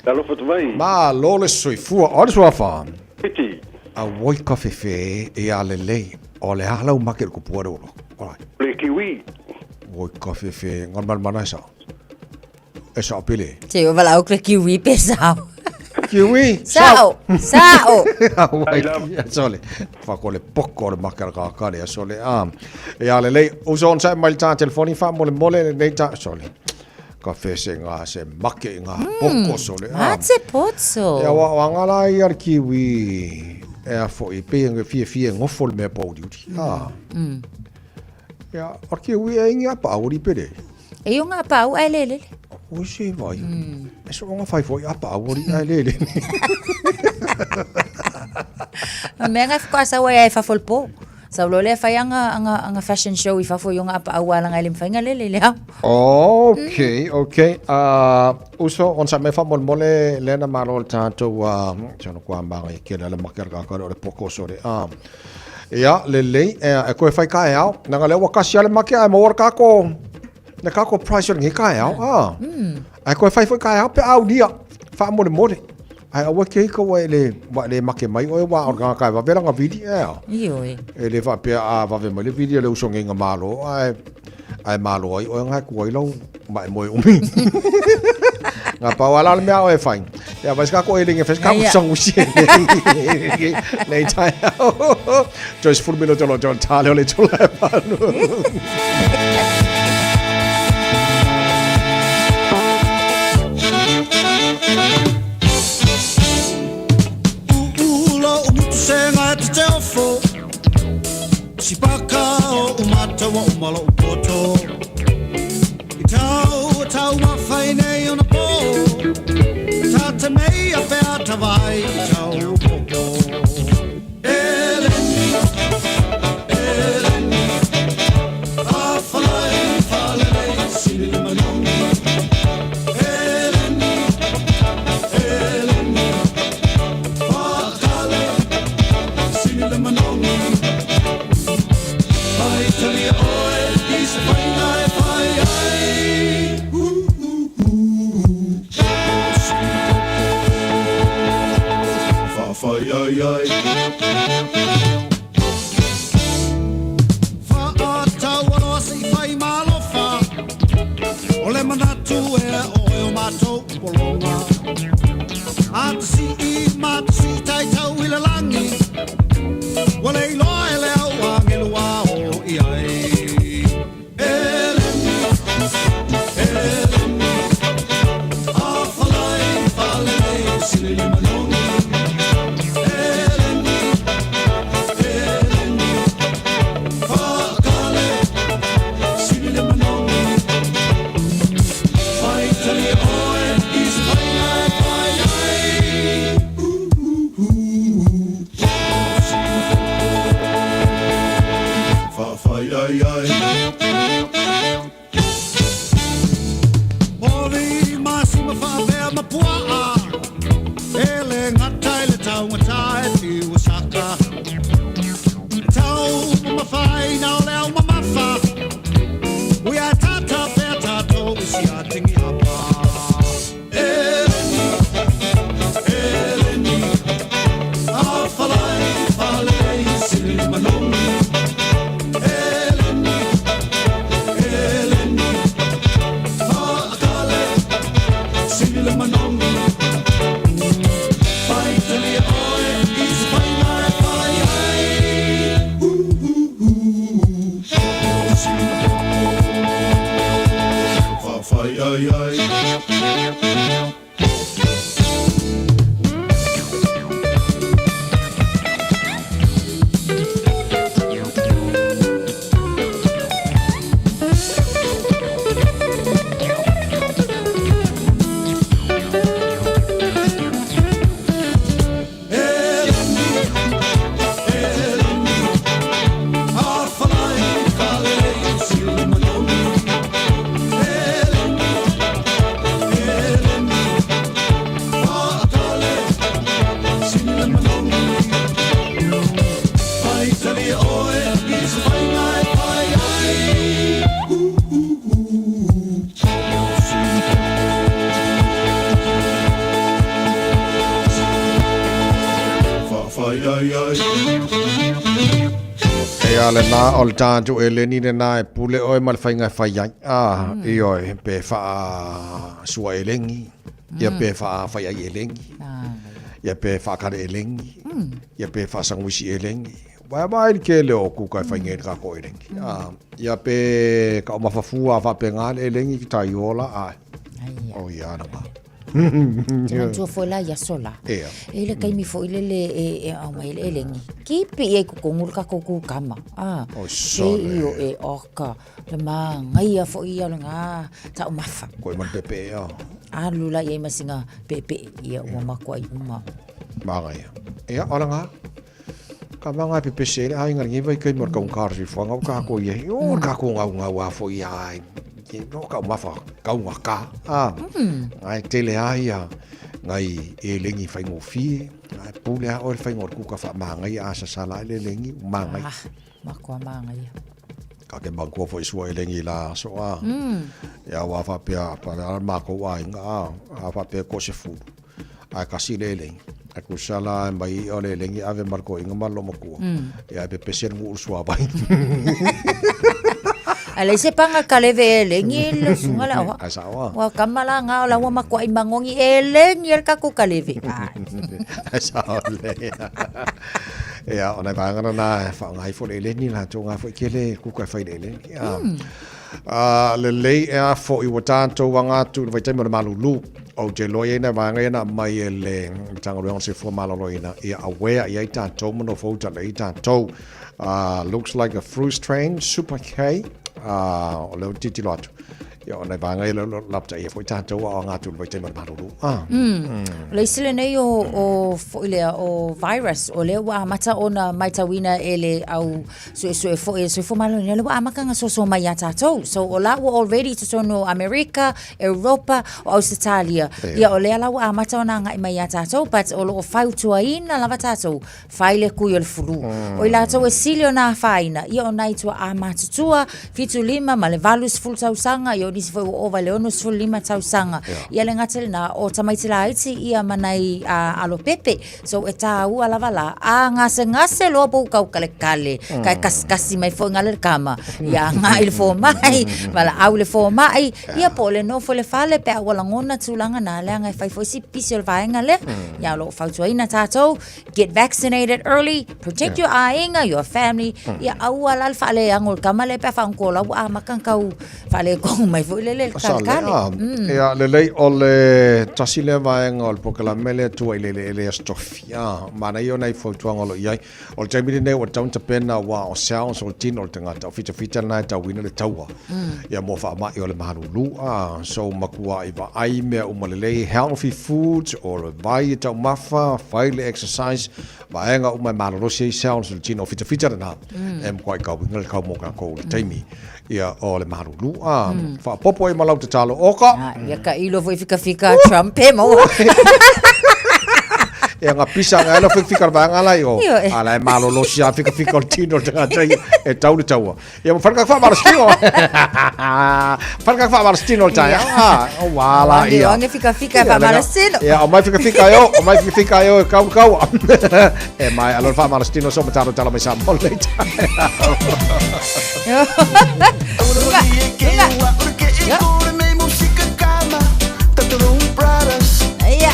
Talofa tu mai. Ma lo le soifua o le suafa. Piti. A woi ka fefe e a le lei o le halau make le kupua le olo. Alright. Le kiwi. Woi ka fefe ngon mal mana sa. E sa pele. Te o vala o le kiwi pe sao. Kiwi. Sao. Sao. Ai sole. Fa ko le poko le make ka ka le sole a. E a le lei o son sa mai ta telefoni fa mo le mole le nei ta sole. Ka fese ngā se make ngā poko sole a. Mate potso. Ia wa wa ngala i ar kiwi. E a fo i pe nge fie fie ngofo le mea pau diuti. Ah. Ia, o kiwi e ingi apa auri pere. E o ngā pau ai lele. O se vai. E so ngā whai foi apa auri ai lele. A mea ngā whakua sa wai ai whafol po. Sa lo le whai anga fashion show i whafo i o ngā apa au alanga i le mwhainga lele le au. Okay, okay. Uso, on sa me fa mole mole lena malo le tātou, tano kua manga i kela le makera ka kare o le poko sore. Ia, le lei, e koe whai ka e au. Nanga leo wakasi ale make ai mawara kako, le kako price o le ngi ka e au. Ai koe whai whai ka e au pe au nia, wha mole mole. Ai awa ke hika wa ele, wa le make mai oe wa o ngā kai wawera ngā vidi e au. Ioi. E le wha pea a wawe mai le vidi le uso ngenga malo, ai malo ai oe ngā kuai lau mai moe umi. Ngā pau ala le mea oe whai. Ia vai ska ko ele nge fes ka uso ngusi. Nei tai au. Joyce Fulmilo tolo tolo tale ole tolo e panu. Si paka o umata wa umalo upoto. I tau, tau ma whai nei ona po. Tata mei a pea tawai i tau popo. Eleni, eleni, a whalai whalele sili le manongi. Eleni, eleni, whakale sili le manongi. Ai ai. Whaatau aloa se i whai malofa. O le manatu e o e o mātou polonga. A te si i mā te si tai tau i le langi. Wale i loa e le au angelua o i ai. Eleni, eleni, a whalai whalele sile le manongi. Ia lena o le tatou eleni lena e pule oe ma le faiga e fai ai. Ah, ioe, pe faa sua elegi, ia pe faa fai ai elegi, ia pe faakale elegi, ia pe faasaguisi elegi. Vae vae le tele o kuka e fai nei le tatou elegi. Ah, ia pe taumafa fua faapena le elegi ki tai ola, ae. O ia lena. Te manatua foi la i aso la. Ia. E le taimi foi lele e, e ao mai le elegi. Kipi i ai totonu le tatou kukama. Ah, Oi e sole. io e oka. Le māngaia foi ia o lena taumafa. Koe ma le pepe ea. Alu la i ai ma sina pepe ia ua makuai uma. Māngaia. Ia, o lena. Ka manga e pepese le aiga lenei vaitaimi o le taugata o le soifuaga ua tatou i ai. O le tatou gaugau lava foi ia no taumafa taugata. Ae tele lava ia nai elegi faigofie, ae pule lava oe i le faiga o le kuka faamagaia a sasala ae le elegi ua magaia. Ah, matua magaia. Ka ke manatua foi sua elegi i la aso a. Ia aua faapea pa le a le matou aiga a, a faapea e toasefulu ae tasi le elegi. Ae tusa la e mai i'a o le elegi ave ma le toeaina ma le loomatua. Ia ae pepese le nuu i le suavai. Ae leai se paga kaleve elegi le susuga le aoa. Ae sao a. Ua kama la nga o la ua matuai magogi elegi e le tatou kaleve. Ae sao lelei. Ia, o nai vaega lena e faaaoga ai foi le eleni latou nga foi tele kuka e fai i le eleni. A lelei ea foi ua tatou aga atu i le vaitaimi o le malulu. Ou te iloa i ai nai vaega ia na aumai e le Matagaluega o le Soifua Maloloina ia aware i ai tatou ma nofo uta lelei tatou. Looks like a fruit train, super K. O lea ou te tilotilo atu. Ia, o nai vaega ia lea o lo o lapataia foi tatou a o aga atu i le vaitaimi o le malulu. O le isi lenei o, o foi lea, o virus, o lea ua amata ona matauina e le au suesue foi e le Soifua Maloloina, lea ua amata ona soso mai ia tatou. So, o la ua already i totonu o Amerika, Europa, o Ausetalia. Ia, o lea la ua amata ona agai mai ia tatou, but o lo o fautuaina lava tatou, fai le kui o le fulu. O i latou e sili ona afaina, ia o nai tuaa matutua, 75 ma le 80 tausaga, ia o nisi foi ua ova i le 65 tausaga. Ia le gata i lena, o tamaiti laiti ia ma nai alo pepe. So e tāua lava la, a gasegase loa po o ua taukalekale, ka e kasikasi mai foi gale le kama, ia agai i le fomai, valaau i le fomai, ia po o le nofo i le fale pe a ua lagona tulaga na, leaga e fai foi si pisi o le vaega lea. Ia o lo o fautuaina tatou, get vaccinated early, protect your aiga, your family, ia aua la le faaleago o le tama lea pe a faagogola ua amata ona tau faaletonu mai foi lele le kalekale. Ia, lelei o le tasi lea vaega o le polokalame lea tua i le eleele Aso Tofi. Manaia o nai fautuaga o lo o i ai. O le taimi lenei ua tatau ona tapena aua o cells o le tino o le tagata, o fitafita lena e tauina le taua. Ia mo faamai o le malulu. So matuai vaai mea uma lelei, healthy foods, o le vai e taumafa, fai le exercise, vaega uma e malolosi ai cells o le tino, o fitafita lena e matuai tauina le tau mo tatou i le taimi ia o le malulu. Faaopoopo ai ma lau tatalo oka. Ia tailo foi fikafika a Trump e maua. Ia nga pisa nga ela fikafika le vaega la i o. Ioe. A la e malolosi a fikafika o le tino o le tagata ia e tau le taua. Ia ma whanaka wha marastino. Whanaka wha marastino le taeao. Ah, o wala ia. Oange fikafika wha marastino. Ia, o mai fikafika e o, o mai fikafika e o e kau kau. E mai alo wha marastino so mataro tala mai sa mo le taeao. Aia,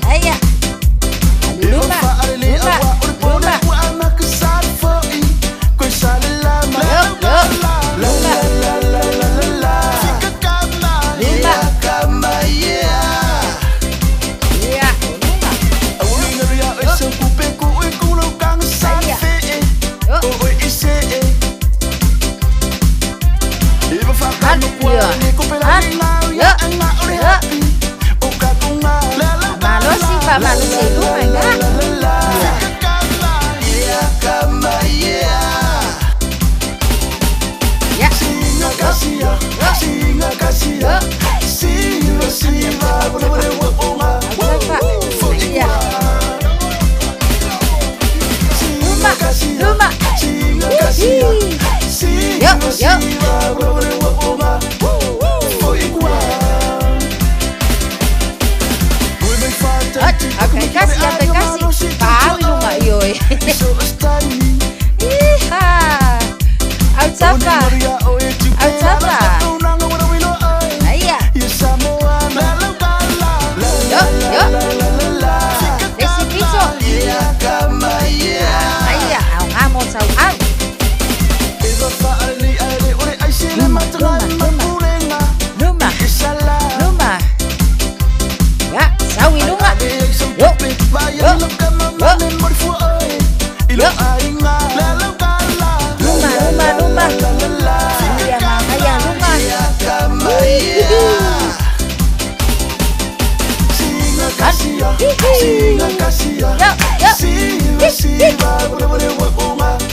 aia. Luma, luma, luma. Malosi, fa malosi i luma i ngā. Luma, luma. Yo, yo. Okay, kasi, kasi, kasi.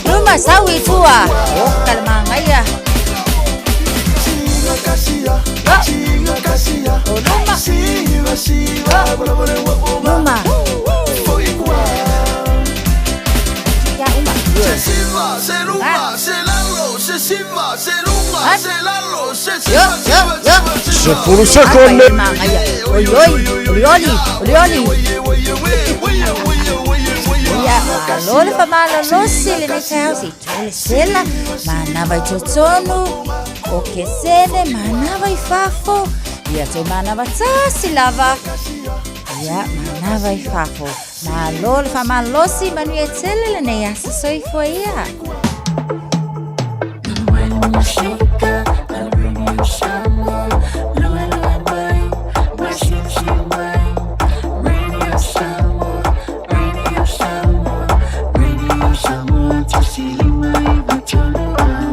Luma sau i tua. O kalamanga ia. O luma. Luma. Ya uma. 10 sekonde. Oi oi, oli oli, oli oli. Ia, malo le famalolosi lenei taeao se i tole sela, manava i totonu, o kesene, manava i fafo, ia toe manava tasi lava. Ia, manava i fafo. Malo le famalolosi, manuia tele lenei aso soifua ia.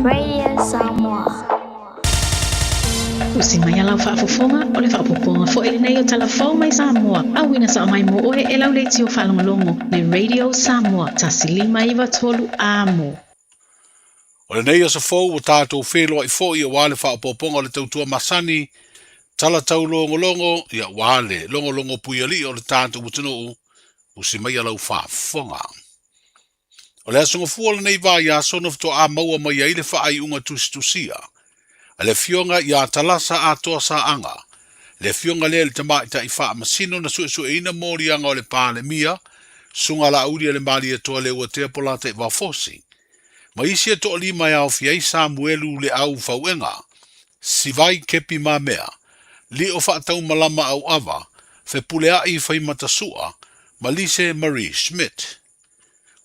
Radio Samoa. Tusi mai a lau faafofoga o le faaopoopoga foi lenei o Tala Fou mai Samoa, auina sao mai mo oe e lau leitio faalogologo le Radio Samoa 1 5 93 Amo. O lenei aso fou ua tatou feloai foi auā le faaopoopoga o le tautua masani, tala taulogologo, ia auā le logologo puialii o le tatou atunuu, usi mai lau faafofoga. O le aso gafua o lenei vaiaso na faatoā maua mai ai le faaiuga tusitusia a le afioga iā Talasa Atoa Saaga, le afioga lea i le tamaitai faamasino na suesueina moliaga o le Palemia, Susuga Laaulialemalietoa Leuatea Polataivao Fosi, ma isi e toalima e aofia ai Samuelu Leau Fauega, Sivai Kepi Mamea, Lio Faataumalama Auava, Fepuleai Faimatasua, ma Lise Marie Schmidt.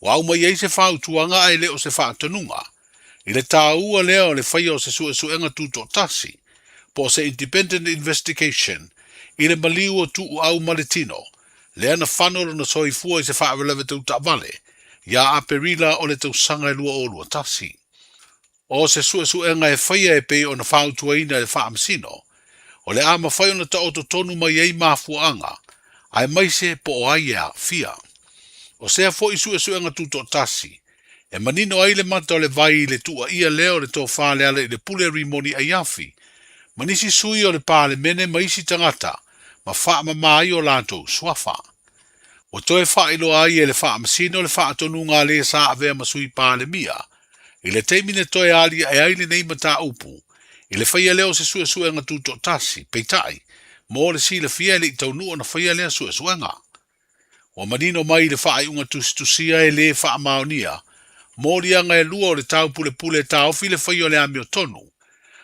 Ua aumai ai se fautuaga ae le o se faatonuga, i le tāua lea o le faia o se suesuega tutoatasi, po o se independent investigation, i le maliu o Tuuau ma le tino, lea na fano lona soifua i se faalavelave tau taavale, ia Aperila o le tausaga e 2021. O se suesuega e faia e pei ona fautuaina e le faamasino, o le a mafai ona taoto tonu mai ai mafuaaga, aemaise po o ai e aafia. O sea foi suesuega tutoatasi, e manino ai le mata o le vai i le tuuaia lea o le Tofa Lealailepule Rimoni Aiafi, ma nisi sui o le Palemene ma isi tagata, ma faamama ai o latou suafa. Ua toe faailoa ai e le faamasino le faatonuga a le sa avea ma sui Palemia, i le taimi na toe aliae ai lenei mataupu, i le faia lea o se suesuega tutoatasi, peitai, mo le silafia e le i taunuu ona faia lea suesuega. Ua manino mai i le faaiuga tusitusia e lē faamaonia moliaga e lua o le taupulepule e taofi le faia o le amiotonu,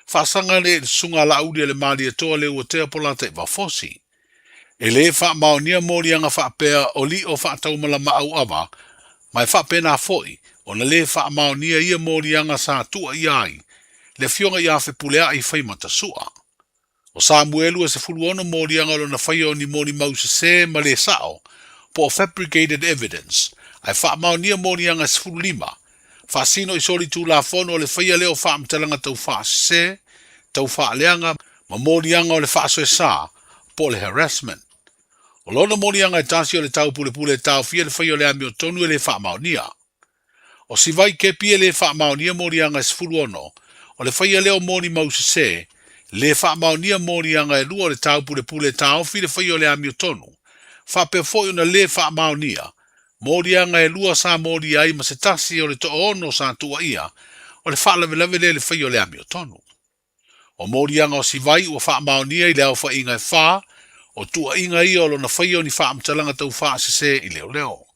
faasaga lea i le Susuga a Laaulialemalietoa Leuatea Polataivao Fosi. E lē faamaonia moliaga faapea o lio faataumalama auava, ma e faapena foi ona lē faamaonia ia moliaga sa tuuaia ai le Afioga ia Fepuleai Faimatasua. O Samuelu e 16 moliaga o lona faia o ni molimau sesē ma lē sa'o, po o fabricated evidence, ae faamaonia moliaga e 15, faasino i solitulafono o le faia lea o faamatalaga taufaasesē, taufaaleaga ma moliaga o le faasoesā, po o le harassment. O lona moliaga e tasi o le taupulepule e taofia le faia o le amiotonu e lē faamaonia. O Sivai Kepi e lē faamaonia moliaga e 16, o le faia lea o molimau sesē, lē faamaonia moliaga e lua o le taupulepule e taofi le faia o le amiotonu, faapea foi ona lē faamaonia moliaga e lua sa molia ai ma se tasi o le toaono sa tuuaia o le faalavelave lea i le faia o le amiotonu. O moliaga o Sivai ua faamaonia i le aofaiga e fa o tuuaiga ia o lona faia o ni faamatalaga taufaasesē i leoleo.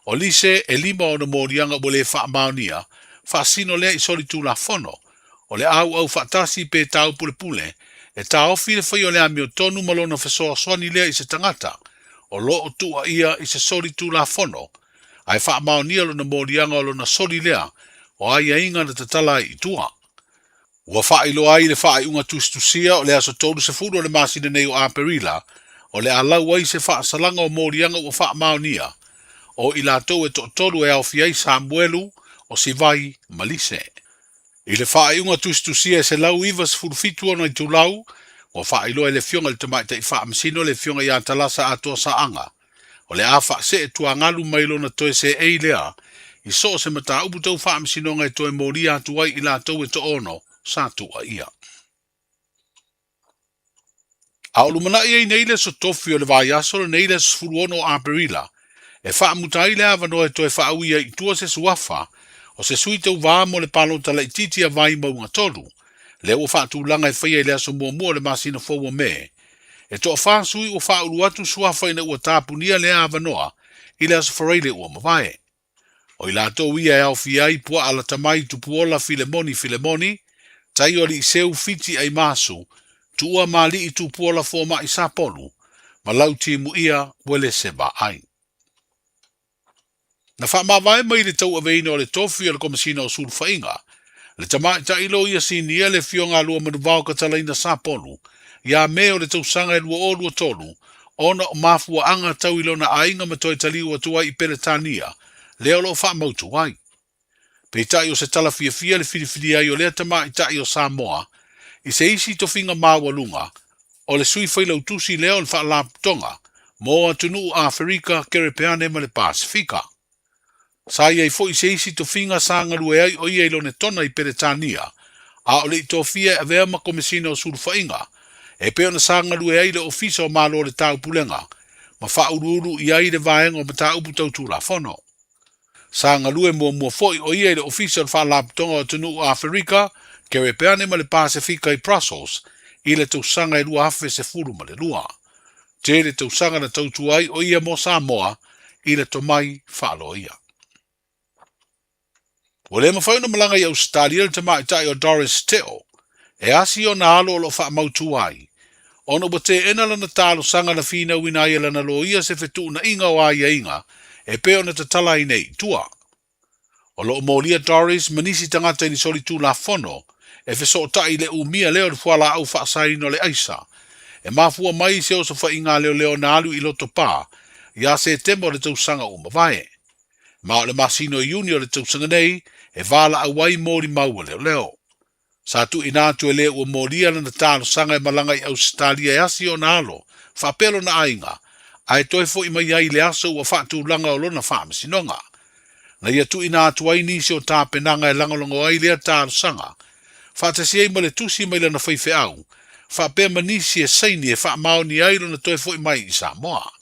O Lise e lima ona moliaga ua lē faamaonia, faasino lea i solitulafono, o le auau faatasi pe taupulepule e taofi le faia o le amiotonu ma lona fesoasoani lea i se tagata o loo tuuaia i se solitulafono, ae faamaonia lona moliaga o lona soli lea o aiaiga na tatala ai i tua. Ua faailoa ai i le faaiuga tusitusia o le aso 30 o le masina nei o Aperila, o le a lau ai se faasalaga o moliaga ua faamaonia, o i latou e toatolu e aofia ai Samuelu, o Sivai ma Lise. I le faaiuga tusitusia e 197 ona itulau, ua faailoa e le Afioga i le Tamaitai Faamasino le Afioga ia Talasa Atoa Saaga, O le a faasee tuagalu mai lona toe seei lea i so o se mataupu tau faamasinoga e toe molia atu ai i latou e toaono sa tuuaia. A o lumanai ai nei le aso tofi o le vaiaso lenei le aso 16 o Aperila e faamuta ai le avanoa e toe faaui ai i tua se suafa o se sui tauva mo le palota laitiiti a Vaimauga 3, lea ua faatulaga e faia i le aso muamua o le masina fou o Me. E toafa sui ua faaulu atu suafa ina ua tapunia lea avanoa i le aso Faraile ua mavae. O i latou ia e aofia ai Puaa Latamai Tupuola Filemoni Filemoni, Taio Aliiseu Fiti Aimasu, Tuua Mali'i Tupuola Foma'i Sapolu, ma Lauti Muia Uelese Vaai. Na faamavae mai i le tauaveina o le tofi o le Komesina o Sulufaiga, le Tamaitai Loia Sinia le Afioga a Luamanuvao Katalaina Sapolu, ia Me o le tausaga e 2023, ona o mafuaaga tau i lona aiga ma toe taliu atu ai i Peretania, lea o lo o faamautu ai. Peitai o se tala fiafia le filifili ai o lea tamaitai o Samoa i se isi tofiga maualuga o le sui failautusi lea o le Faalapotopotoga mo atunuu Aferika, Kerepeane ma le Pasefika. Sa i ai foi se isi tofiga sa galue ai o ia i Lonetona i Peretania, a o le i tofia e avea ma Komesina o Sulufaiga, e pei ona sa galue ai i le Ofisa o Malo o le Taupulega ma faauluulu i ai le Vaega o Mataupu Tau Tulafono. Sa galue muamua foi o ia i le Ofisa o le Faalapotopotoga o Atunuu Aferika, Kerepeane ma le Pasefika i Brussels i le tausaga e 2012. Tele tausaga na tautua ai o ia mo Samoa i le tomai faaloia. Ua le mafai ona malaga i Ausetalia le tamaitai o Doris Teo e asi ona alo o lo o faamautu ai, ona ua teena lana talosaga na finauina ai e lana loia se fetuunaiga o aiaiga e pei ona tatala ai nei i tua. O lo o molia Doris ma nisi tagata i ni solitulafono e fesootai i le umia lea o le fualaau faasaina o le aisa, e mafua mai i se osofaiga leoleo na alu i Lotopa ia Setema o le tausaga ua mavae. Ma o le masina o Iuni o le tausaga nei e valaau ai molimau a leoleo. Sa tuuina atu e le ua molia lana talosaga e malaga i Ausetalia e asi ona alo, faapea lona aiga, ae toe foi mai ai i le aso ua faatulaga o lona faamasinoga. Na ia tuuina atu ai nisi o tapenaga e lagolago ai lea talosaga, faatasi ai ma le tusi mai lana faifeau, faapea ma nisi e saini e faamaonia ai lona toe foi mai i Samoa.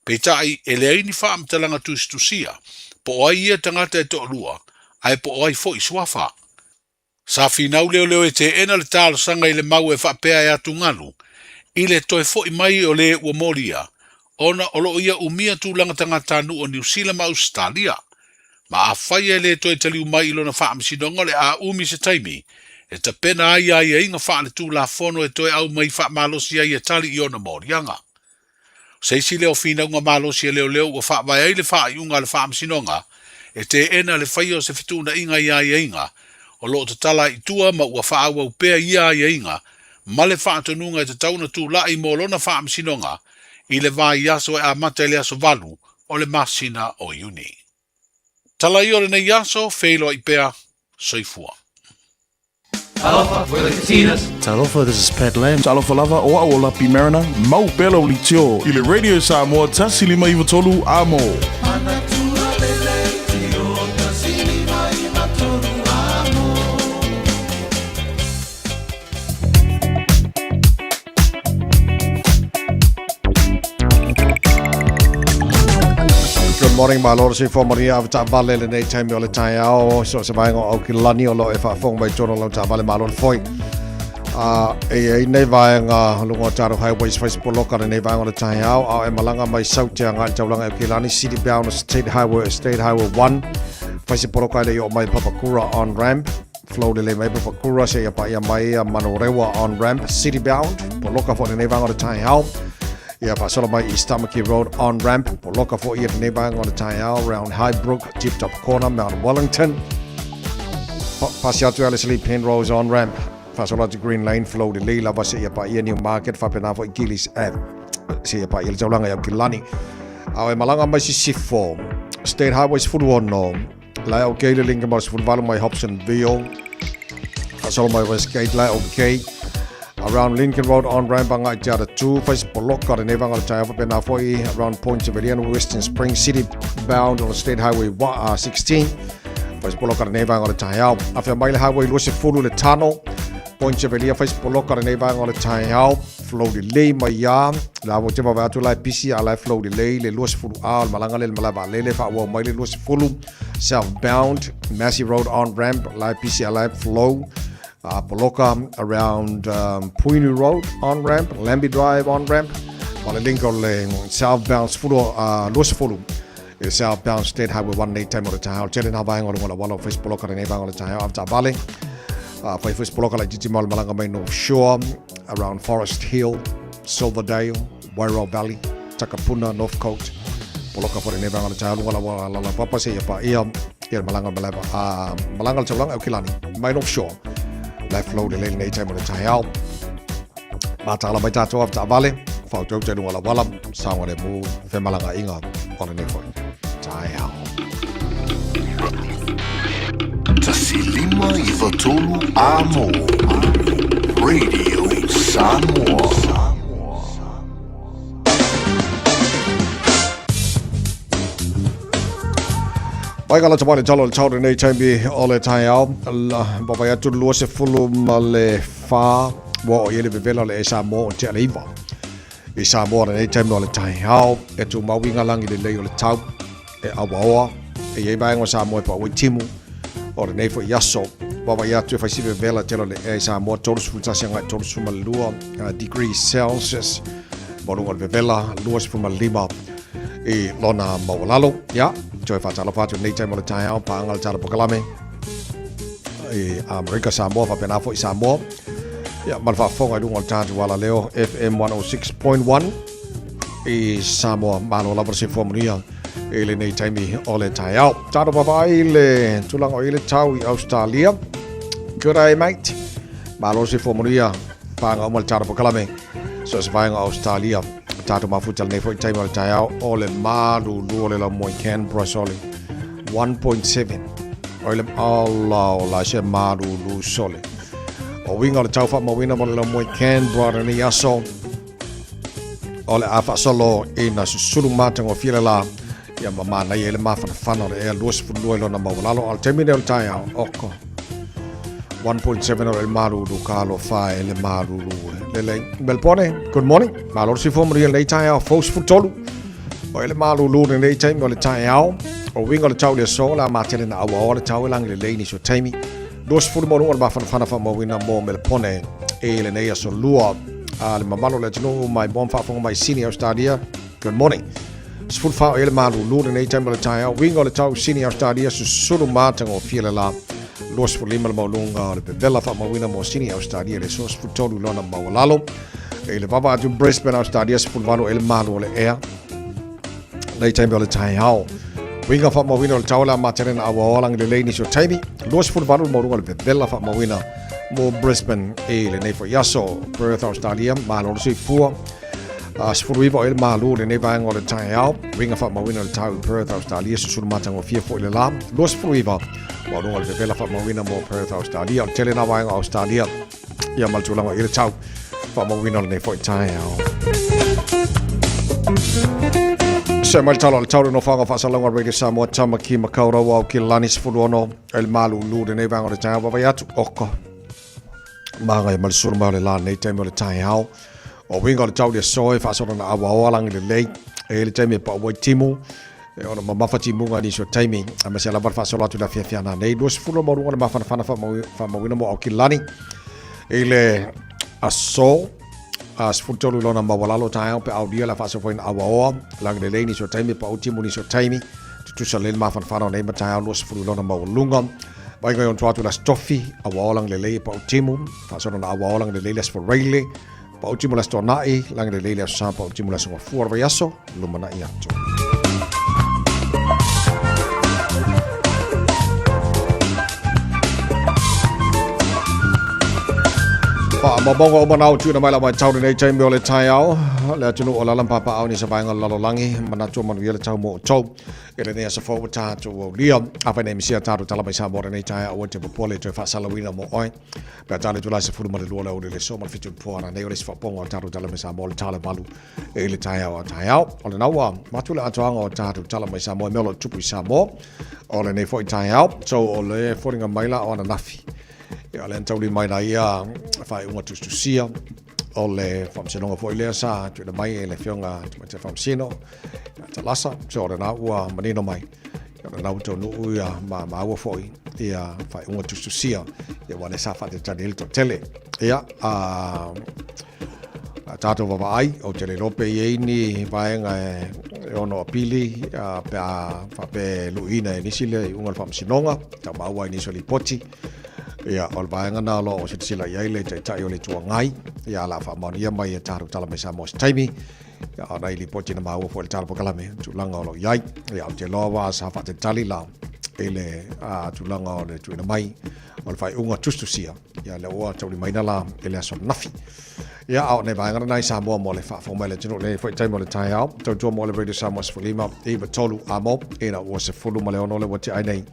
Peitai, e leai ni faamatalaga tusitusia, po o ai ia tagata e toalua, ae po o ai foi suafa. Sa finau leoleo e teena le talosaga i le mau e faapea e atugalu i le toe foi mai o le ua molia, ona o lo o ia umia tulaga tagatanuu o Niu Sila ma Ausetalia. Ma afai e le toe taliu mai i lona faamasinoga o le a umi se taimi e tapena ai aiaiga faaletulafono e toe aumai faamalosi ai e tali i ona moliaga. O se isi lea o finauga malosi a leoleo ua faavae ai le faaiuga a le Faamasinoga e teena le faia o se fetuunaiga i aiaiga o lo o tatala ai i tua ma ua faaauau pea ia aiaiga ma le faatonuga e tatau ona tulai mo lona faamasinoga i le vaiaso e amata i le aso 8 o le masina o Iuni. Tala ia o lenei aso, feiloai pea, soifua. Talofa, we're the Katinas. Talofa, this is Pat Lam. Talofa lava, o au o Lapi Mariner. Mau pea lau leitio i le Radio Samoa 153 Amo. Good morning, malo le soifua manuia ave taavale lenei taimi o le taeao. So se vaega o Aukilani o lo e faafofoga mai totonu o lau taavale malo le foi. E i ai nei vaega luga o tatou highways fai se poloka lenei vaega o le taeao, a o e malaga mai Saute agai i le taulaga i Aukilani, City Bound State Highway, State Highway 1, fai se poloka e le i oo mai Papakura on ramp. Flow lelei mai Papakura seia paia mai a Manurewa on ramp City bound poloka foi lenei vaega o le taeao. Ia faasolo mai East Tamaki Road on ramp poloka foi ia lenei vaega o le taeao round Highbrook Tip Top Corner Mount Wellington. Pasi atu Ellerslie Penrose on ramp faasolo atu Green Lane flow lelei lava seia paia Newmarket faapena foi Gillies Ave seia paia le taulaga i Aukilani. A o e malaga mai Sisifo State Highway 16 Lae o kei le linka mo le 18 mai Hobsonville. Faasolo mai Westgate, lae o kei. Around Lincoln Road on ramp agai i Te Atatū, fai se poloka o lenei vaega o le taeao faapena foi around Point Civilian, Western Spring City bound on the State Highway 16. Fai se poloka o lenei vaega o le taeao. Afea mai le Highway 20 le Tano, Point Chevalier fai se poloka o lenei vaega o le taeao. Flow lelei mai ia. La ua te vaavaai atu la e pisi a la e flow lelei le 20 A o le malaga lea i le malae vaalele faaauau mai le 20 southbound Massey Road on ramp la e pisi a la e flow poloka around Puinu Road on ramp, Lambie Drive on ramp ma le link o le southbound 10 20 i le southbound State Highway 1 nei taimi o le taeao. Tele nā vaega o le walawala o fai se poloka lenei vaega o le taeao avetaavale. Fai foi se poloka laitiiti ma o le malaga mai North Shore, around Forest Hill, Silverdale, Wairau Valley, Takapuna, Northcote. Poloka foi lenei vaega o le taeao luga la la la papa se ia pa ia ia le malaga malaga malaga le taulaga Aukilani mai North Shore. La flow le lele nei taimi o le taeao. Mataala mai tātou avetaavale, whautauta i lunga lawala, saogalemu, femalagaaiga o lenei foi taeao. 1 5 93 Amo Radio Samoa. Mai ka lata mai le talo le tau lenei taimi o le taeao. Vaavaai atu le 24 ua oo i ai le vevela o le Samoa o tea le 9. I Samoa lenei taimi o le taeao e tumau i ngā lagi lelei o le tau e auaoa e i ai vaega o Samoa e paua i timu o lenei foi aso. Vaavaai atu e fai si vevela tele o le ea i Samoa 31 agai 32 degrees Celsius. Maualuga o le vevela 25 i lona maualalo. Ia, toe faatalofa atu lenei taimi o le taeao, paaga le tala polokalame i Amerika Samoa faapena foi Samoa. Ia, ma le faafofoga i luga o le tatou alaleo FM 106.1 i Samoa. Malo lava le soifua manuia i lenei taimi o le taeao. Tatou vaavaai i le tulaga o i le tau i Australia. Good day, mate. Malo le soifua manuia. Paaga uma le tala polokalame. So o se vaega o Australia. Tatou mafuta lenei foi taimi o le taeao o le malulu o le laumua i Canberra sole 1.7. O le ala o la se malulu sole. O uiga o le tau faamauina mo le laumua i Canberra lenei aso o le a faasolo ina susulu matagofie le la ia ma manaia ai le mafanafana o le ea 22 i lona maualalo. A o le taimi lenei o le taeao, oko 1.7 o le malulu ka alofa e le malulu lelei. Melbourne, good morning. Malo le soifua manuia lenei taeao fou 13. O le malulu lenei taimi o le taeao. O uiga o le tau i le aso, la matele na auaoa le tau e lagi lelei nisi o taimi. 20 maualuga o le mafanafana faamauina mo Melbourne i lenei aso lua. A le mamalu o le atunuu mai mo faafofoga mai Sydney, Australia. Good morning. 14 o le malulu lenei taimi o le taeao. Uiga o le tau Sydney, Australia, susulu matagofie le la. 25 le maualuga o le vevela faamauina mo Sydney, Australia, le aso 13 lona maualalo. I le vava atu Brisbane, Australia, 18 e le malu o le ea. Nei taimi o le taeao. Uiga faamauina o le tau o le a matele na auaoa lagi lelei nisi o taimi. 28 le maualuga o le vevela faamauina mo Brisbane i lenei foi aso. Perth, Australia, malo le soifua. 19 o le malu lenei vaega o le taeao. Uiga faamauina o le tau i Perth, Australia, susulu matagofie foi le la. 29 maualuga o le vevela faamauina mo Perth, Australia. O le tele nā vaega o Australia ia ma le tulaga i le tau faamauina o lenei foi taeao. Se mai le tala o le tau le nofoaga faasalauga Radio Samoa Tamaki Makaurau Aukilani 16 e le malulu lenei vaega o le taeao vaavaai atu oko. Māngai ma le sulu mai o le la nei taimi o le taeao. O uiga o le tau i le aso e faasolo na auaoa lagi lelei. E le taimi e paua ai timu. E ona mamafa timuga i nisi o taimi. Aemaise lava le faasolo atu i le afiafi ana nei. 20 maualuga le mafanafana faamauina mo Aukilani. I le aso a 13 lona maualalo taeao pe aulia le faasofoina auaoa lagi lelei nisi o taimi e pau timu nisi o taimi. Tutusa lelei le mafanafana o nei mataeao 20 lona maualuga. Vaaiga i ona tua atu le Aso Tofi, auaoa lagi lelei e pau timu. Faasolo na auaoa lagi lelei le Aso Faraile, pau timu le Aso Toonai, lagi lelei le Aso Sa, pau timu le Aso Gafua o le vaiaso, lumanai atu. Faamaumauga uma na o tuuina mai lau matau lenei taimi o le taeao. Le atunuu o lala ma papaao i nisi o vaega o le lalolagi, manatu o manuia le tau mo outou. I lenei aso fou ua tatou aulia. Afai nei misia tatou tala mai Samoa lenei taeao ua te popole toe faasalauina mo oe. Pe a tale itula 12 o le aoauli le so ma le 7 o le po a nanei o le isi faaopoopoga o tatou tala mai Samoa o le tala valu i le taeao a taeao. O lena ua matu le atoaga o tatou tala mai Samoa i mea o lo o tupu i Samoa o lenei foi taeao. So o le foliga mai la o ananafi. Ia, lea na tauli mai la ia faaiuga tusitusia o le faamasinoga foi lea sa tuuina mai e le Afioga Tamaitai Faamasino ia Talasa. So o lena ua manino mai, ia o lena ua taunuu ia ma maua foi ia faaiuga tusitusia ia ua le sa faatalitali ai le toatele. Ia, a tatou vaavaai, ou te le iloa pe i ai ni vaega e ono apili pe a faapea e luiina e nisi le iuga o le faamasinoga, tau maua ai nisi o lipoti. Ia, o le vaega na o lo o silasila i ai le Taitai o le Itu Agai, ia, o le a faamaonia mai e tatou tala mai Samoa se taimi, ia, o nai lipoti na maua foi i le tala polokalame, tulaga o lo o i ai. Ia, ou te iloa ua sa faatalitali la i le tulaga o le tuuina mai o le faaiuga tusitusia, ia, lea ua taulimaina la i le aso ananafi. Ia, a o nai vaega na i Samoa mo le faafofoga mai a le atunuu i lenei foi taimi o le taeao. Tautua mo le Radio Samoa 15 93 amo ina ua 16 le ua tea ai nei.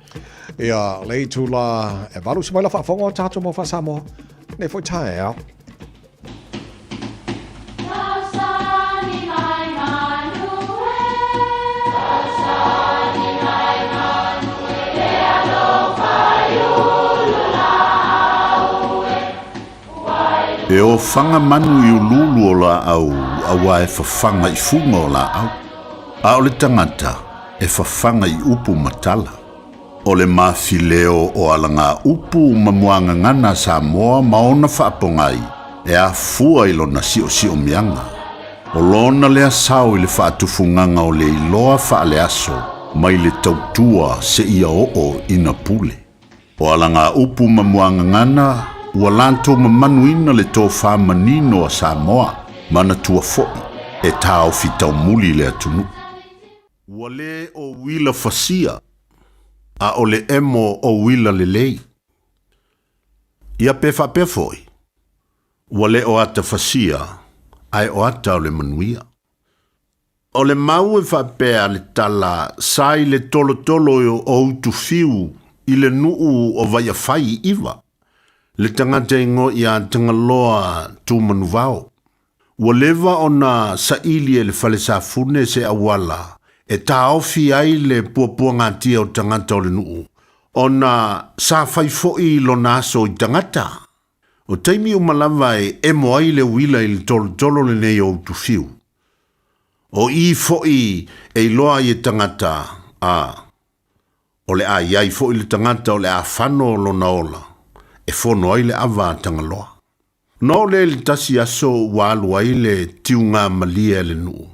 Ia, le itula e valu se mai la faafofoga o tatou mau faa-Samoa nei foi taeao. E ofaga manu i uluulu o laau auā e fafaga i fuga o laau, a o le tagata e fafaga i upu ma tala. O le mafileo o alagaupu ma muagagana a Samoa ma ona faapogai e afua i lona siosiomiaga. O lona lea sao i le faatufugaga o le iloa faaleaso mai le tautua seia oo ina pule. O alagaupu ma muagagana ua latou mamanuina le tofa manino a Samoa, manatua foi e taofi taumuli le atunuu. Ua le o uila fasia, a o le emo o uila lelei. Ia pe faapea foi, ua le o ata fasia, ae o ata o le manuia. O le mau e faapea le tala sa i le tolotolo o Utufiu i le nuu o Vaiafai i Iva, le tagata igoa ia Tagaloa Tumanuvao. Ua leva ona saili e le fale safune se auala e taofi ai le puapuagatia o tagata o le nuu, ona sa fai foi lona aso i tagata. O taimi uma lava e emo ai le uila i le tolotolo lenei o Utufiu. O i foi e iloa ai e tagata, a, o le a i ai foi le tagata o le a fano lona ola, e fono ai le ava a Tagaloa. Ona oo lea i le tasi aso ua alu ai le tiuga malie a le nuu,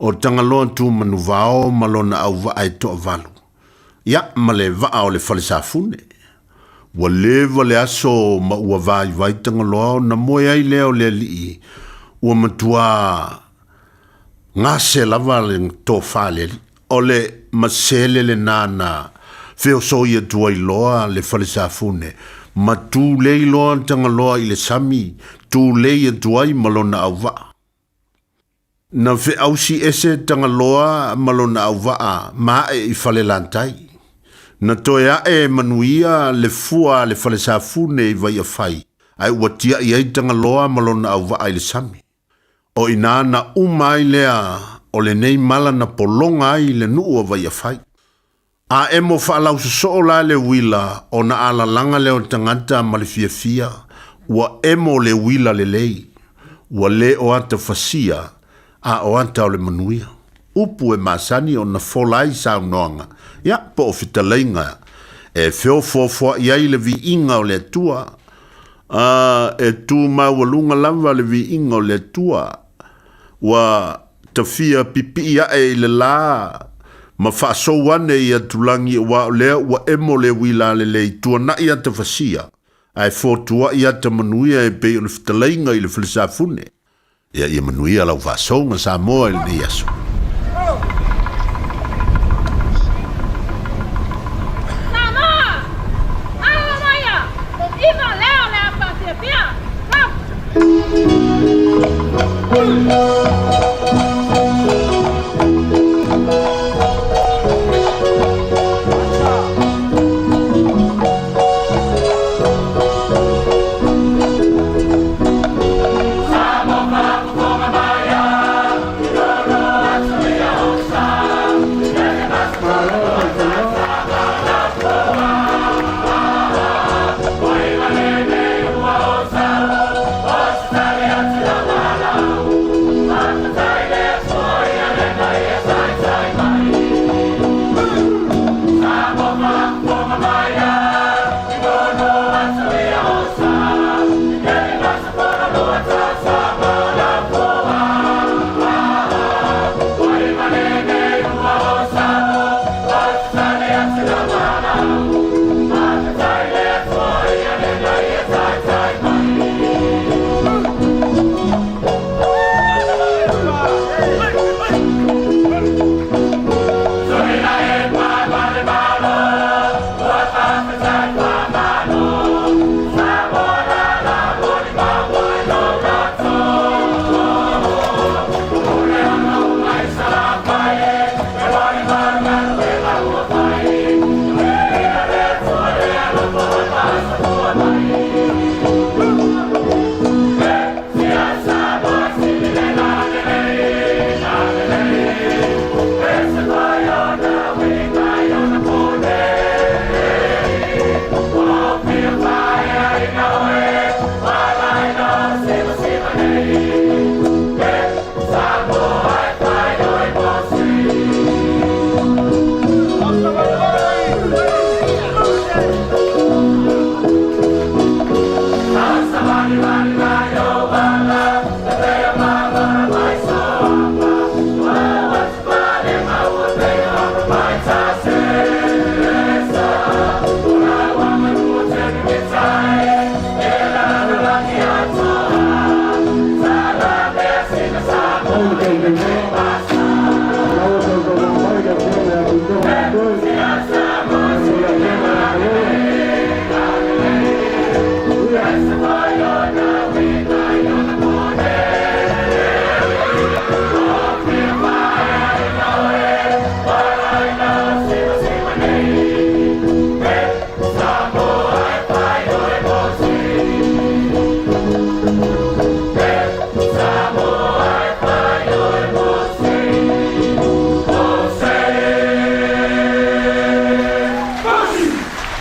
o Tagaloa tu manuvao ma lona auvaa e toavalu, ia ma le vaa o le fale safune. Ua leva le aso ma ua vaivai Tagaloa ona moe ai lea o le alii, ua matuā gase lava le tofa a le alii. O le masele lenā na feosoi atu ai loa le fale safune, ma tulei loa Tagaloa i le sami, tulei atu ai ma lona auvaa. Na feausi ese Tagaloa ma lona auvaa ma ae i Falelatai. Na toe ae e manuia le fua a le fale safune i Vaiafai, ae ua tiai ai Tagaloa ma lona auvaa i le sami. O i ina na uma ai lea o lenei mala na pologa ai le nuu o Vaiafai. A emo faalausosoo la le uila ona alalaga lea o tagata ma le fiafia, ua emo le uila lelei, ua le o ata fasia, a o ata o le manuia. Upu e masani ona fola ai saunoaga, ia, po o fetalaiga e feofoofoai ai le viiga o le Atua, a e tu maualuga lava le viiga o le Atua, ua tafia pipii ae i le la ma faasou ane i atulagi aua o lea ua emo le uila lelei tuanai ata fasia, ae fotuai ata manuia e pei o le fetalaiga i le falesafune. Ia, ia manuia lau faasouga Samoa i lenei aso. Samoa! Alo maia! O iva lea o le a faafiafia!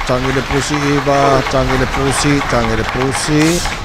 Tagi le pusi iva, tagi le pusi, tagi le pusi.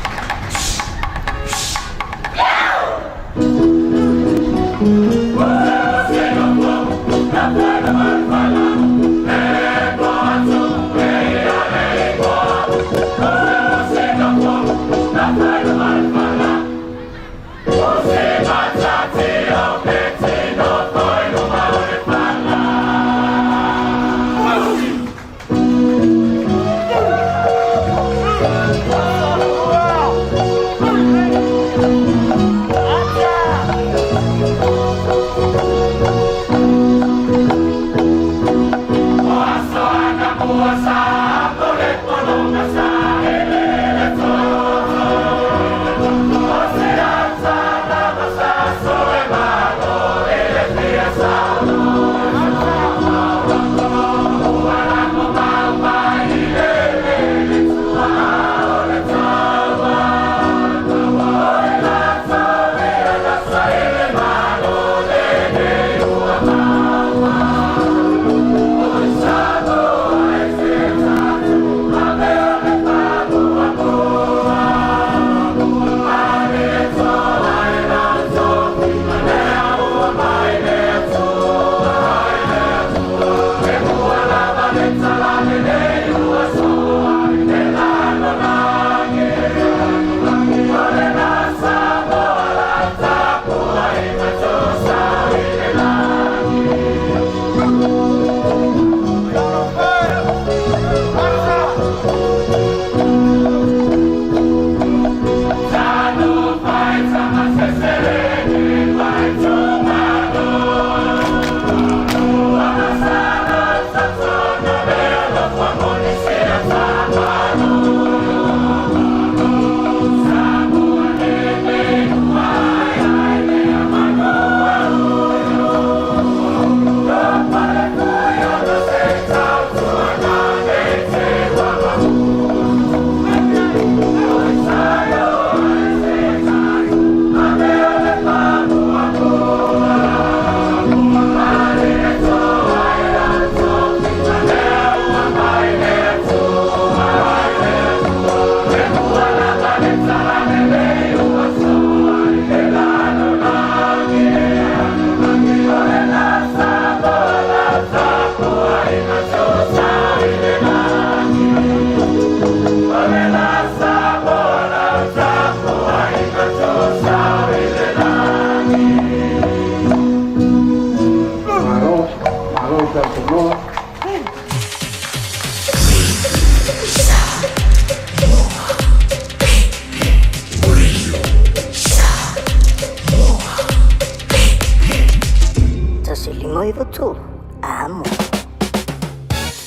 93 amo.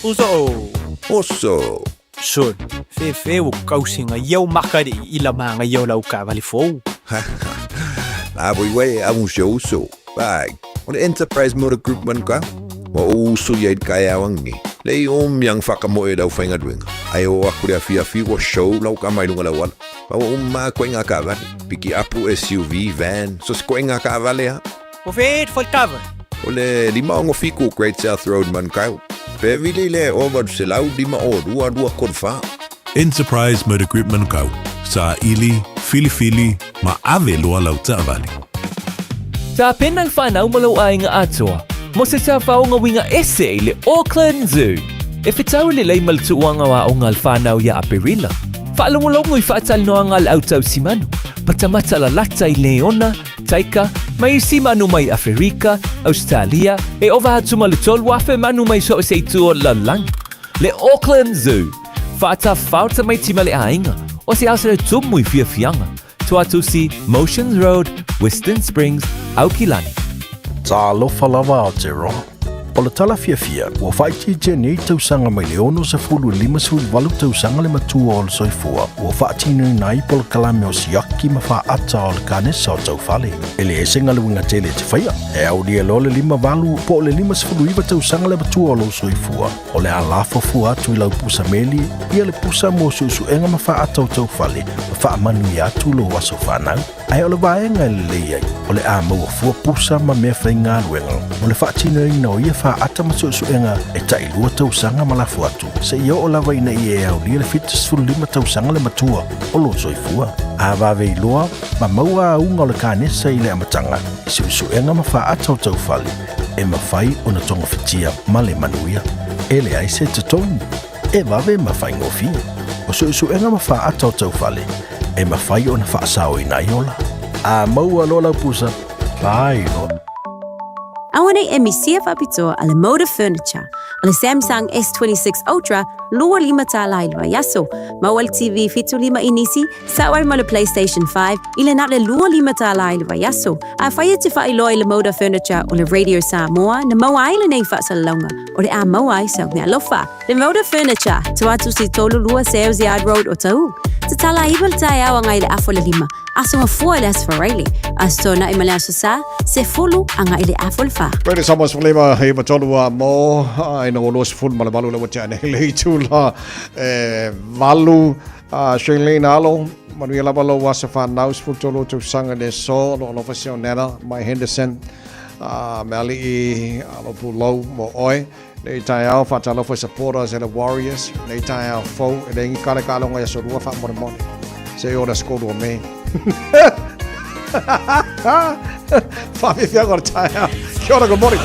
Uso. Oso. Sol, fefe o kausinga iau makari i la manga iau lau kavali fou. La voi wei a un show so. Bai, o le Enterprise Motor Group man ka. Ma o uso ia i kai awangi. Le i o miang whaka mo e lau whainga duenga. Ai o aku le awhia whiwa show lau ka mai lunga lau ala. Pa o ma koe ngā kavale. Piki apu SUV, van, so se koe ngā kavale ha. O fe fo kava. O le 567 Great South Road Manukau. Pe vili le o 800 5 o 2 2 3 4. Enterprise Motor Group Manukau. Sa ili, filifili, ma ave loa lau taavale. Tapena le fanau ma lou aiga atoa mo se tafaoga uiga ese i le Auckland Zoo. E fetau lelei ma le tuuaga o aoga a le fanau iā Aperila. Faalogologo i faatalanoaga a le au tausimanu, matamata lalata i leona, taika, ma isi manu mai Aferika, Ausetalia, e ova atu ma le 3,000 manu mai so o se itu o le lalolagi. Le Auckland Zoo, faatafao tamaiti ma le aiga, o se aso e tumu i fiafiaga, Tuatusi, Motions Road, Western Springs, Aukilani. Talofa lava Aotearoa. O le tala fiafia, ua faaitiitia nei tausaga mai le 60 i le 58 tausaga le matua o le soifua ua faatinoina ai polokalame o siaki ma faaata o le kanesa o taufale. E leai se galuega tele e te faia, e aulia loa le 58 po o le 59 tausaga le matua o lou soifua, o le a lafo fua atu i lau pusa meli ia le pusa mo suesuega ma faaata o taufale ma faamanuia atu lou aso fanau. Ae o le vaega e lelei ai, o le a maua fua pusa ma mea faigaluega mo le faatinoina o ia faaata ma suesuega e tailua tausaga ma lafo atu, seia oo lava ina ia e aulia le 75 tausaga le matua o lou soifua. A vave iloa ma maua auga o le kanesa i le amataga i suesuega ma faaata o taufale, e mafai ona togafitia ma le manuia. E leai se totogi, e vave ma faigofie. O suesuega ma faaata o taufale, e mafai ona faasaoina ai ola. A maua loa lau pusa, faailoa. Auanei e misia faapitoa a le Moda Furniture, o le Samsung S26 Ultra 25 tālā i le vaiaso, maua le TV 75 inisi, sao ai ma le PlayStation 5 i le na o le 25 tālā i le vaiaso. Afai e te faailoa i le Moda Furniture o le Radio Samoa na maua ai lenei faasalalauga, o le a maua ai sau meaalofa. Le Moda Furniture, Tuatusi 32 Sales Yard Road, Otahuhu. Tatala 9 le taeao agai i le afa o le 5, aso Gafua i le Aso Faraile, Aso Toonai ma le Aso Sa, 10 agai i le afa o le 4. Ready Samoa 15 iva tolu a mo ai na 28 le ua tea nei le itu la e valu a Shailene Alo manuia lava lou aso whanau 13 tausaga le so lo alofa si nena mai Henderson a me ali'i alo pulou mo oe nei taeao whaatalofa supporters e le Warriors nei taeao fou e le ingi kare ka alonga ia sorua wha more mone se ora skoru o me Whawhiwhianga o le taeao. Kia ora, good morning.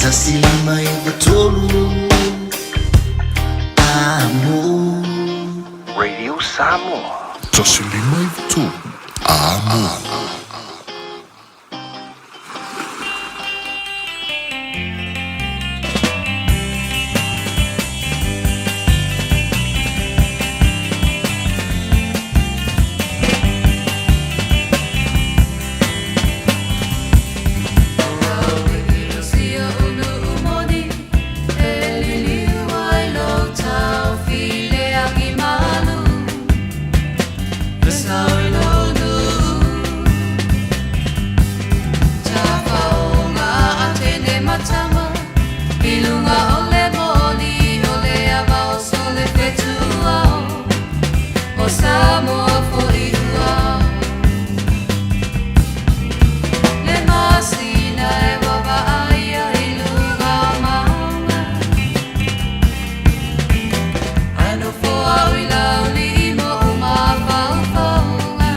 1.53 Amo. Radio Samoa. 1.53 Amo. Samoa foi ua Le masina e wawaia i luga o maunga Ae nofo au i lauli mo mafaufauga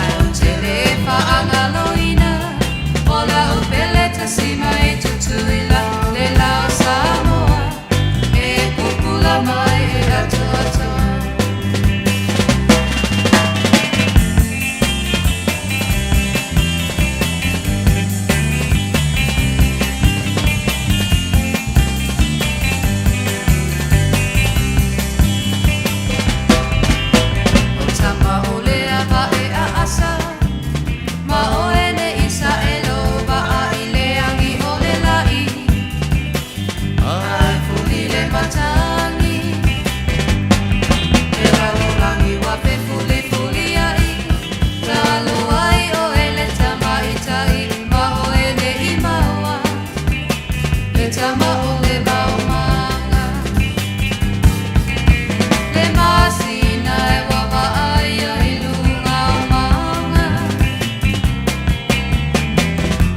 Ae ou te le faagaloina o lau pele tasima e Tutuila le la o Samoa e pupula mai e atoatoa. O tama o le ava e aasa Ma oe ne i sa e lo vaa i le agi o le lai Ae fuli le matagi E lalolagi wa pe fuli fuli ai Lalo ai o e le tamaitai Ma oe ne i maua Le tama o le maumaga Le masina e wawaia i luga o maunga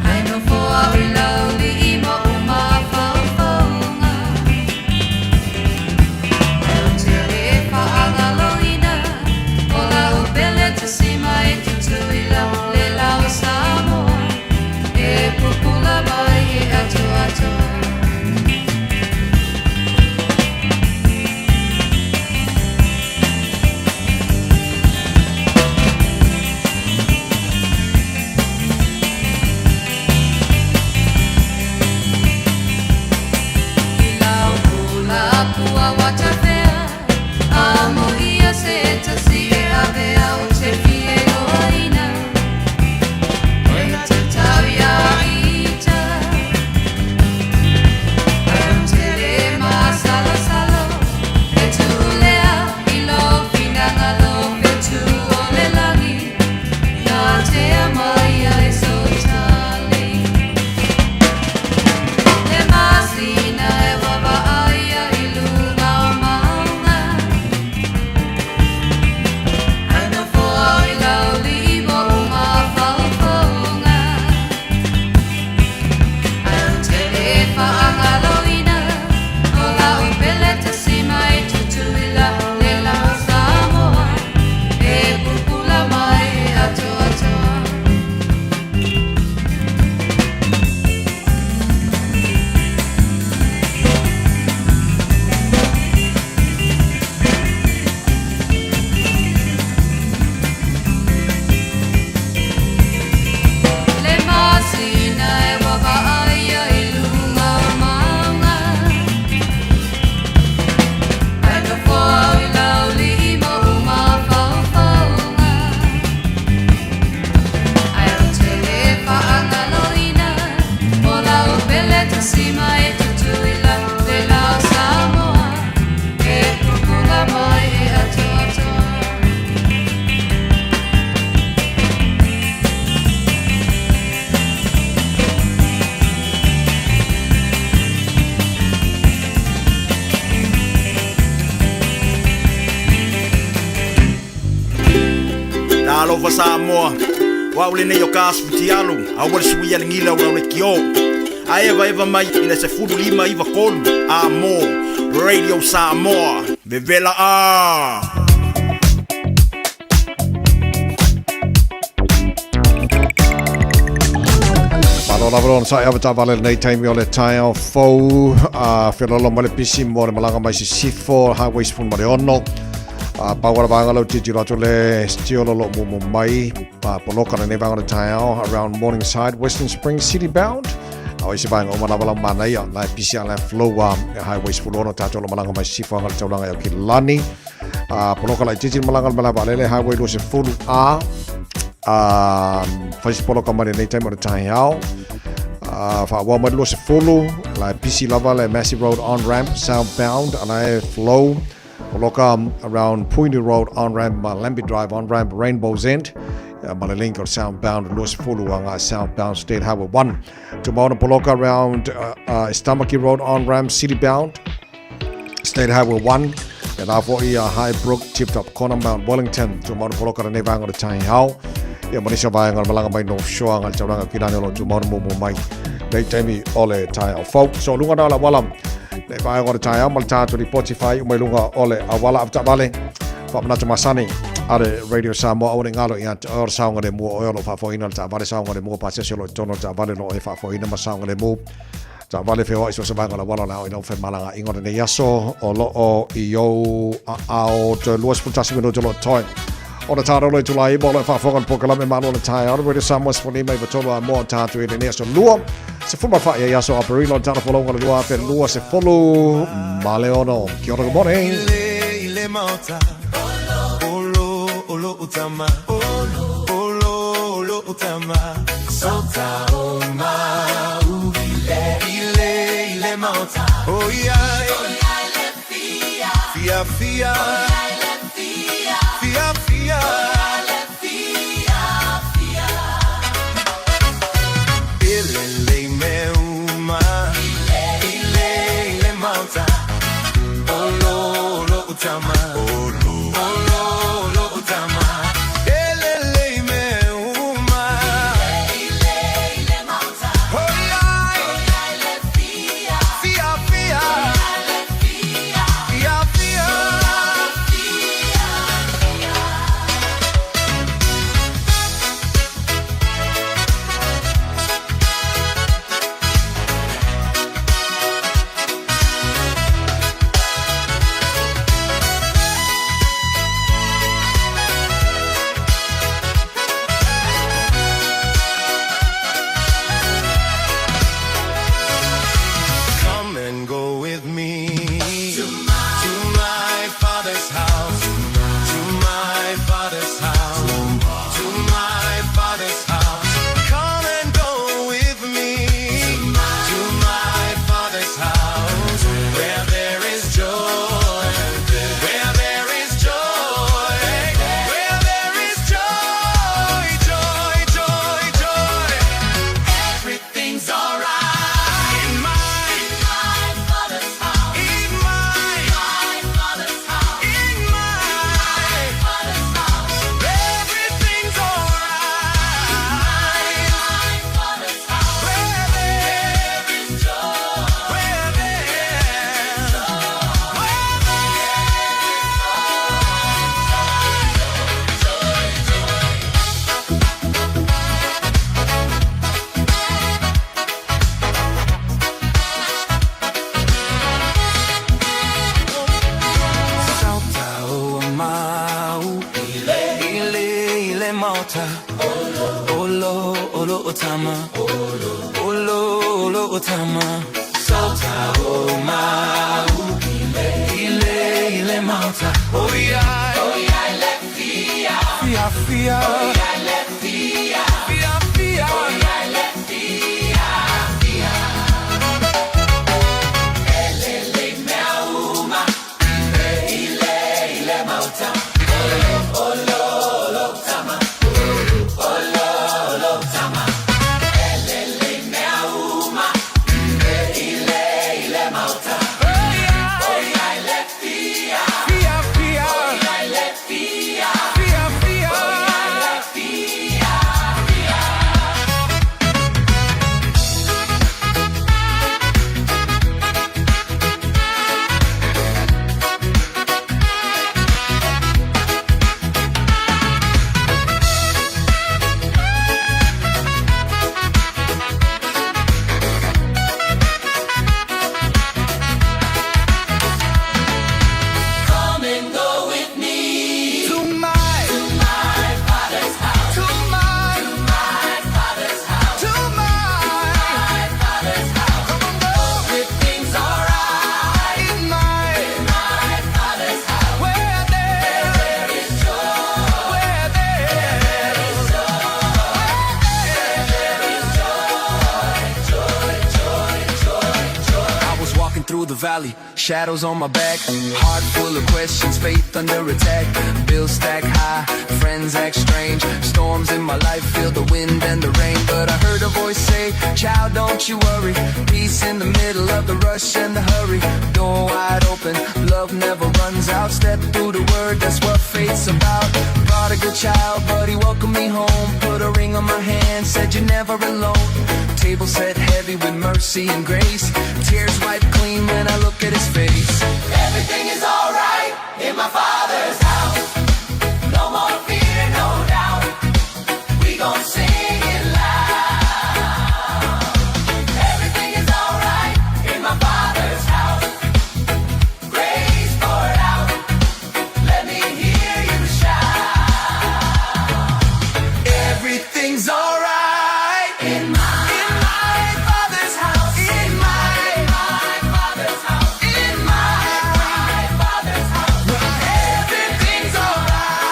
Ae nofo au i laulii ma o mafaufauga Ae ou te le faagaloina o lau pele tasima e Tutuila le la o Samoa e pupula mai e atoatoa. I lau pula pua watafea Amo ia se tasi e avea o te fie loaina E te tau ia ita Ai o te le masalosalo E tuulea i lo finagalo Fetu o le lagi Nā te amaia e sotale Le masina e wawaia i luga o maunga Ae nofo au i laulii mo mafaufauga Ae ou te le faagaloina o lau pele tasima e Tutuila le la o Samoa e pupula mai e atoatoa. Le masina e wawaia i luga o maunga Ae nofo au i laulii mo mafaufauga Ae ou te le faagaloina o lau pele tasima e Tutuila le la o Samoa e pupula mai e atoatoa. Talofa Samoa, o au lenei o ka asu fitialu, aua le suia le gila o lau lekiō. Ae evaeva mai i le 15 93 A mō Radio Samoa, vevela a! Malo lava lona sa'i ava taavale lenei taimi o le taeao fou a felolo mai le pisi mo le malaga mai Sisifo Highway 16. A pau ala vaega lau tilotilo atu le stiolo lo mumu mai pa poloka lenei vaega o le taeao around Morningside, Western Springs City bound. A o isi vaega uma lava lau manaia la e pisi ala e flow a Highway 16 tātou lo malaga mai Sisifo aga le taulaga i Aukilani. A poloka laitiiti le malaga le malae vaalele Highway 20 A. A fai se poloka mai lenei taimi o le taeao. A faaauau mai le 20, la e pisi lava le Massey Road on ramp southbound ala e flow. Poloka around Pointy Road on ramp ma Lambie Drive on ramp Rainbow's End. Ma le link o le southbound 20 agai southbound State Highway 1. Tumau ona poloka around Stamaki Road on ramp city bound State Highway 1, e la fo'i a High Brook, Tip Top Corner, Mount Wellington, tumau na poloka lenei vaega o le taeao. Ia ma nisi o vaega o le malaga mai North Shore agai le taulaga ki lani o lo tumau na mumu mai nei taimi o le taeao fou. So luga na o le auala nei vaega o le taeao ma le tātou ripoti whai mai luga o le auala avetaavale faamanatu masani a le Radio Samoa aua ne i galo ia te oe o le saogalemu o oe o lo o faafoeina le taavale saogalemu o pasese o lo o i totonu o le taavale o lo o e faafoeina ma saogalemu Taavale feoai so se vaega o le auala o le ao i lau femalagaaiga o lenei aso o lo o i ou aao toe 21 minute o lo o totoe ona tālolo itula 9 o lo o faafofoga i le polokalame Malo o le Taeao le Radio Samoa 15 93 a moa o tātou i lenei aso lua sefulu ma le faa i aso Aperila o le tala folauga o le 2026. Kia ora, good morning. Ile ile maota Olo olo utama Olo olo utama Sota o mau Ile ile maota Oh yeah Fia fia Fia fia Ile le me uma Ile ile maota Olo olo utama Olo olo utama Ile le me uma Oh yeah Fia fia Fia fia Come and go with me to my father's house, to my father's house, to my father's house. Come and go with me to my father's house, where there is joy, where there is joy, where there is joy, joy, joy, joy. Everything's alright in my father's house. In my father's house. In my father's house. Everything's alright. In my father's house. Where there is joy. Where there is joy. Where there is joy, joy, joy. Sauta o mau Ile ile maota Olo olo otama Olo olo otama Sauta o mau Ile ile maota Oh yeah Oh yeah le fia Fia fia Oh yeah le fia Fia fia Oh yeah le fia fia Ele le mea uma Ile ile maota Olo olo tama Olo olo tama Ele le mea uma Ile ile maota Oh yeah le fia Fia fia Oh yeah le fia Fia fia Oh yeah le fia fia. the valley, shadows on my back. Heart full of questions, faith under attack. Bills stack high, friends act strange. Storms in my life, feel the wind and the rain. But I heard a voice say, Child, don't you worry. Peace in the middle of the rush and the hurry. Door wide open, love never runs out. Step through the word, that's what faith's about. Prodigal child, but he welcomed me home. Put a ring on my hand, said you're never alone. Table set heavy with mercy and grace. Tears wiped clean when I look at his face. Everything is alright in my Father's house. No more fear, no doubt. We gon' sing it loud. Everything is alright in my Father's house. Grace poured out. Let me hear you shout. Everything's alright in my, in my Father's house. In my, my Father's house. In my, my Father's house. Everything's alright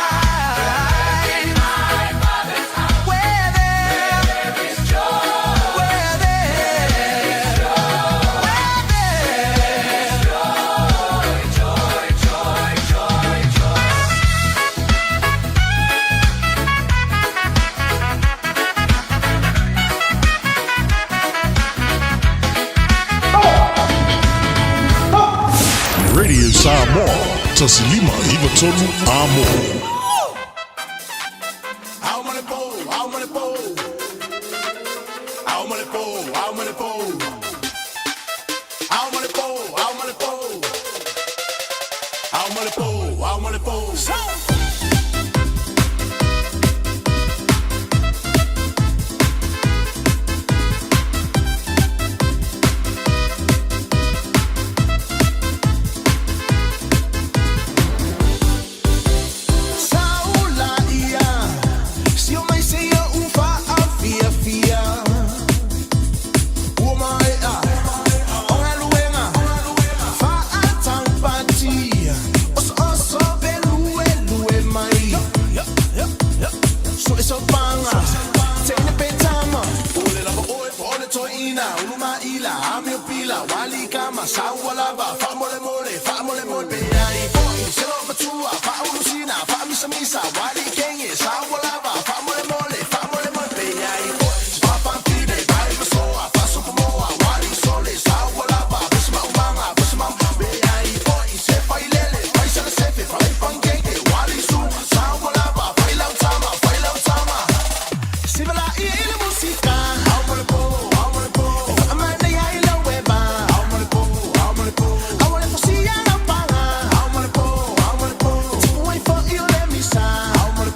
in my Father's house. Where there is joy. Where there is joy. Where there is joy, joy, joy, joy, joy. Radio Samoa, 159 Amo. Saula ia, si o mai se ia ufa a fia fia. Ua mai a, o galuega, fa a taupati, oso oso pe lue lue mai. So e so panga, teine pe tama, ole lava oe po ole toina, uluma ila, ame o pila, wali kama, saua lava, fa mole mole, fa mole mole pe ai foi, se lo matua, fa ulusina, fa misa misa, wali kenge, saua lava, fa mole mole, fa mole mole pe ai foi, fa pampine, vai masoa, fa supumoa, wali sole, saua lava, pesma umanga, pesma pe ai foi, se fai lele, fai sala sefe, fai pankeke, wali su, saua lava, fai lautama, fai lautama. Sivala i ile musika, au mole po, au mole po. E whaamana ia i lau e ba, au mole po, au mole po. Au mole po si ana panga, au mole po, au mole po. Tipu ai fo i o le misa, au mole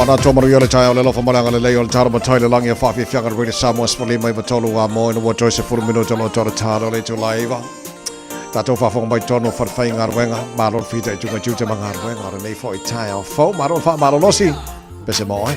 Manatu o manuia le taeao le alofa ma le agalelei o le taro matai le lagi a whaafiafiaga le Radio Samoa sefulima iva tolu a mo ina ua toe sefulu minute o lo toro taro le itula iva. Tātou whaafonga mai tonu o wharewhai ngaruenga, malo le whita i tunga tiute ma ngaruenga o lenei fo i taeao fau, malo le wha malo losi, pese mo oe.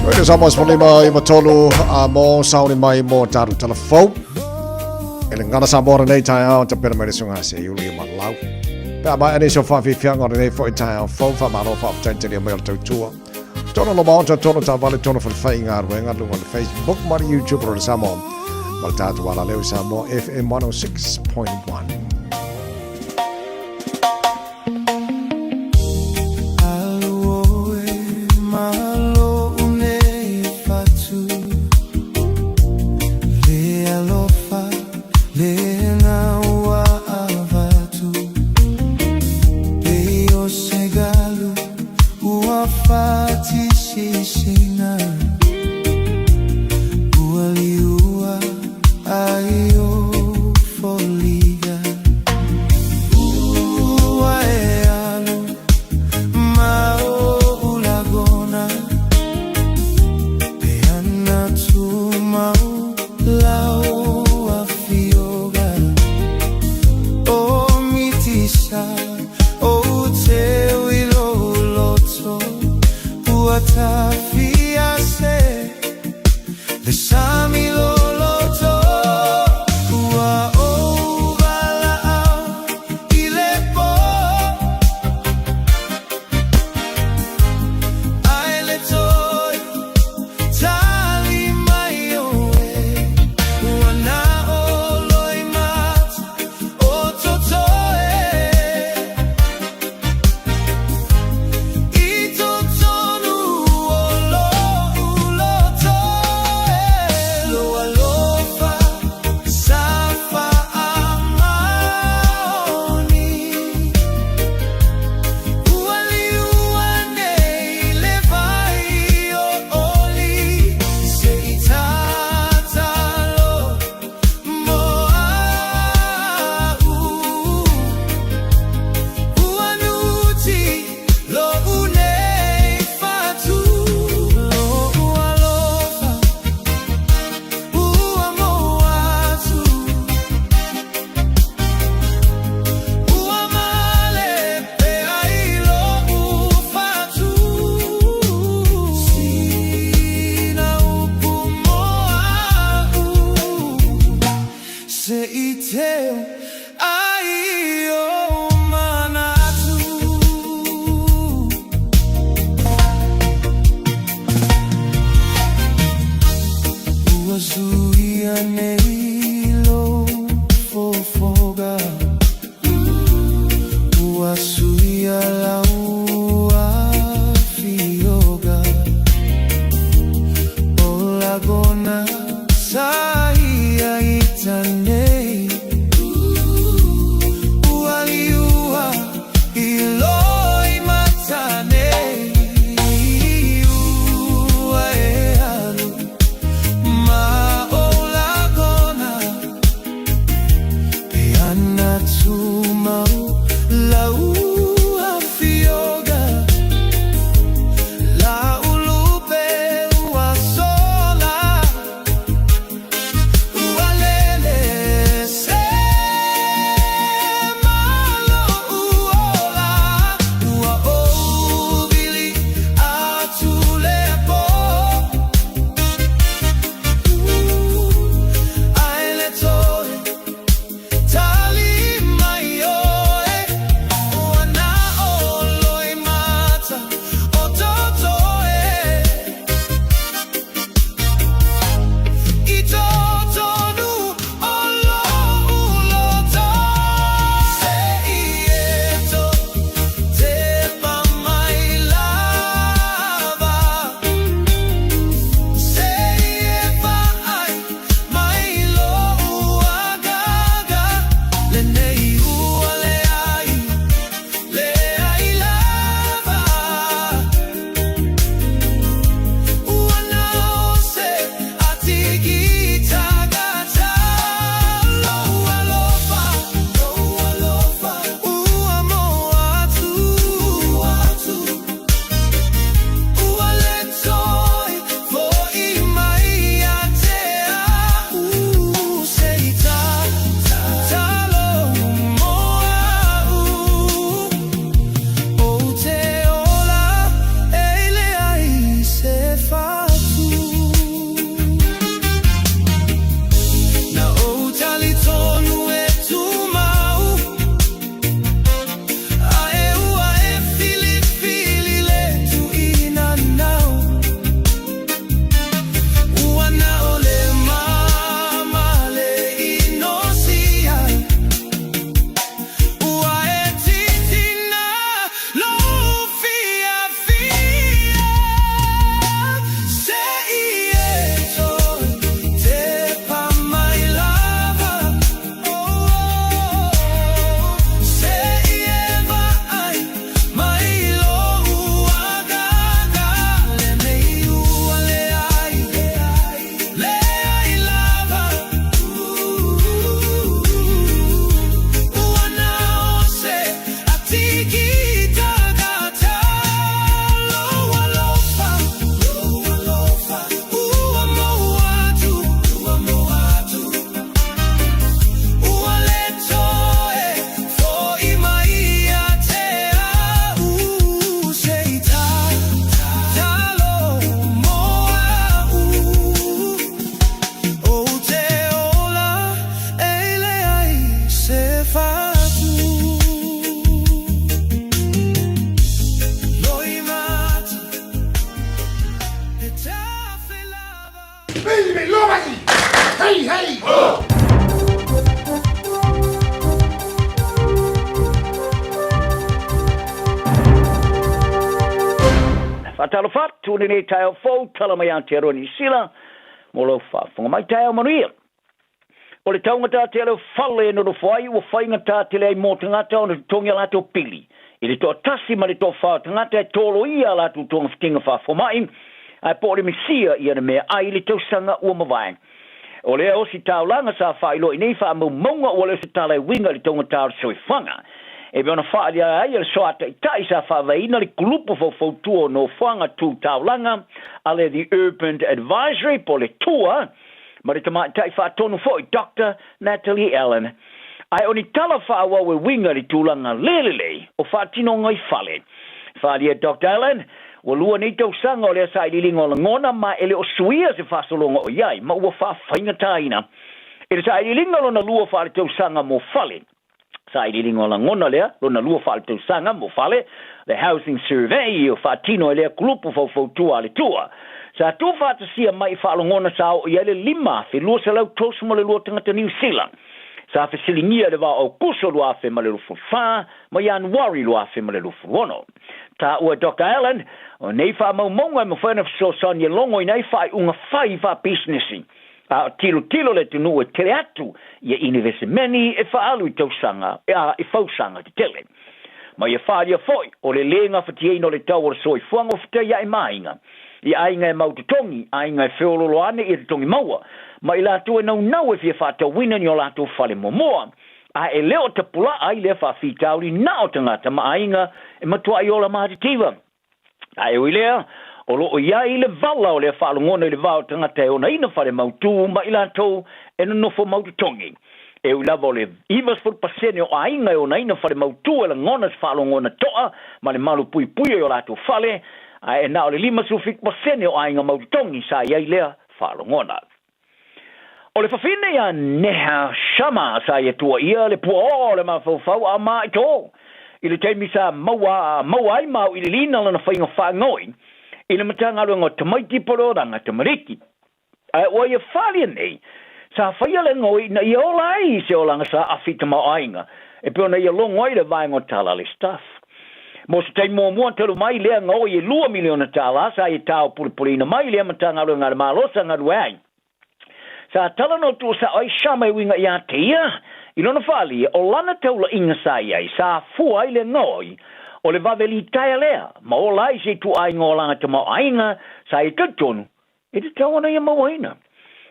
Radio Samoa sefulima iva tolu a mo sauni mai mo taru talafou. E le ngana Samoa lenei taeao tapena mai le suga se iuli ma lau. Pe a mai ane so whaafiafiaga o lenei foi taeao fou whamalo whaafetaitelia mai o le tautua. Tono lo maota, tono tavale, tono whalewhai ngā ruenga, lunga le Facebook, ma le YouTube o le Samoa. Ma le tātou ala leo Samoa FM 106.1. Amiloloto Ua ou valaau i le pō Ae le toe tali mai oe Ua na o loimata o totoe I totonu o lo'u loto e Lou alofa sa faamaoni Ua liua nei le vai o oli Se i tatalo mo a'u Ua nuti lo'u nei fatu Lo'u alofa ua maua atu Ua male pea i lo'u fatu Sina upu mo a'u Se i teu ai ou manatu. Ua suia nei lou fofoga Ua suia lau afioga O lagona sa ia ita nei Ua liua i loimata nei Ua e alu ma ou lagona Pe ana tumau lau afioga Lau lupe ua sola. Hey, hey! Ho! Faatalofa atu lenei taeao fou, tala mai Aotearoa Niu Sila, mo lau faafofoga mai taeao manuia. O le taugata tele o fale e nonofo ai ua faigata tele ai mo tagata ona totogi a latou pili. I le toatasi ma le toafa o tagata e toloia a latou togafitiga faafomai, ae po o le misia ia le meaai i le tausaga ua mavae. O lea ositaulaga sa faailoa i nei faamaumauga ua le o se tala e uiga i le taugata o le soifuaga. E pei ona faaalia ai e le Soa Taitai sa faavaeina le kulupu faufautua o Nofoaga Tu Taulaga a le The Urban Advisory po o le TUA, ma le tamaitai faatonu foi Doctor Natalie Allen. Ae o ni tala faaauau e uiga i le tulaga le lelei o faatinoga i fale. Faaalia Doctor Allen, ua lua nei tausaga o lea sailiiliga o lagona ma e le o suia se faasologa o i ai ma ua faafaigataina i le sailiiliga lona lua faaletausaga mo fale. Sailiiliga o lagona lea, lona lua faaletausaga mo fale, The Housing Survey, o faatino e lea kulupu faufautua a le Tua. Sa tuufaatasia mai i faalogona sa oo i ai le 5,232 tagata Niu Sila. Sa fesiligia i le va o Aokuso 2024 ma Ianuari 2026. Taua e Doctor Allen, o nei faamaumauga e mafai ona fesoasoani e logoina ai faaiuga fai faapisinisi. A o tilotilo le atunuu e tele atu ia inivesemeni e faaalu i tausaga a i fausaga tetele. Ma ia faaalia foi o le lē gafatiaina o le tau o le soifuaga o fetaiaʻi ma aiga, i aiga e mau totogi, aiga e feololo ane ia totogi maua, ma i latou e naunau e fia faatauina ni o latou fale muamua, a e le o tapulaa ai lea faafitauli na o tagata ma aiga e matuai ola matitiva. Ae ui lea, o lo o i ai le vala o lea faalogona i le va o tagata e onaina fale mautū ma i latou e nonofo mau totogi. E ui lava o le 90% o aiga e onaina fale mautū e lagona se faalogona toa ma le malu puipuia i o latou fale, ae na o le 57% o aiga mau totogi sa i ai lea faalogona. O le fafine ia Neha Sharma sa ia tuuaia le puaoo o le mafaufau a Maaitō i le taimi sa maua maua ai ma auiliiliina lana faiga faagaoi i le Matagaluega o Tamaiti po o le Olaga Tamariki. Ae ua ia falia nei sa faia le gaoi ina ia ola ai i se olaga sa afi tamaoaiga e pei ona ia logo ai le vaega o tala a le Stuff. Mo se taimi muamua talu mai lea gaoi e $2 miliona sa ia taopulepuleina mai lea Matagaluega a le Malo sa galue ai. Sa talanoa tuusao ai Sharma e uiga ia te ia, i lona faaalia, o lana taulaiga sa i ai, sa afua ai le gaoi o le vave litaea lea, ma ola ai se ituaiga olaga tamaoaiga sa ia talitonu e tatau ona ia mauaina.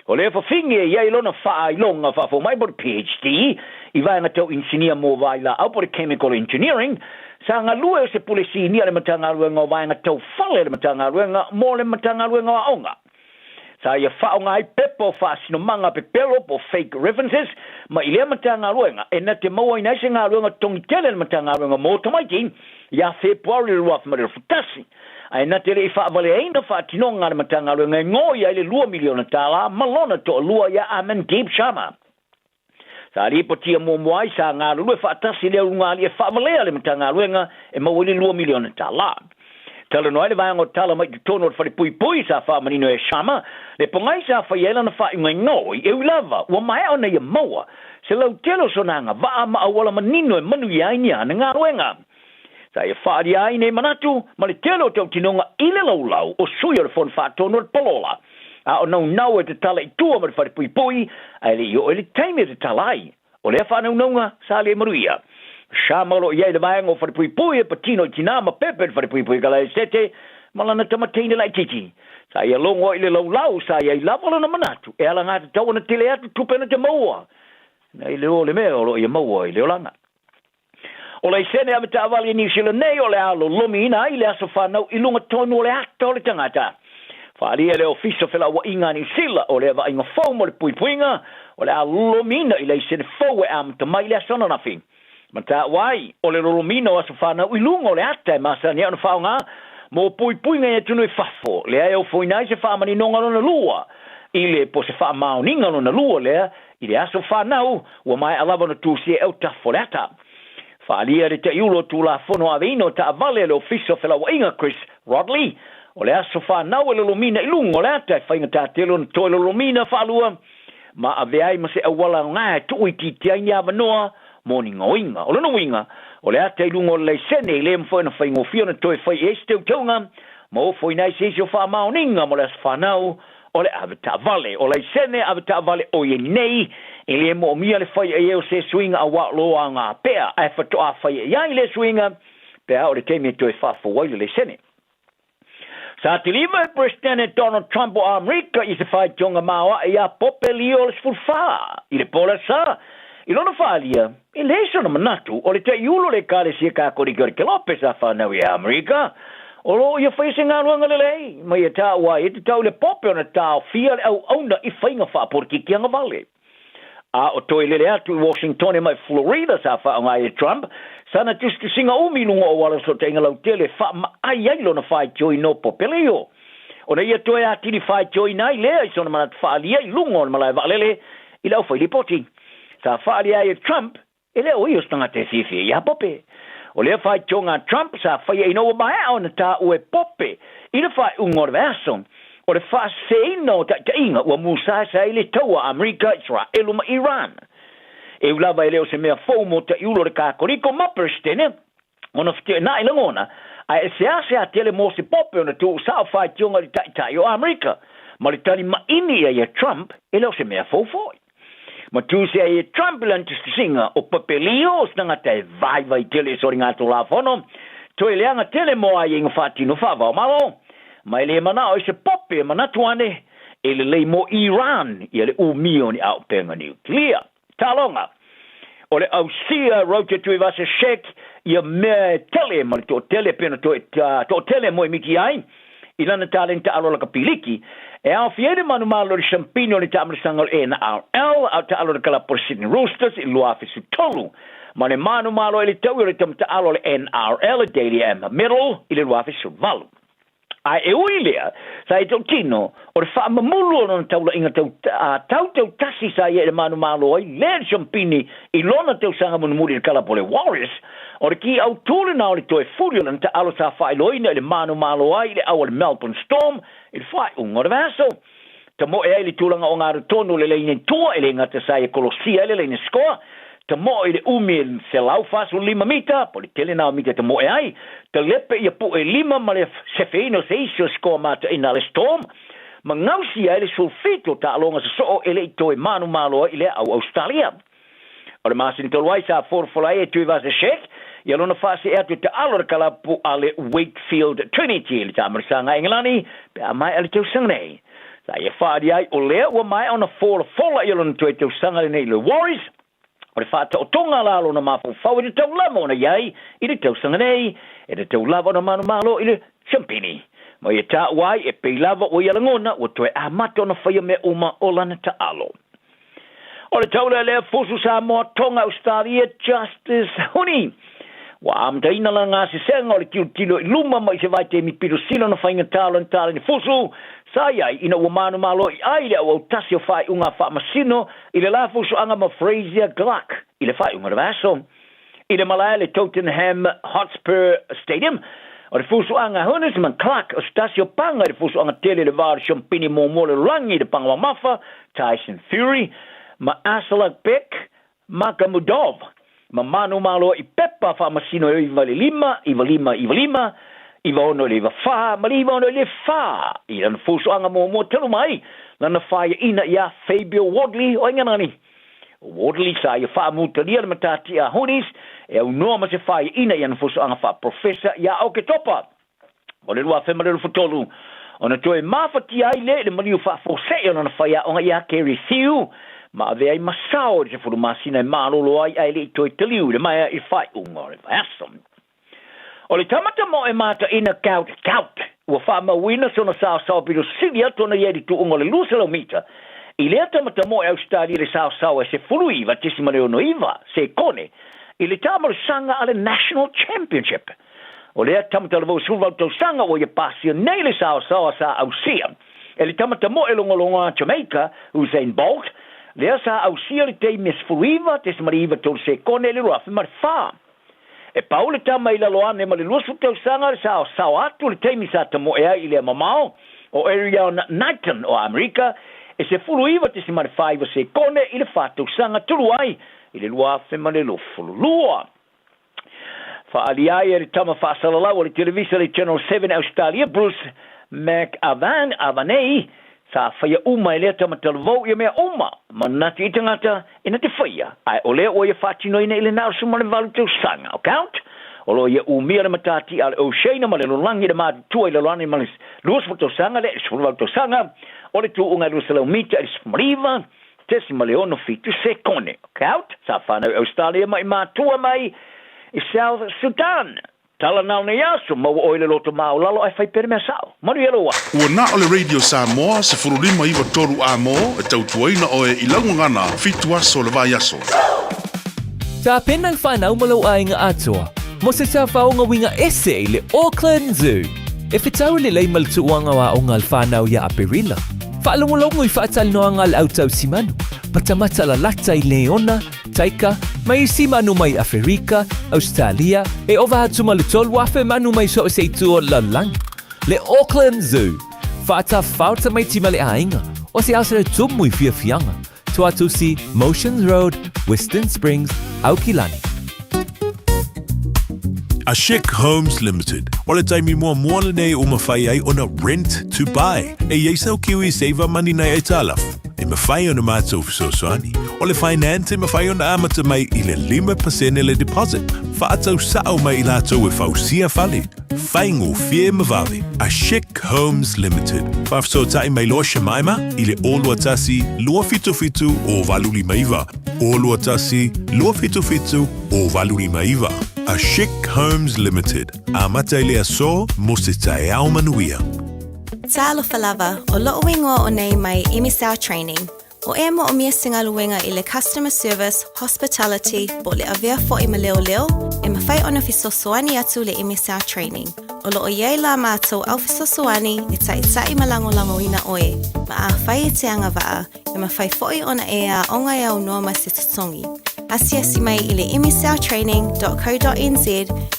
O lea fafine e i ai lona faailoga faafomai po o le PhD i vaega tau inisinia mo vailaau po o le Chemical Engineering, sa galue o se pule sinia a le Matagaluega o Vaega Tau Fale a le Matagaluega mo le Matagaluega o Aoga. Sa ia faaaoga ai pepa o faasinomaga pepelo po o fake references mai i lea Matagaluega e na te mauaina ai se galuega totogi tele a le Matagaluega mo tamaiti ia Fepuari 2021, ae na te le i faavaleaina faatinoga a le Matagaluega e gaoia ai le $2 miliona ma lona toalua ia Amandeep Sharma. Sa lipotia muamua ai sa galulue faatasi le ulugalii e faavalea le Matagaluega e maua ai le $2 miliona. Talanoa ai le vaega o tala mai totonu o le falepuipui sa faamanino e Sharma le pogai sa faia ai lana faaiuga i gaoi e ui lava ua maea ona ia maua se lautele o sona agavaa ma auala manino e manuia ai ni ana galuega. Sa ia faaalia ai nei manatu ma le tele o tautinoga i le laulau o sui o le Fono Faatonu o le Palola a o naunau e tatala i tua ma le falepuipui ae le i oo i le taimi e tatala ai. O lea faanaunauga sa le manuia. Sharma o lo o i ai le vaega o falepuipui e patino i tinā ma pepe le falepuipui Kalaesete ma lana tama teine laitiiti. Sa ia logo ai i le laulau sa i ai lava lona manatu e alagatatau ona tele atu tupe na te maua nei le o le mea o lo o ia maua i le olaga. O laisene ave taavale i Niu Sila nei o le a lolomiina ai le aso fanau i luga tonu o le ata o le tagata. Faaalia e le Ofisa o Felauaiga a Niu Sila o lea vaaiga fou mo le puipuiga o le a lolomiina i laisene fou e amata mai i le aso ananafi. Ma taua ai, o le lolomiina o aso fanau i luga o le ata e masani ai ona faaaoga mo puipuiga i atunuu i fafo, lea e ofoina ai se faamaninoga lona lua i le po o se faamaoniga lona lua lea i le aso fanau ua maea lava ona tusia e autafa o le ata. Faaalia le taiulu o Tulafono Aveina o Taavale a le Ofisa o Felauaiga Chris Rodley, O le aso fanau e lolomina i luga o le ata e faigata tele ona toe lolomina faalua ma avea ai ma se auala aoga e tuuitiitia ai ni avanoa mo ni gaoiga. O lona uiga, o le ata i luga o le laisene e le mafai ona faigofie ona toe fai i ai se teuteuga ma ofoina ai se isi o faamaoniga mo le aso fanau o le avetaavale. O laisene avetaavale o i ai nei, e le moomia le fai i ai o se suiga auā o lo o aoga pea, ae faatoa fai i ai lea suiga pe a o le taimi e toe faafou ai le laisene. Sa kiliva e Peresetene Donald Trump o Amerika i se faitioga maoae iā Pope Leo le XIV i le po o le Asa. I lona faaalia, e leai sona manatu o le taiulu o le Ekalesia Kakolika o le Kelope sa fanau i Amerika, o lo o ia faia se galuega lelei, ma ia taua ai e tatau i le Pope ona taofia le auauna i faiga faapolokiki agavale. A o toe lele atu i Washingtone mai Florida sa faaaoga ai e Trump sana tusitusiga umi i luga o auala fesootaiga lautele e faamaai ai lona faitioina o Pope Leo. Ona ia toe atili faitioina ai lea i sona manatu faaalia i luga o le malae vaalele i le aufailipoti. Sa faaalia ai e Trump E le o ia o se tagata e fiafia iā Pope. O lea faitioga a Trump sa faia ina ua maea ona taua e Pope i le faaiuga o le vaiaso, o le faaseseina o taitaiga ua musaesa ai le taua a Amerika, Isaraelu ma Iran. E ui lava e le o se mea fou mo taiulu o le Kakoliko ma Peresetene ona feteenai lagona, ae e seasea tele mo se Pope ona tuusao faitioga i le taitai o Amerika. Ma le tali maini i ai a Trump, e le o se mea fou foi. Ma tuse ai e Trump i lana tusitusiga, o Papelio o se tagata e vaivai tele i soligatulafono, toe leaga tele mo aiaiga faatino faava-o-Malo. Ma e le manao i se pope e manatu ane, e lelei mo Iran ia le umia o ni aopenga niukilia. Taloga! O le ausia Roger Tuivasa-Sheck ia mea e tele ma le toatele pei ona toe toatele moemiti ai i lana talenta alo lakapi liki, e aofia ai le manumalo i le siampini o le taamilisaga o le NRL a o taalo i le kalapu o le Sydney Roosters i le 2013 ma le manumalo i le taui o le tamataaalo o le NRL e Dally M Medal i le 2018. Ae e ui i lea, sa ia tautino, o le faamamulu o lona taulaiga tau, tau tautasi sa ia i le manumalo ai lea le siampini i lona tausaga mulimuli i le kalapu o le Warriors, o le ki autū lena o le toe fuli o lana taalo sa faailoaina i le manumalo ai i le au a le Melbourne Storm i le faaiuga o le vaiaso. Tamoe ai le tulaga o galu tonu le laina i tua, e le gata sa ia kolosia ai le laina scoa, tamoe i le umi e 145 mita, po o le tele na o mita e tamoe ai, talepe ia pu'e lima ma le sefeina o se isi o scoa mataina a le Storm, ma gausia ai le 17 o taaloga sosoo e le i toe manumalo ai i le au Ausetalia. O le masina talu ai sa folafola ai e Tuivasa-Sheck ia lona faasee atu e taalo le kalapu a le Wakefield Trinity i le taamilisaga a Engelani pe a maea le tausaga nei. Sa ia faaali ai o lea ua maea ona folafola ia lona toe tausaga lenei i le Warriors, o le faataotoga la o lona mafaufau e tatau lava ona i ai i le tausaga nei, e tatau lava ona manumalo i le siampini. Ma ia taua ai e pei lava ua ia lagona ua toe amata ona faia mea uma o lana taalo. O le taulealea fusu Samoa Tonga Ausetalia Justice Huni ua amataina lana gasesega o le tilotilo i luma mai se vaitaimi pito sili ona faigata lona taleni fusu sa i ai ina ua manumalo i ai le auautasi o faaiuga a faamasino i le la fusuaga ma Frazier Gluck i le faaiuga o le vaiaso i le malae le Tottenham Hotspur Stadium. O le fusuaga Hunis ma Clark o se tasi o paga i le fusuaga tele i le va o le siampini muamua o le lalolagi i le paga mamafa Tyson Fury ma Aslakbek Makhmudov ma manumalo i pepa faamasino e 9 i le 5, 9 5 9 5, 9 6 i le 9 4 ma le 9 6 i le 4 i lana fusuaga muamua talu mai lana faiaina iā Fabio Wardley o Engelani. Wardley sa ia faamutalia le matatia a Hoonies e aunoa ma se faiaina i ana fusuaga faaprofesa iā Oketopa o le 2023, ona toe mafatia ai lea i le maliu faafuasei o lana faiaoga iā Kerry Siu ma avea ai ma sao i le 10 masina e malolo ai ae le i toe taliu i le maea i le faaiuga o le vaiaso. O le tama tamoe mataina Gout Gout ua faamauina sona saosao pito sili atu ona ia i le tuuga o le 200 mita i lea tama tamoe Ausetalia i le saosao e 19.69 sekone i le taamolosaga a le National Championship. O lea tama talavou 18 tausaga ua ia pasia nei le saosao a sa ausia e le tama tamoe logologo a Jamaica Usain Bolt, lea sa ausia le taimi e 19.93 sekone i le 2004. E pau le tama i lalo ane ma le 20 tausaga le saosao atu i le taimi sa tamoe ai i le mamao o Erriyon Knighton o Amerika e 19.49 sekone i le fa tausaga talu ai i le 2022. Faaalia ai e le tama faasalalau a le televisa le Channel 7 Ausetalia Bruce McAvaney sa faia uma e lea tama talavou ia mea uma manatu i tagata e na te faia ae o lea ua ia faatinoina i le na o le 18 tausaga. O count o lo o ia umia le matati a le Oceania ma le lalolagi i le matutua i lalo ane ma le 20 tausaga le 18 tausaga o le tuuga e 200 mita i le 19.67 sekone. Count sa whanau i Australia mai matua mai i South Sudan. Tala nao nei aso, maua oe le loto maualalo ae fai pea le mea sao. Manuia lou aso. Ua na o le Radio Samoa 1593 amo e tautuaina oe i lau gagana fitu aso o le vaiaso. Tapena le whanau ma lou aiga atoa mo se tafaoga uiga ese i le Auckland Zoo. E fetau lelei ma le tuuaga o aoga a le whanau ia Aperila. Faalogologo i faatalanoaga a le au tausimanu, matamata lalata i leona, taika, ma isi manu mai Aferika, Ausetalia, e ova atu ma le 3,000 manu mai so o se itu o le lalolagi. Le Auckland Zoo, faatafao tamaiti ma le aiga, o se aso e tumu i fiafiaga, Tuatusi, Motions Road, Western Springs, Aukilani. A Chic Homes Limited. O le taimi muamua lenei ua mafai ai ona rent to buy. E i ai sau kiwi saver money nai aitalafu. E mafai ona matou fesoasoani. O le finance e mafai ona amata mai i le 5% le deposit. Faatau sao mai i latou e fausia fale. Faigofie ma vave. A Chic Homes Limited. Faafesootai mai loa Shemaima i le 021 277 0859. 021 277 0859. A Chic Homes Limited. Amata i le aso mo se taeao manuia. Talofa lava, o lo'u igoa o nei mai MSL Training. O ea mo'omia se galuega i le Customer Service, Hospitality, po o le avea fo'i ma leoleo, e mafai ona fesoasoani atu le MSL Training. O lo o i ai la mātou au fesoasoani e ta'ita'i ma lagolagoina oe, ma afai e te agava'a, e mafai fo'i ona e aoga e aunoa ma se totogi. Asiasi mai i le msltraining.co.nz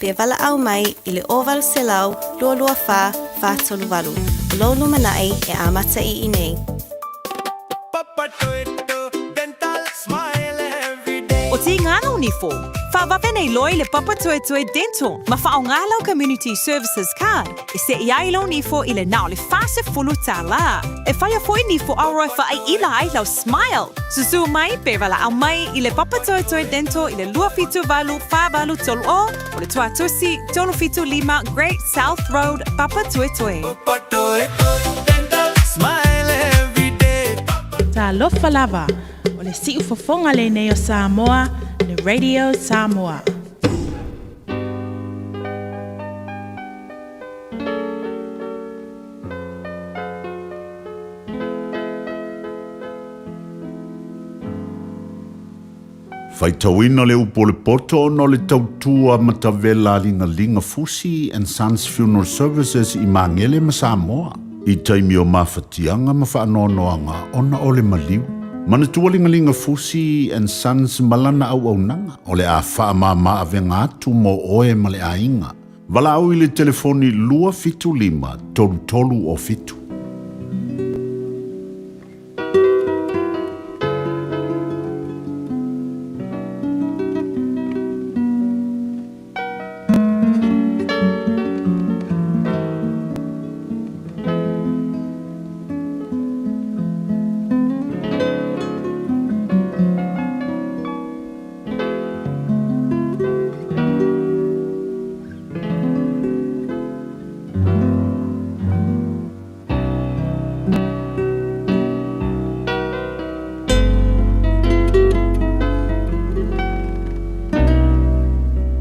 pe valaau mai i le 0800 224 438. O lou lumana'i e amata i inei. O Tīngana o Nifo, whawawe nei loa i le Papatoetoe Dental ma whaonga lau Community Services Card e seʻi ai lou nifo i le na o le 40 tālā. E whaia foi nifo aoa e whaaiila ai lau smile. Susū mai pe valaau mai i le Papatoetoe Dental i le 278 4830 o le Tuatusi 375 Great South Road, Papatoetoe. Talofa lava, o le siufofoga lenei o Samoa, le Radio Samoa. Faitauina le upu o le poto ona o le tautua matavela a Ligalinga Fusi and Sons Funeral Services i Magele ma Samoa i taimi o mafatiaga ma faanoanoaga ona o le maliu. Manatua Ligalinga Fusi and Sons ma lana auaunaga o le a faamama avega atu mo oe ma le aiga. Valaau i le telefoni 275 3307.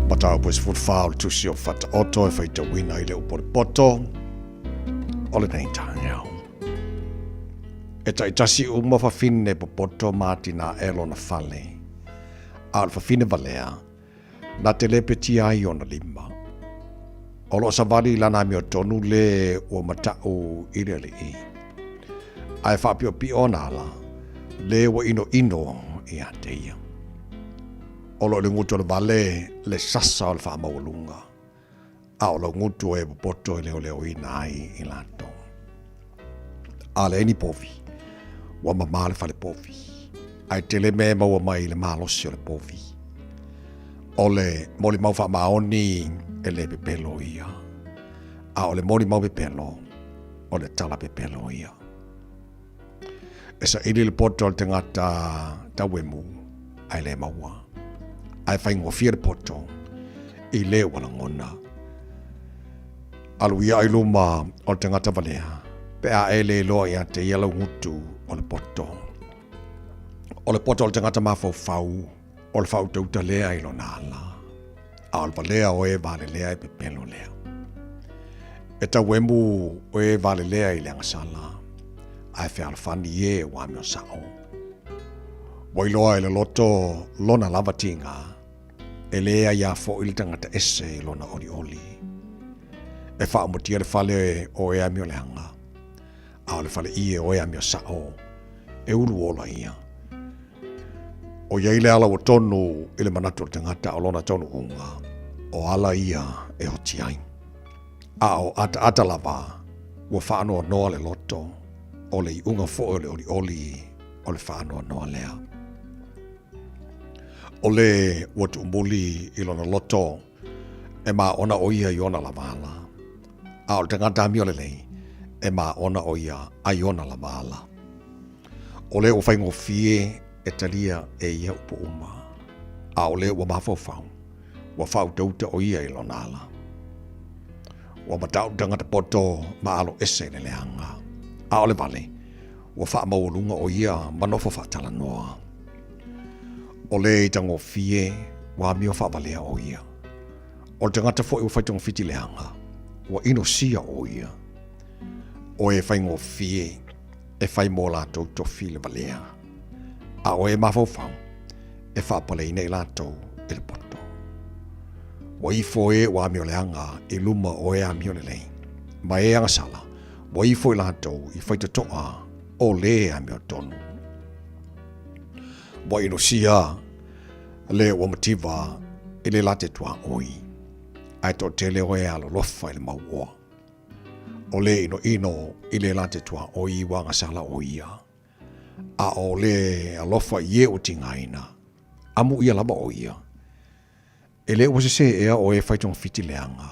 Mataupu e 14 o le tusi o Fataoto e faitauina i le upu o le poto o lenei taeao. E taitasi uma fafine popoto ma atinae lona fale, a o le fafine valea, na te lepetia ai ona lima. O lo o savali i lana amiotonu le ua mata'u i le alii. A e faapiopio ona ala, le ua inoino ia te ia. O lo o le gutu o le vale le sasa o le faamaualuga, a o lau gutu o e popoto e leoleoina ai i latou. A leai ni povi, ua mamā le fale povi, ae tele mea e maua mai i le malosi o le povi. O le molimau faamaoni e le pepelo ia, a o le molimau pepelo, o le tala pepelo ia. E saili le poto o le tagata tauemu, ae le maua. Ae faigofie le poto i le ua lagona. Alu ia i luma o le tagata valea, pe a e le iloa ia te ia lau gutu o le poto. O le poto o le tagata mafaufau, o le faautauta lea i lona ala, a o le valea o e valelea e pepelo lea. E tauemu o e valelea i le agasala, ae fealofani e ua amio sao. Ua iloa e le loto lona lava tiga, e le aiā foi le tagata ese i lona olioli. E faaumatia le fale o e amio leaga, a o le fale ie o e amio sao, e ulu ola ia. O iai le ala ua tonu i le manatu o le tagata o lona taunuuga, o ala ia e oti ai. A o ataata lava, ua faanoanoa le loto, o le iuga foi o le olioli o le faanoanoa lea. O le ua tuumuli i lona loto, e maona o ia i ona lava ala. A o le tagata amio lelei, e maona o ia ai ona lava ala. O le ua faigofie e talia e ia upu uma, a o le ua mafaufau, ua faautauta o ia i lona ala. Ua matau le tagata poto ma alo ese i le leaga, a o le vale, ua faamaualuga o ia ma nofo faatalanoa. O le i tagofie, ua amio faavalea o ia. O le tagata foi ua faitogafiti leaga, ua inosia o ia. O e faigofie e fai mo latou tofi le valea, a o e mafaufau e faapaleina i latou i le poto. Ua ifo e ua amio leaga i luma o e amio lelei, ma e agasala, ua ifo i latou i faitotoa o le amiotonu. Ua inosia le ua mativa i le late tuaoi, ae toatele o e alolofa i le mauoa. O le inoino i le late tuaoi ua agasala o ia, a o le alofa i e ua tigaina, amu ia lava o ia. E le ua sesē ea o e fai togafiti leaga,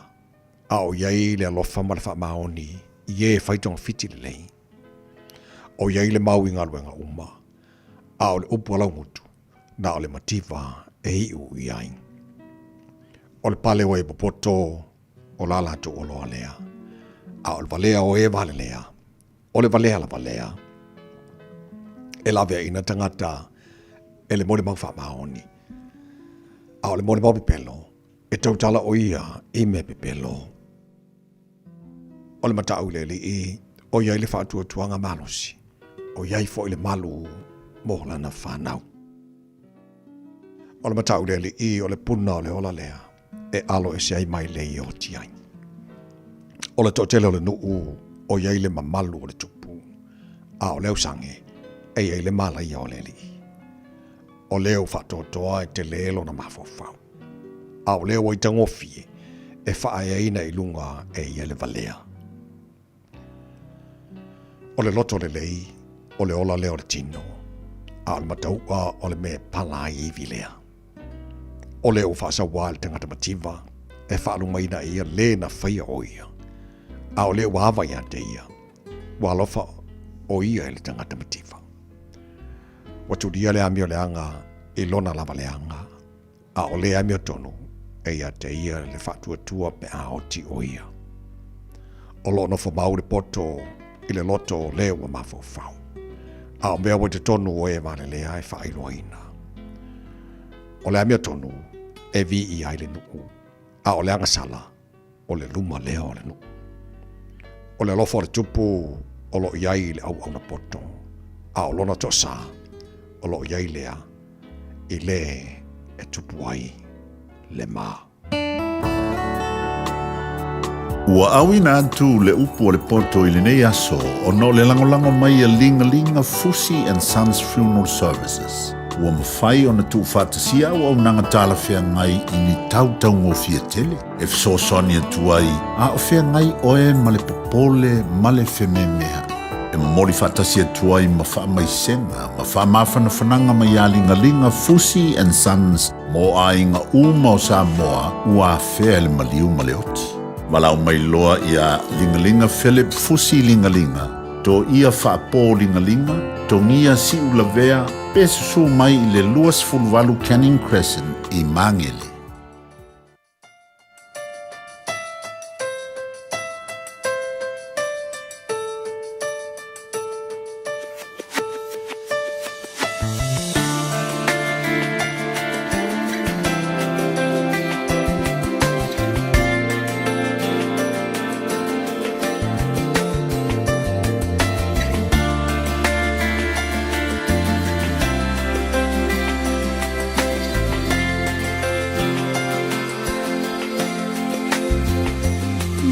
a o i ai le alofa ma le faamaoni i e fai togafiti lelei. O i ai le mau i galuega uma, a o le upu a laugutu, na o le mativa e iu i ai. O le pale o e popoto o la latou oloa lea, a o le valea o e valelea, o le valea lava lea. E laveaiina tagata e le molimau faamaoni, a o le molimau pepelo, e tautala o ia i mea pepelo. O le matau i le Alii, o i ai le faatuatuaga malosi, o i ai foi le malu mo lana fanau. O le matau i le Alii, o le puna o le ola lea, e alo ese ai mai le i oti ai. O le toatele o le nuu, o i ai le mamalu o le tupu, a o le ausage, e i ai le malaia o le Alii. O lea ua faatoatoa e tele lona mafaufau. A o lea ua itagofie e faaeaina i luga e ia le valea. O le loto lelei, o le ola lea o le tino, a o le matau'a o le mea e pala ai ivi lea. O lea ua faasauā i le tagata mativa, e faalumaina e ia le na faia o ia, a o lea ua ava ia te ia, ua alofa o ia i le tagata mativa. Ua tulia le amio leaga i lona lava leaga, a o le amiotonu e ia te ia le faatuatua pe a oti o ia. O lo o nofo mau le poto i le loto o le ua mafaufau, a o mea ua i totonu o e valelea e faailoaina. O le amiotonu e viia ai le nuu, a o le agasala o le luma lea o le nuu. O le alofa o le tupu o lo o i ai i le auauna poto, a o lona toasā o lo o i ai lea i le e tupu ai le ma. Ua auina atu le upu a le poto i lenei aso ona o le lagolago mai a Ligalinga Fusi and Sons Funeral Services. Ua mafai ona tuufaatasia auaunaga talafeagai i ni tau taugofie tele e fesoasoani atu ai a o feagai oe ma le popole ma le fememea'i. E momoli faatasi atu ai ma faamaisega ma faamafanafanaga mai ia Ligaliga Fusi and Sons mo aiga uma o Samoa ua afea i le maliu ma le oti. Valaau mai loa iā Ligaliga Philip Fusi Ligaliga, Toia Faapo Ligaliga, Togia Siulavea, pe susū mai i le 28 Canning Crescent i Magele.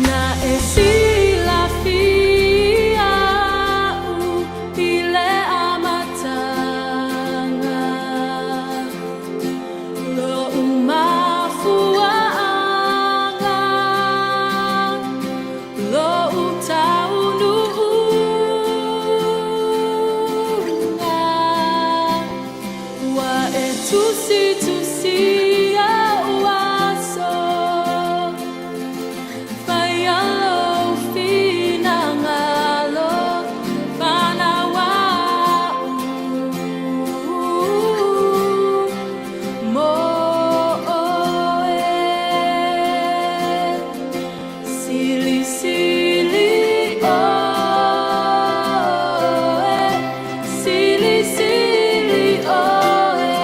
Na e silafia a'u i le amataga, Lo'u mafuaaga, Lo'u taunuuga, Ua e tusitusia aso, Faia lou finagalo, Fanau a'u mo oe. Silisili oe, Silisili oe.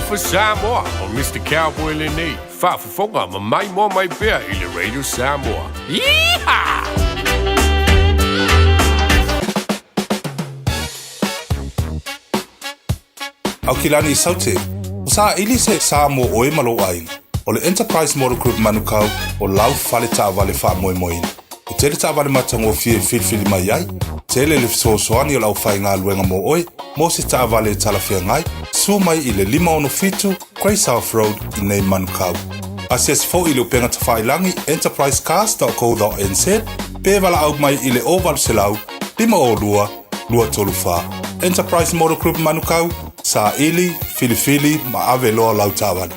Alofa Samoa, o Mr. Cowboy lenei, faafofoga ma maimoa mai pea i le Radio Samoa. Yeehaw! Aukilani Saute, o saʻili se sa mo oe ma lou aiga. O le Enterprise Motor Group Manukau o lau fale taavale faamoemoeina. E tele taavale matagofie e filifili mai ai, tele le fesoasoani o le aufaigaluega mo oe mo se taavale e talafeagai, suo mai i le 567 Grey South Road i nei Manukau. Asiasi foi i le upega tafailagi enterprisecars.co.nz pe valaau mai i le 0800 502 234. Enterprise Motor Group Manukau, saili, filifili ma ave loa lau taavale.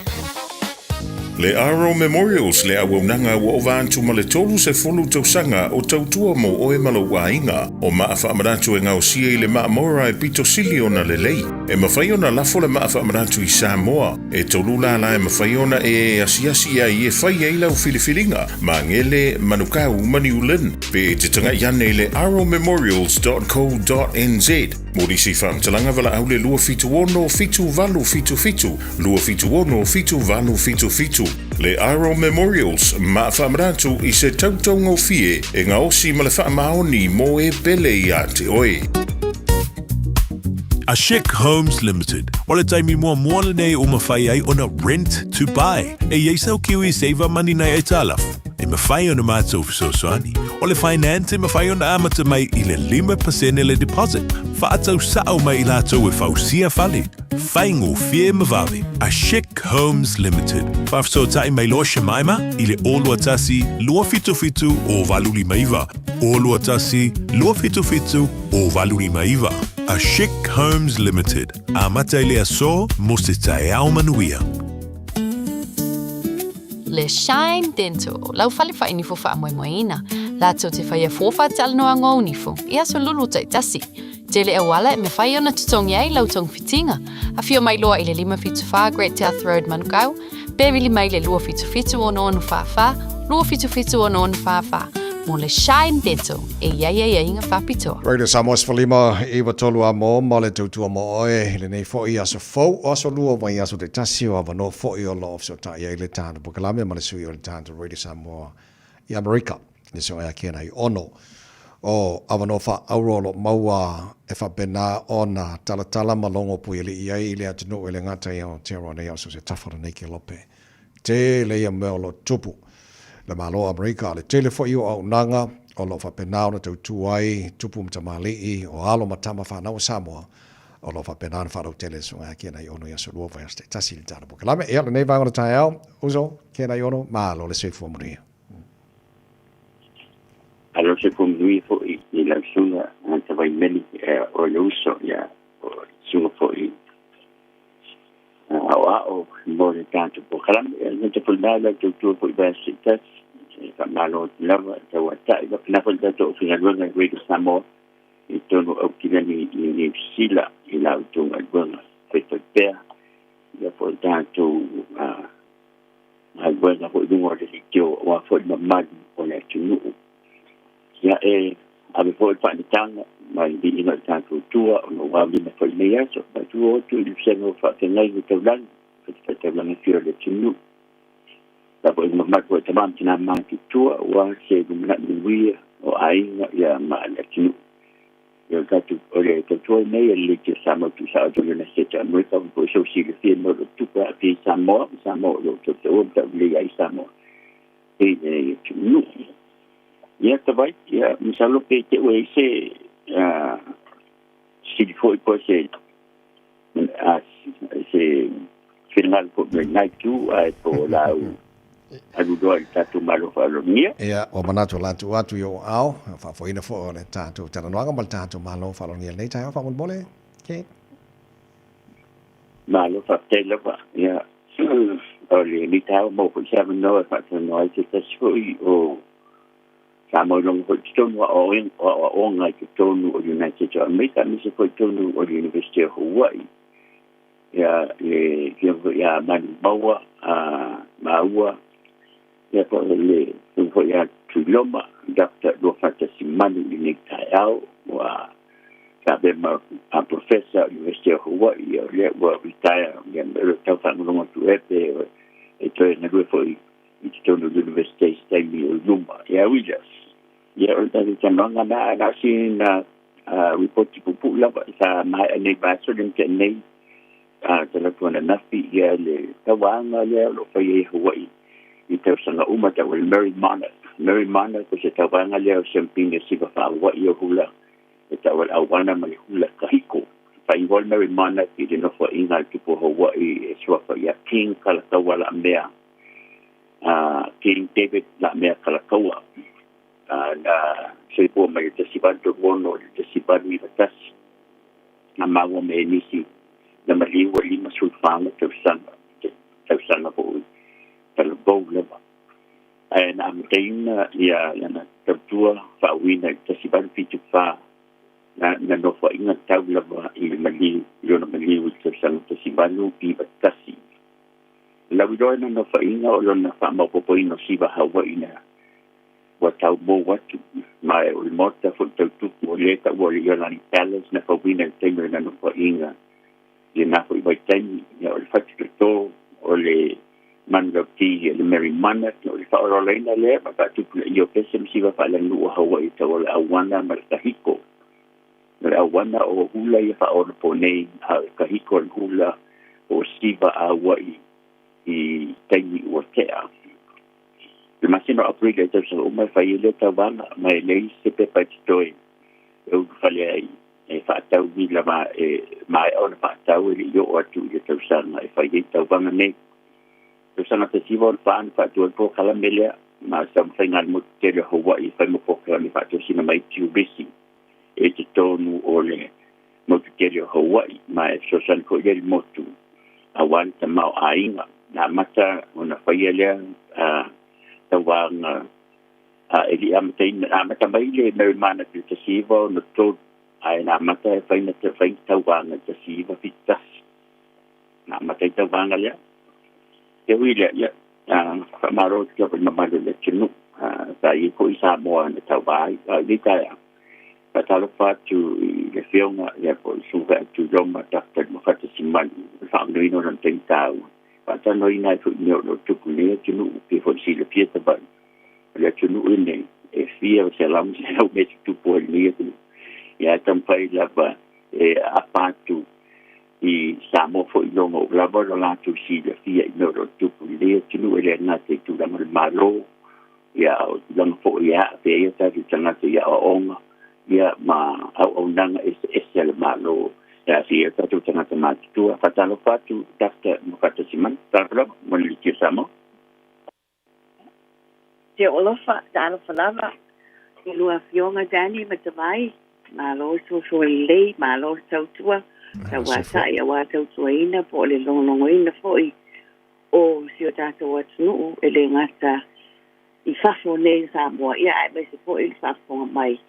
Le Aro Memorials le auaunaga ua ova atu ma le 30 tausaga o tautua mo oe ma lou aiga. O maa faamanatu e gaosia i le maa Mora e pito sili ona lelei. E mafai ona lafo le maa faamanatu i Samoa. E tolu lala e mafai ona e asiasi ai e fai ai lau filifiliga, Magele, Manukau ma New Lynn. Pe e te tagai ane i le aromemorials.co.nz mo nisi faamatalaga valaau le 276 7877 276 7877. Le Aro Memorials maa faamanatu i se tautaugofie e gaosi ma le faamaoni mo e pele ia te oe. Ashik Homes Limited. O le taimi muamua lenei ua mafai ai ona rent to buy. E i ai sau kiwi saver money nai aitalafu. E mafai ona matou fesoasoani. O le finance e mafai ona amata mai i le 5% le deposit. Faatau sao mai i latou e fausia fale. Faigofie ma vave. Ashik Homes Limited. Faafesootai mai loa Shemaima i le 021 277 0859. 021 277 0859. Ashik Homes Limited. Amata i le aso mo se taeao manuia. Le Shine Dental, lau fale faainifo faamoemoeina, latou te faia fua faatalanoaga o nifo i aso lulu taitasi. Tele auala e mafai ona totogi ai lau togafitiga. Afio mai loa i le 574 Great South Road Manukau, pe vili mai le 277 6644, 277 6644 mo le Shine Dental e i ai aiaiga faapitoa. Radio Samoa 15 9 3 a mo ma le tautua mo oe i lenei foi aso fou o aso lua o vaiaso taitasi o avanoa foi o lo o fesota'i ai le tatou polokalame ma le sui o le tatou Radio Samoa i Amerika le so ea kena i ono o avanoa faaauro o lo o maua e faapena ona talatala ma logo puiali'i ai i le atunuu e le gata i Aotearoa nei a o so se tafa o lenei kelope. Tele ia mea o lo o tupu le Malo o Amerika, a o le tele foi o auaunaga o lo o faapena ona tautu ai tupu ma tamalii o alo ma tama fanau a Samoa o lo o faapena ona faalautele le susuga ia Kena Iono i aso lua vaiaso taitasi i le tatou polokalame. Ia, lenei vaega o le taeao, uso, Kena Iono, malo le soifua manuia. Malo le soifua manuia foi i lau susuga Tavaimeli o le uso, ia, o le susuga foi aoao mo le tatou polokalame. Ia, le gata foi i lena, o lau tautua foi i vaiaso taitasi, e faamalo atu lava, tauatai faapena foi le tatou aufaigaluega i Radio Samoa i totonu o Aukilani i Niu Sila i la outou galuega faifaipea, ia po o le tatou galuega foi i luga o le leitio aua foi le mamalu o le atunuu. Ia, e ave foi le faaletanga ma le viiga i le tatou Atua ona ua aulima foi lenei aso, faatu atu i le vasega o faafeagai taulagi, fatafaitaulaga e fia o le atunuu. La foi mamalu foi tama ma tina matutua aua se lumanai manuia o aiga ia ma le atunuu. Ia o tatou o le tautua nei a le Leitio Samoa tuusao atu i le United States o Amerika ua foi sou silafia mo lo tupe aafia i Samoa ma Samoa o lo o tautaua ma taulelei ai Samoa i le atunuu. Ia tawai, ia masalo pe te ua i se sili foi po se se finagalo foi mai lenā itu ae po o lau alu loa i le tatou Malo faaaloalogia. Ia, ua manatu o le a tuu atu i ou aao, faafoeina foi o le tatou talanoaga ma le tatou Malo faaaloalogia i lenei taeao faamolemole. Kate. Malo faafetai lava. Ia, o lenei taeao maua foi se avanoa e faatalanoa ai se tasi foi o Samoa i luga foi i totonu o aoaoga i totonu o United States o Amerika, aemaise foi i totonu o le University o Hawaii. Ia, le afioga foi ia Manumaua maua, ia po o le afioga foi ia Tuiloma, Doctor Luafatasimanu i lenei taeao, ua Sa avea ma Professor o le Iunivesite o Hawaii, o lea ua retire, ia o le tau faalogologo atu ea pe e toe galue foi i totonu o le Iunivesite i se taimi o i luma. Ia ui lea, ia o le tatou talanoaga na, ae na o sina lipoti puupuu lava sa maea nei vaiaso lea na tea nei, talaatu ananafi, ia le tauaga lea o lo o faia i Hawaii i tausaga uma tau o le Merrie Monarch. Merrie Monarch o se tauvaga lea o siampini o siva faa-Hawaii o hula e tau o le auana ma le hula kahiko. Faaigoa le Merrie Monarch i le nofoaiga a le tupu o Hawaii e suafa ia King Kalakaua Laamea, King David Laamea Kalakaua, na soifua mai le 1836 i le 1891, na maua me nisi na maliu ua 54 tausaga, tausaga foi talavou lava. Ae na amataina ia lana tautua faauuina i le 1874, na nofoaiga tau lava i le maliu, i lona maliu i le tausaga 1891. Lauiloa na nofoaiga o lona faamaopoopoina o siva Hawaii na ua tau mou atu, ma o le maota foi tautupu o lea taua o le Iolani Palace na fauina i le taimi o lana nofoaiga i lena foi vaitaimi. Ia o le fatu toto o le manulauti le Merrie Monarch, o le faaolaolaina lea ma faatupulaia o pese ma siva faaleaganuu o Hawaii tau o le auana ma le kahiko. O le auana o hula ia faaonaponei, a o le kahiko o le hula o siva a Hawaii i taimi ua tea. Le masina o Aperila i tausaga uma e fai ai lea tauvaga, ma e leai se pepa e totoe e ulufale ai e faatau uila ma e maea ona faatau e le i oo atu i le tausaga e fai ai tauvaga nei. Tausaga 1964 na faatu ai le polokalame lea, ma o se taumafaiga a le motu tele o Hawaii e fai ma polokalame faatosina mai tiurisi e totonu o le motu tele o Hawaii, ma e fesoasoani foi lea i le motu aua le tamaoaiga. Na amata ona faia lea tauvaga e le i amataina, na amata mai le Merrie Monarch i le 1963, ae na amata e faina fai tauvaga i le 1971. Na amata ai tauvaga lea. E ui lea, ia, faamalo atu lava i le mamalu o le atunuu, sa i ai foi Samoa na tauva ai. A o lenei taeao, faatalofa atu i le Afioga ia po o le Susuga Tuiloma Dr. Mafata Simanu, le faamanoina o lona taimi taua, faatalanoaina ai foi i mea o lo o tupu i lenei atunuu. Pei foi ona silafia tabai, o le atunuu lenei e fia o selau ma selau mea tutupu ai i lenei atunuu, ia ae taumafai lava e aapa atu i Samoa foi loga ua lava lo latou silafia i mea o lo o tupu i lenei atunuu, e le gata i tulaga o le Malo, ia a o tulaga foi e aafia ai o tatou tagata i aoaoga ia ma auaunaga eseese a le Malo e aafia ai o tatou tagata matutua. Faatalofa atu Dr. Mafata Simanu, talofa lava mo le Leitio Samoa. Te olofa, talofa lava i lua afioga Danny ma Tavai, malo le soifua lelei, malo le tautua, tauatai aua tautuaina po o le logologoina foi o si o tatou atunuu e le gata i fafo nei o Samoa, ia aemaise foi le faafofoga mai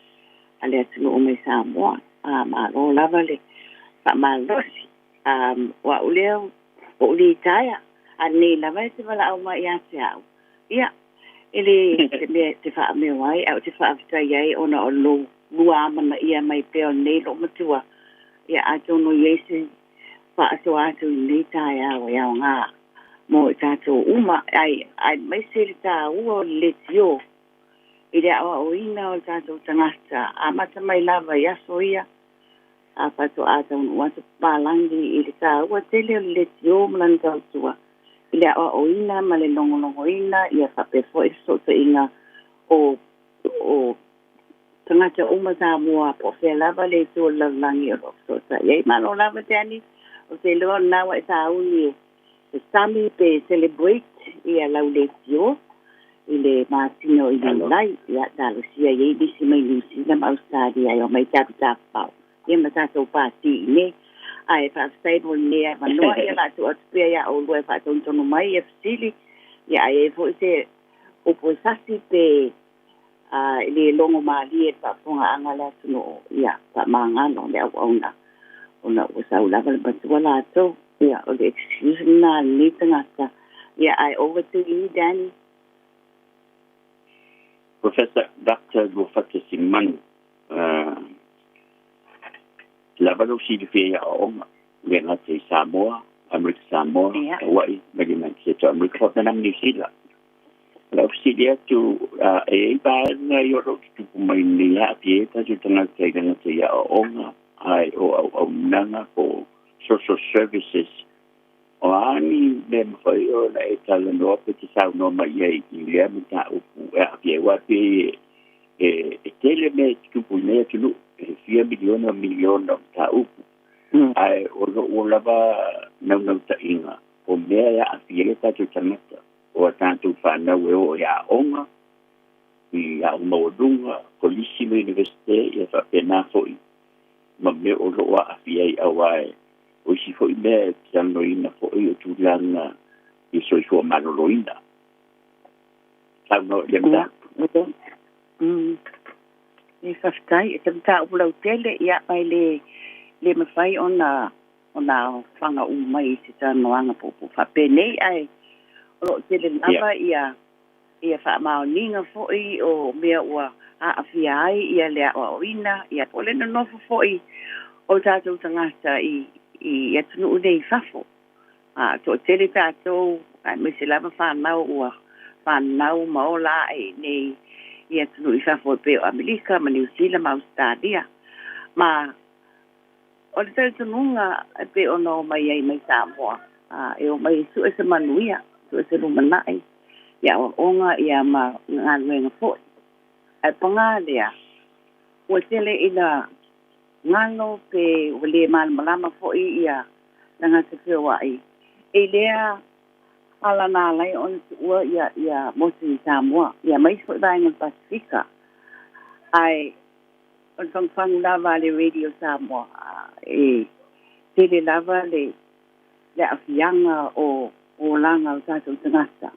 a le atunuu mai Samoa. Malo lava le faamalosi. O au lea ua ou litaea, a nei lava e te valaau mai ia te au, ia, e le se mea e te faameo ai, ae ou te faafetai ai ona o lou lua amanaia mai pea o lenei loomatua, ia atonu e i ai se faasoa atu i lenei taeao e aoga mo i tatou uma, aemaise le taua o le leitio i le aoaoina o le tatou tagata, amata mai lava i aso ia a faatoa taunuu atu papalagi i le taua tele o le leitio ma lana tautua i le aoaoina ma le logologoina, ia faapea foi le fesootaiga o o tagata uma Samoa po o fea lava le itu o le lalolagi o lo o fesootai ai. Malo lava Danny, ou te iloa o lena ua e sauni e sami pe celebrate ia lau leitio i le masina o Iulai. Ia talosia i ai nisi mai Niu Sila ma Ausetalia e omai tatou tafafao ia ma tatou pati i inei. Ae faafetai mo lenei avanoa, ia o le a tuu atu pea ia oulua e faatonutonu mai ia fesili, ia a i ai foi se upu e sasi pe a e le logo malie i le faafofogaaga a le atunuu, ia faamagalo le auauna ona ua sau lava le matua latou. Ia, o le excuse lena a lenei tagata. Ia, ae over to you, Danny. Professor Doctor Luafata Simanu. lava lou silafia i aoaoga le gata i Samoa, Amerika Samoa, Hawaii ma le United States o Amerika faapena ma Niu Sila. O lau fesili atu, e i ai vaega i o loo tutupu mai nei aafia ai tatou tagata i le gata i aoaoga ae o auaunaga po o social services. O a ni mea mafai ona e talanoa pe te saunoa mai ai i lea mataupu e aafia ai, aua e pei e tele mea e tutupu i lenei atunuu, e fia miliona miliona o mataupu, ae o loo lava naunautaiga o mea e aafia ai o tatou tagata, o a tatou fanau e oo i aoga, i aoga maualuga, kolisi ma iunivesite, ia faapena foi ma mea o loo aafia ai, auā o isi foi mea e talanoaina foi o tulaga i soifua maloloina. Saunoa i le mataupu. E faafetai e se mataupu lautele, ia ma e le mafai ona aofaga uma mai i se talanoaga puupuu faapenei, ae o loo tele lava ia faamaoniga foi o mea ua aafia ai ia le aoaoina ia po o le nonofo foi o tatou tagata i atunuu nei i fafo. A toatele tatou, aemaise lava fanau ua fanau ma ola ae nei i atunuu i fafo e pei o Amerika ma Niu Sila ma Ausetalia. Ma o le talitonuga e pei ona omai ai mai Samoa, e omai e sue se manuia, sue se lumanai i aoaoga ia ma galuega foi. Ae paga lea, ua tele ina galo pe ua le malamalama foi ia tagata feoai i lea ala na ala ai ona tuua ia motu i Samoa, ia ma isi foi vaega o le Pasefika. Ae o le fagufagu lava a le Radio Samoa, e tele lava le aafiaga o olaga o tatou tagata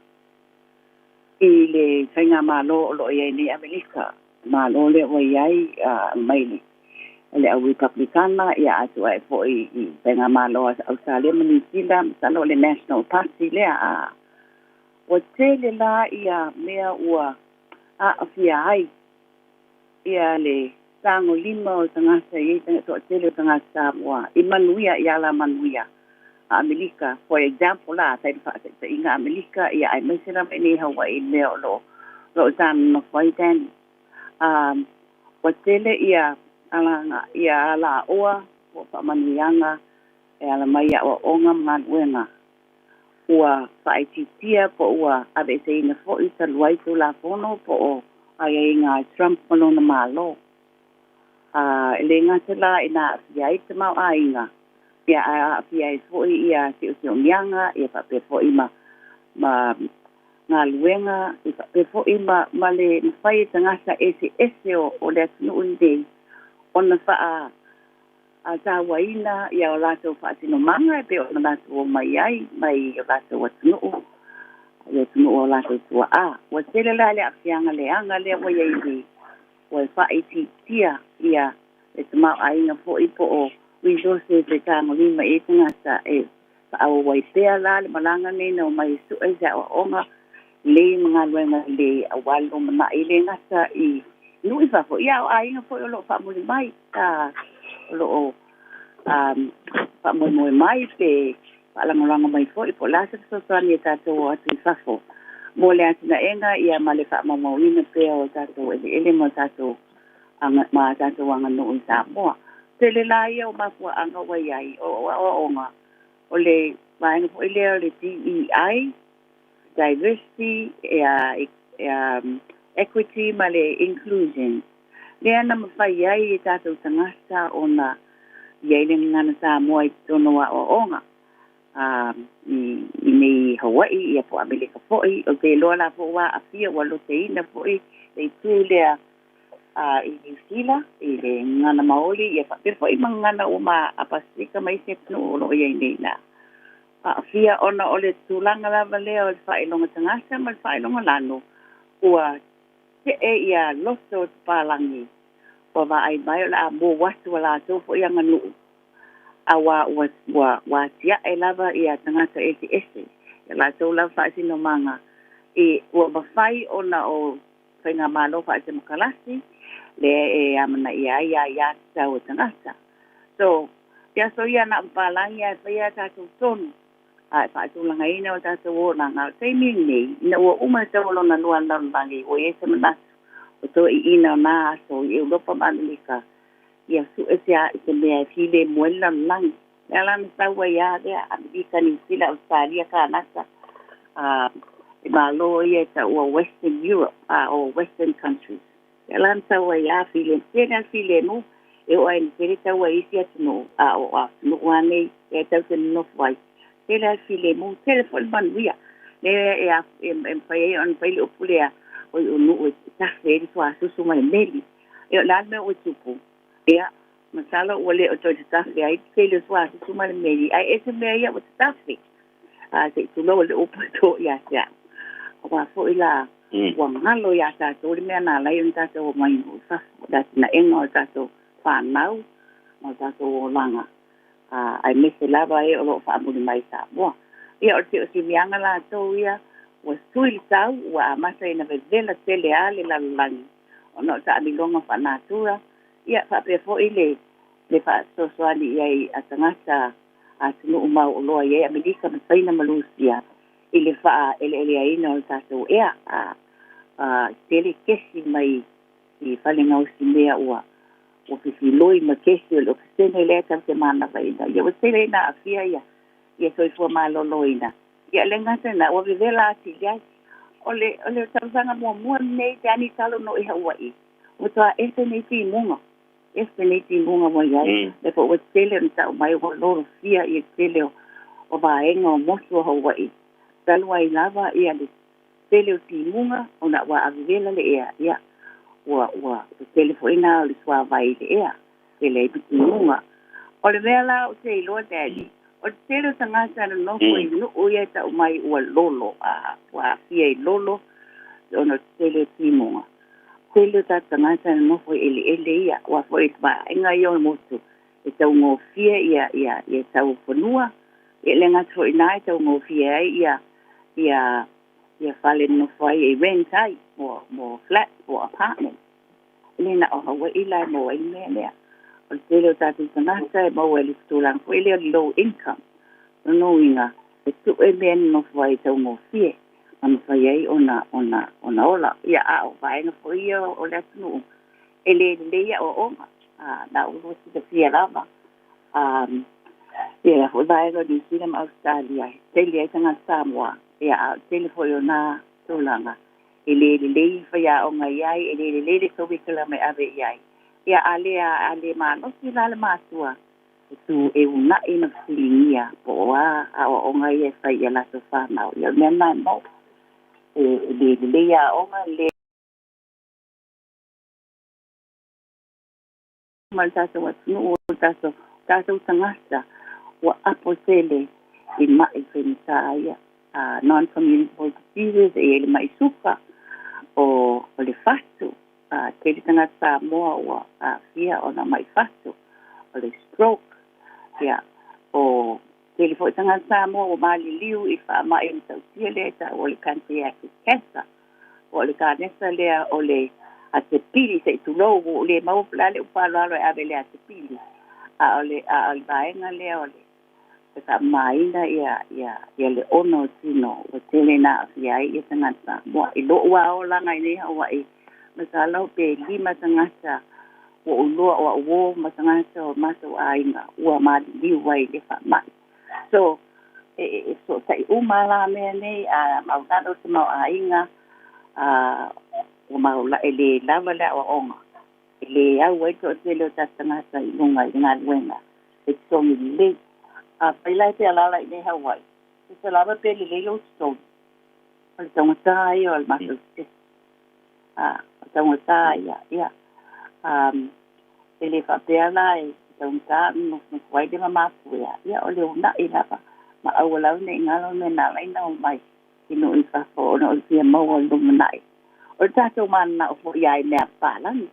i le faigamalo o loo i ai nei Amerika, Malo lea ua i ai mai le au Republikana, ia a tuu ae foi i faigamalo a Ausetalia ma Niu Sila, masalo o le National Party lea. A ua tele la ia mea ua aafia ai ia le tagolima o tagata i ai toatele o tagata Samoa i manuia i ala manuia a Amerika. For example la, fai faataitaiga Amerika, ia aemaise lava i nei Hawaii i mea o loo talanoa ai Danny. Ua tele ia alaga ia alaoa po o faamanuiaga e ala mai i aoaoga ma galuega ua faaitiitia po ua aveeseina foi talu ai Tulafono po o aiaiga a Trump ma lona Malo. E le gata la ina aafia ai le tamaoaiga, ia ae aafia ai foi ia siosiomiaga, ia faapea foi ma galuega, ia faapea foi ma le mafai e tagata eseese o le atunuu lenei ona faa tauaina ia o latou faatinomaga e pei ona latou omai ai mai o latou atunuu, i atunuu o latou tuaa. Ua tele la le aafiaga leaga lea ua i ai nei, ua faaitiitia ia le tamaoaiga foi po o resources e tagolima i ai tagata e faaauau ai pea la le malaga nei na omai e sue se aoaoga lelei ma galuega lelei aua le lumanai, e le gata i nuu i fafo, ia o aiga foi o loo faamuli mai, o loo faamoemoe mai pe faalagolago mai foi po o le a se fesoasoani e tatou o atu i fafo mo le atinaega ia ma le faamaumauina pea o tatou eleele ma tatou ma tatou aganuu i Samoa. Tele la ia o mafuaaga ua i ai o aoaoga, o le vaega foi lea o le DEI, diversity, equity ma le inclusion, lea na mafai ai e tatou tagata ona i ai le gagana Samoa i totonu o aoaoga i nei Hawaii ia po o Amerika foi. Ou te iloa la foi ua aafia, ua loteina foi le itu lea i Niu Sila i le gagana Maoli, ia faapea foi ma gagana uma a Pasefika ma isi atunuu o loo i ai nei na aafia, ona o le tulaga lava lea o le faailoga tagata ma le faailoga lanu. Ua see ia loto o papalagi, ua vaai mai o le a mou atu a latou foi aganuu, auā ua atiae lava ia tagata eseese ia latou lava faatinomaga i ua mafai ona o faigamalo faatemokarasi lea e amanaia ai aiā tatau a tagata. So, i aso ia na o papalagi ae faia a tatou tonu a e faatulagaina o tatou olaga. O le taimi lenei, ina ua uma le Taua Lona Lua a le Lalolagi, ua i ai se manatu o toeaiina o na aso i Europa ma Amerika ia suʻe se a se mea e filemu ai le lalolagi. Le ala na sau ai lava lea, Amerika, Niu Sila, Ausetalia, Kanata, a i Malo ia e taua Western Europe, a o Western countries. Le ala na sau ai lava filemu, tele lava le filemu e oo ai ina tele taua i isi atunuu, a o atunuu lava nei e tatou te nonofo ai. Tele lava le filemu, tele foi le manuia. Lea e a e mafai ai ona fai le upu lea, oi o nuu e tafe ai le suasusu ma le meli. Ia o le a le mea ua tupu? Ia, masalo ua le o toe tatafe ai le tele o suasusu ma le meli, ae ese mea ia ua tatafe. A se i tulou le upu e to ia te au. Aua foi la, ua galo iā tatou le mea na ala ai ona tatou omai i nuu i fafo, le atinaega o tatou fanau ma o tatou olaga, aemaise lava e o lo o faamuli mai i Samoa. Ia, o le siosimiaga latou ia, ua sui le tau, ua amata ina vevela tele lava le lalolagi ona o taamiloga faanatura, ia faapea foi le le faasoasoani i ai a tagata atunuu mauoloa i ai Amerika ma Saina ma Lusia i le faaeleeleaina o le tatou ea, a tele kesi mai i fale gaosi mea ua ua fefiloi ma kesi o le okesene lea tatou te manavaina. Ia ua tele ina aafia ia ia soifua maloloina. Ia le gata lena, ua vevela atili ai. O le o le tausaga muamua lenei te ani talo no i Hawaii. Ua toa ese nei timuga. Ese nei timuga ua i ai. Le po ua tele ona tau mai ua lolofia ia tele o o vaega o motu o Hawaii. Talu ai lava ia le tele o timuga ona ua avevela le ea. Ia ua ua tele foi na o le suavai i le ea. Tele ai ma timuga. O le mea la ou te iloa Daddy, o le tele o tagata na nofo i nuu ia e tau mai ua lolo, a ua aafia i lolo ona o le tele o timuga. Tele o tatou tagata na nofo i eleele ia, aua foi i vaega ia o le motu e taugofie ia ia ia tau o fanua, ia le gata foi i ina e taugofie ai ia ia ia fale nonofo ai e rent ai mo mo flat po o apartment. E le na o Hawai'i la e maua ai le mea lea. O le tele o tatou tagata e maua i le tulaga foi lea o le low income. O lona uiga, e tu'e mea e nonofo ai e taugofie ma mafai ai ona ona ona ola. Ia a o vaega foi ia o le atunuu e le lelei aoaoga, a na ua silafia lava ia foi vaega o Niu Sila ma Ausetalia e tele ai tagata Samoa, ia a o le tele foi o na tulaga e le lelei faiaoga i ai, e le lelei le curriculum e ave i ai. Ia a le a le malosi la le matua e tu e una'i ma fesiligia po o a aoaoga ia e fai i a latou fanau. Ia o le mea lena e maua e le lelei aoga, le ma le tatou atunuu, o tatou tatou tagata ua apo tele i ma'i faigata ia, non-communicable diseases, e i ai le ma'i suka, o o le fatu, tele tagata Samoa ua aafia ona ma'i fatu, o le stroke, ia, o tele foi tagata Samoa ua maliliu i le faamai matautia lea e taua o le pancreatic cancer. Po o le kanesa lea o le atepili, se i tulou, ua ou le maua po o le a le upu faaaloalo e ave i le atepili, a o le, a o le vaega lea o le e faamamaina ia, ia, ia le ono o tino ua tele ina aafia ai ia tagata Samoa. I lo'u lava olaga i nei Hawaii, masalo pe lima tagata ua ou iloa o au uō ma tagata o matou aiga ua maliliu ai i le faamai. So, e, e fesootai uma la mea nei, a maualalo le tamaoaiga, a ua maulae le lava le aoaoga, e le au ai le toatele o tatou tagata i luga i le galuega e totogi lelei. Afai la e te alaala i nei Hawaii, tusa lava pe lelei lou totogi, o le taugata ia o le matou stress. A, o le taugata ia, ia, e le faapea la e taugata ona nofonofo ai le ma mapuea, ia o le una'i lava ma aua lava ne i galo le mea na ala ai ona omai i nuu i fafo ona o le fia maua o le lumanai. O le tatou mananao foi ia i mea papalagi.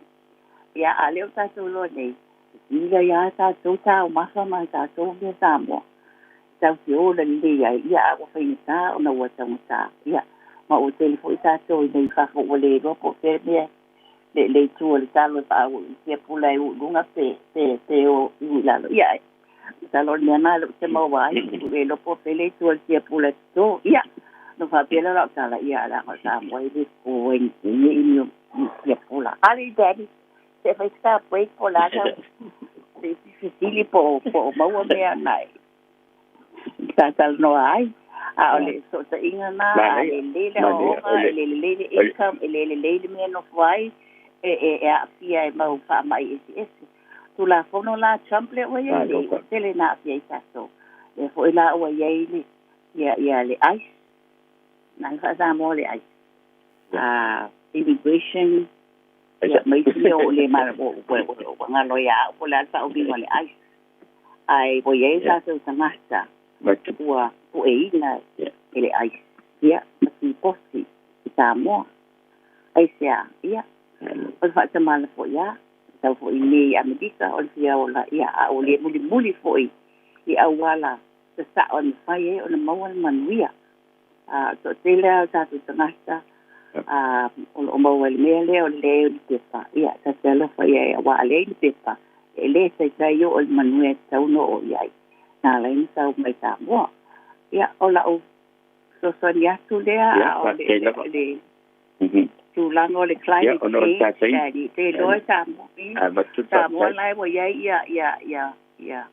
Ia, a lea ua tatou iloa nei, e kila ia tatou taumafa ma tatou mea Samoa tatou te ola lelei ai, ia, a ua faigata ona ua taugata, ia, ma ua tele foi tatou i nei fafo ua le iloa po o fea le mea le itu o le talo e faauu i tiapula e uu i luga pe pe pe o i uu i lalo. Ia, masalo o le mea na le ou te maua ai, ua le iloa po o fea le itu o le tiapula e toto. Ia, ona faapea lea o lau tala, ia, leaga o Samoa e le fofo ai i ni tiapula. Ali, Daddy, se fai se ta break po o le a sau se isi fesili po o maua mea na e talatalanoa ai. A o le fesootaiga lena, a lelei le aoaoga, e le lelei le income, e le lelei le mea e nofo ai, e e aafia e mau faamai eseese. Tulafono la a Trump lea ua i ai nei, ua tele ina aafia ai tatou. Lea foi la ua i ai le ia ia le ICE, na le faa-Samoa le ICE, immigration, ia ma isi mea ua le ua galo ia au po o le a le faauiga o le ICE. Ae ua i ai o tatou tagata ua pueina e le ICE, ia, ma siposi i Samoa. Aisea? Ia, o le faatamala foi lava, e sau foi i inei i Amerika, o le fia ola, ia, a ua le mulimuli foi i auala sasao e mafai ai ona maua le manuia. A, toatele lava o tatou tagata a, o lo o maua i le mea lea o le leai o ni pepa, ia, ta te alofa i ai, aua a leai ni pepa, e le taitai oo i le manuia e tatau ona oo i ai. Na ala ai ona sau mai Samoa. Ia, o lau fesoasoani atu lea, a o le tulaga o le climate change, Daddy, te iloa e Samoa, Samoa la e ua i ai ia, ia, ia, ia,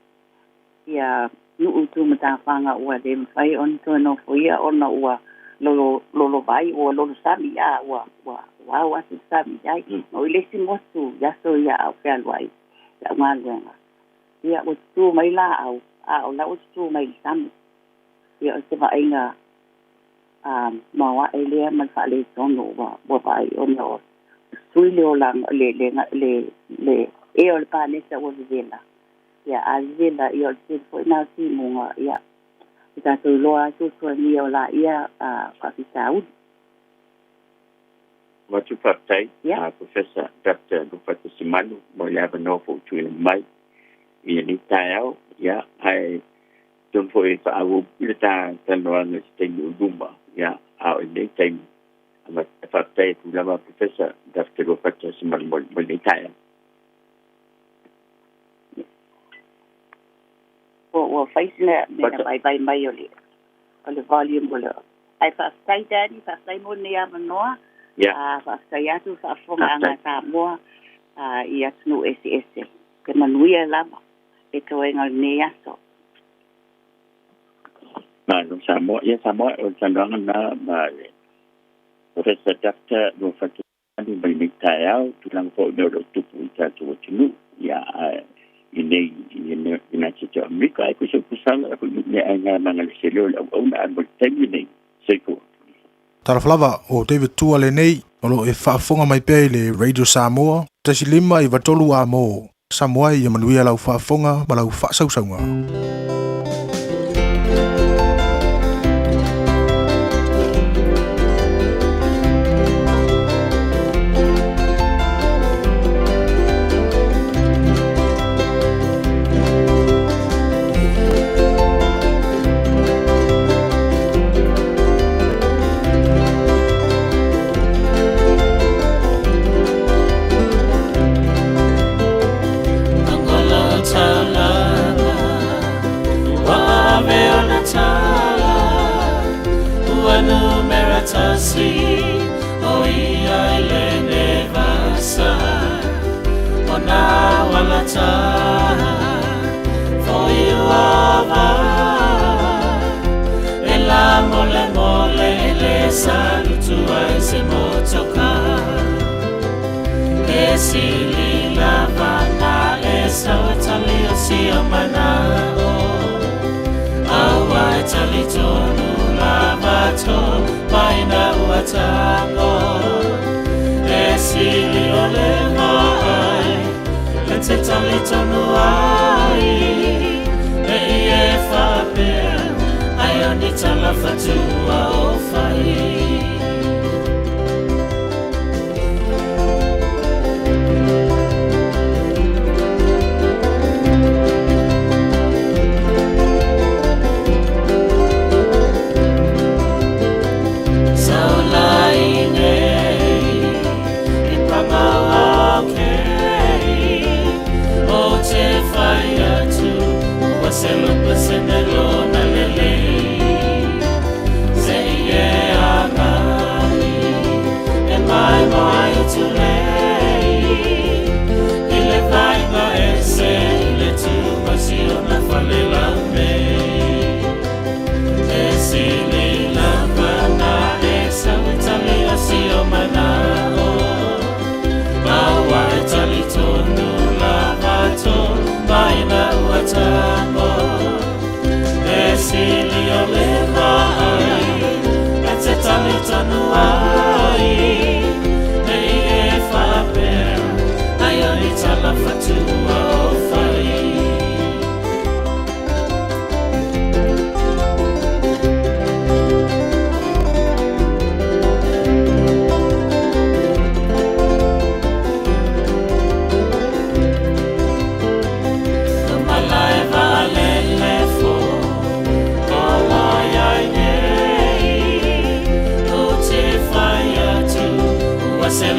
ia nuu tu matafaga ua le mafai ona toe nofoia ona ua lolo lolo vai, ua lolo sami, a ua ua ua ao atu le sami i ai. Ma o i le isi motu i aso ia a o fealuai i lau galuega, ia ua tutū mai laau, a o la ua tutū mai i le sami. Ia o se vaaiga a maoae lea ma le faaletonu ua ua vaai ona o sui le olaga le le le le ea o le paneta ua vevela. Ia a vevela ia o le tele foi lena o timuga ia ua tatou iloa lava tuatuagia o laia a faafitauli. Avatu faafetai a Professor Doctor Lufata Simanu mo le avanoa foi ua tuuina mai i lenei taeao. Ia, ae tonu foi e faaauau i le ta talanoaga i se taimi o luma, ia, a o lenei taimi, faafetai atu lava Professor Doctor Lufata Simanu mo lenei taeao. Ua fai sina mea vaivai mai o le o le volume o le ae faafetai Daddy, faafetai mo lenei avanoa. A faafetai atu le faafofogaaga a Samoa i atunuu eseese. Ia manuia lava le toega o lenei aso. Malo Samoa. Ia Samoa, o le talanoaga lena ma le Professor Doctor Luafatu Alu mai nei taeao, tulaga foi o mea o lo o tupu i tatou atunuu, ia, i nei i United States o Amerika, ai foi se upu sala foi i aiga magalese lea o le auauna, ae mo le taimi lenei, soifua. Talofa lava, o David Tua lenei, o lo o e faafofoga mai pea i le Radio Samoa, 1 5 93 A mo. Samoa ia manuia lau faafofoga ma lau faasausauga.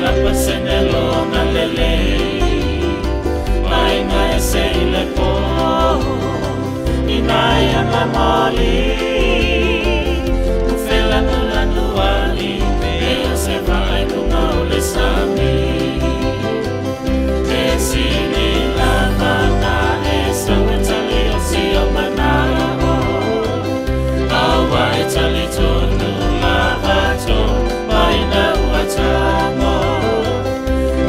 la pasene lona lelei Vainga e se i le pō Ina ia nga moli Ufelanulanu ai E o se vaai lunga o le sami E sili lava na e sau e tali o si o manao Aua e tali tonu lava to Vaina ua tango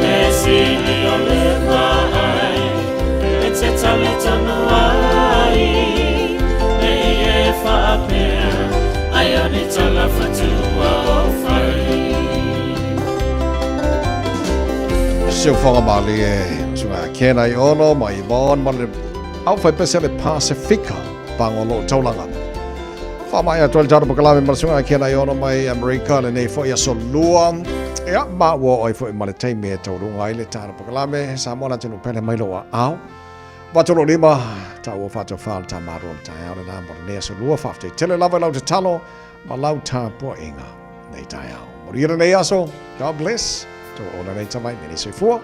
E sili o le vaai E te tali tonu ai E i e whaapea Ai o ni tala whatua o whai Siufoga mali e sunga kena i ono ma i mon ma le au fai pese le Pasifika pango lo taulanga. Wha mai atu le taro pakalame ma le sunga kena i ono mai Amerika le nei foi aso lua. Ia ma ua oi foi ma le taimi e taurunga ai le taro pakalame Samoa la tunu pele mai loa au. Vatolo lima, ta ua whato whaal ta maro le taeao le nā mo le nei aso lua whafte tele lava lau te talo ma lau tā poenga nei taeao. Mo ria nei aso, God bless. Tō ona nei tamai, mene soifua.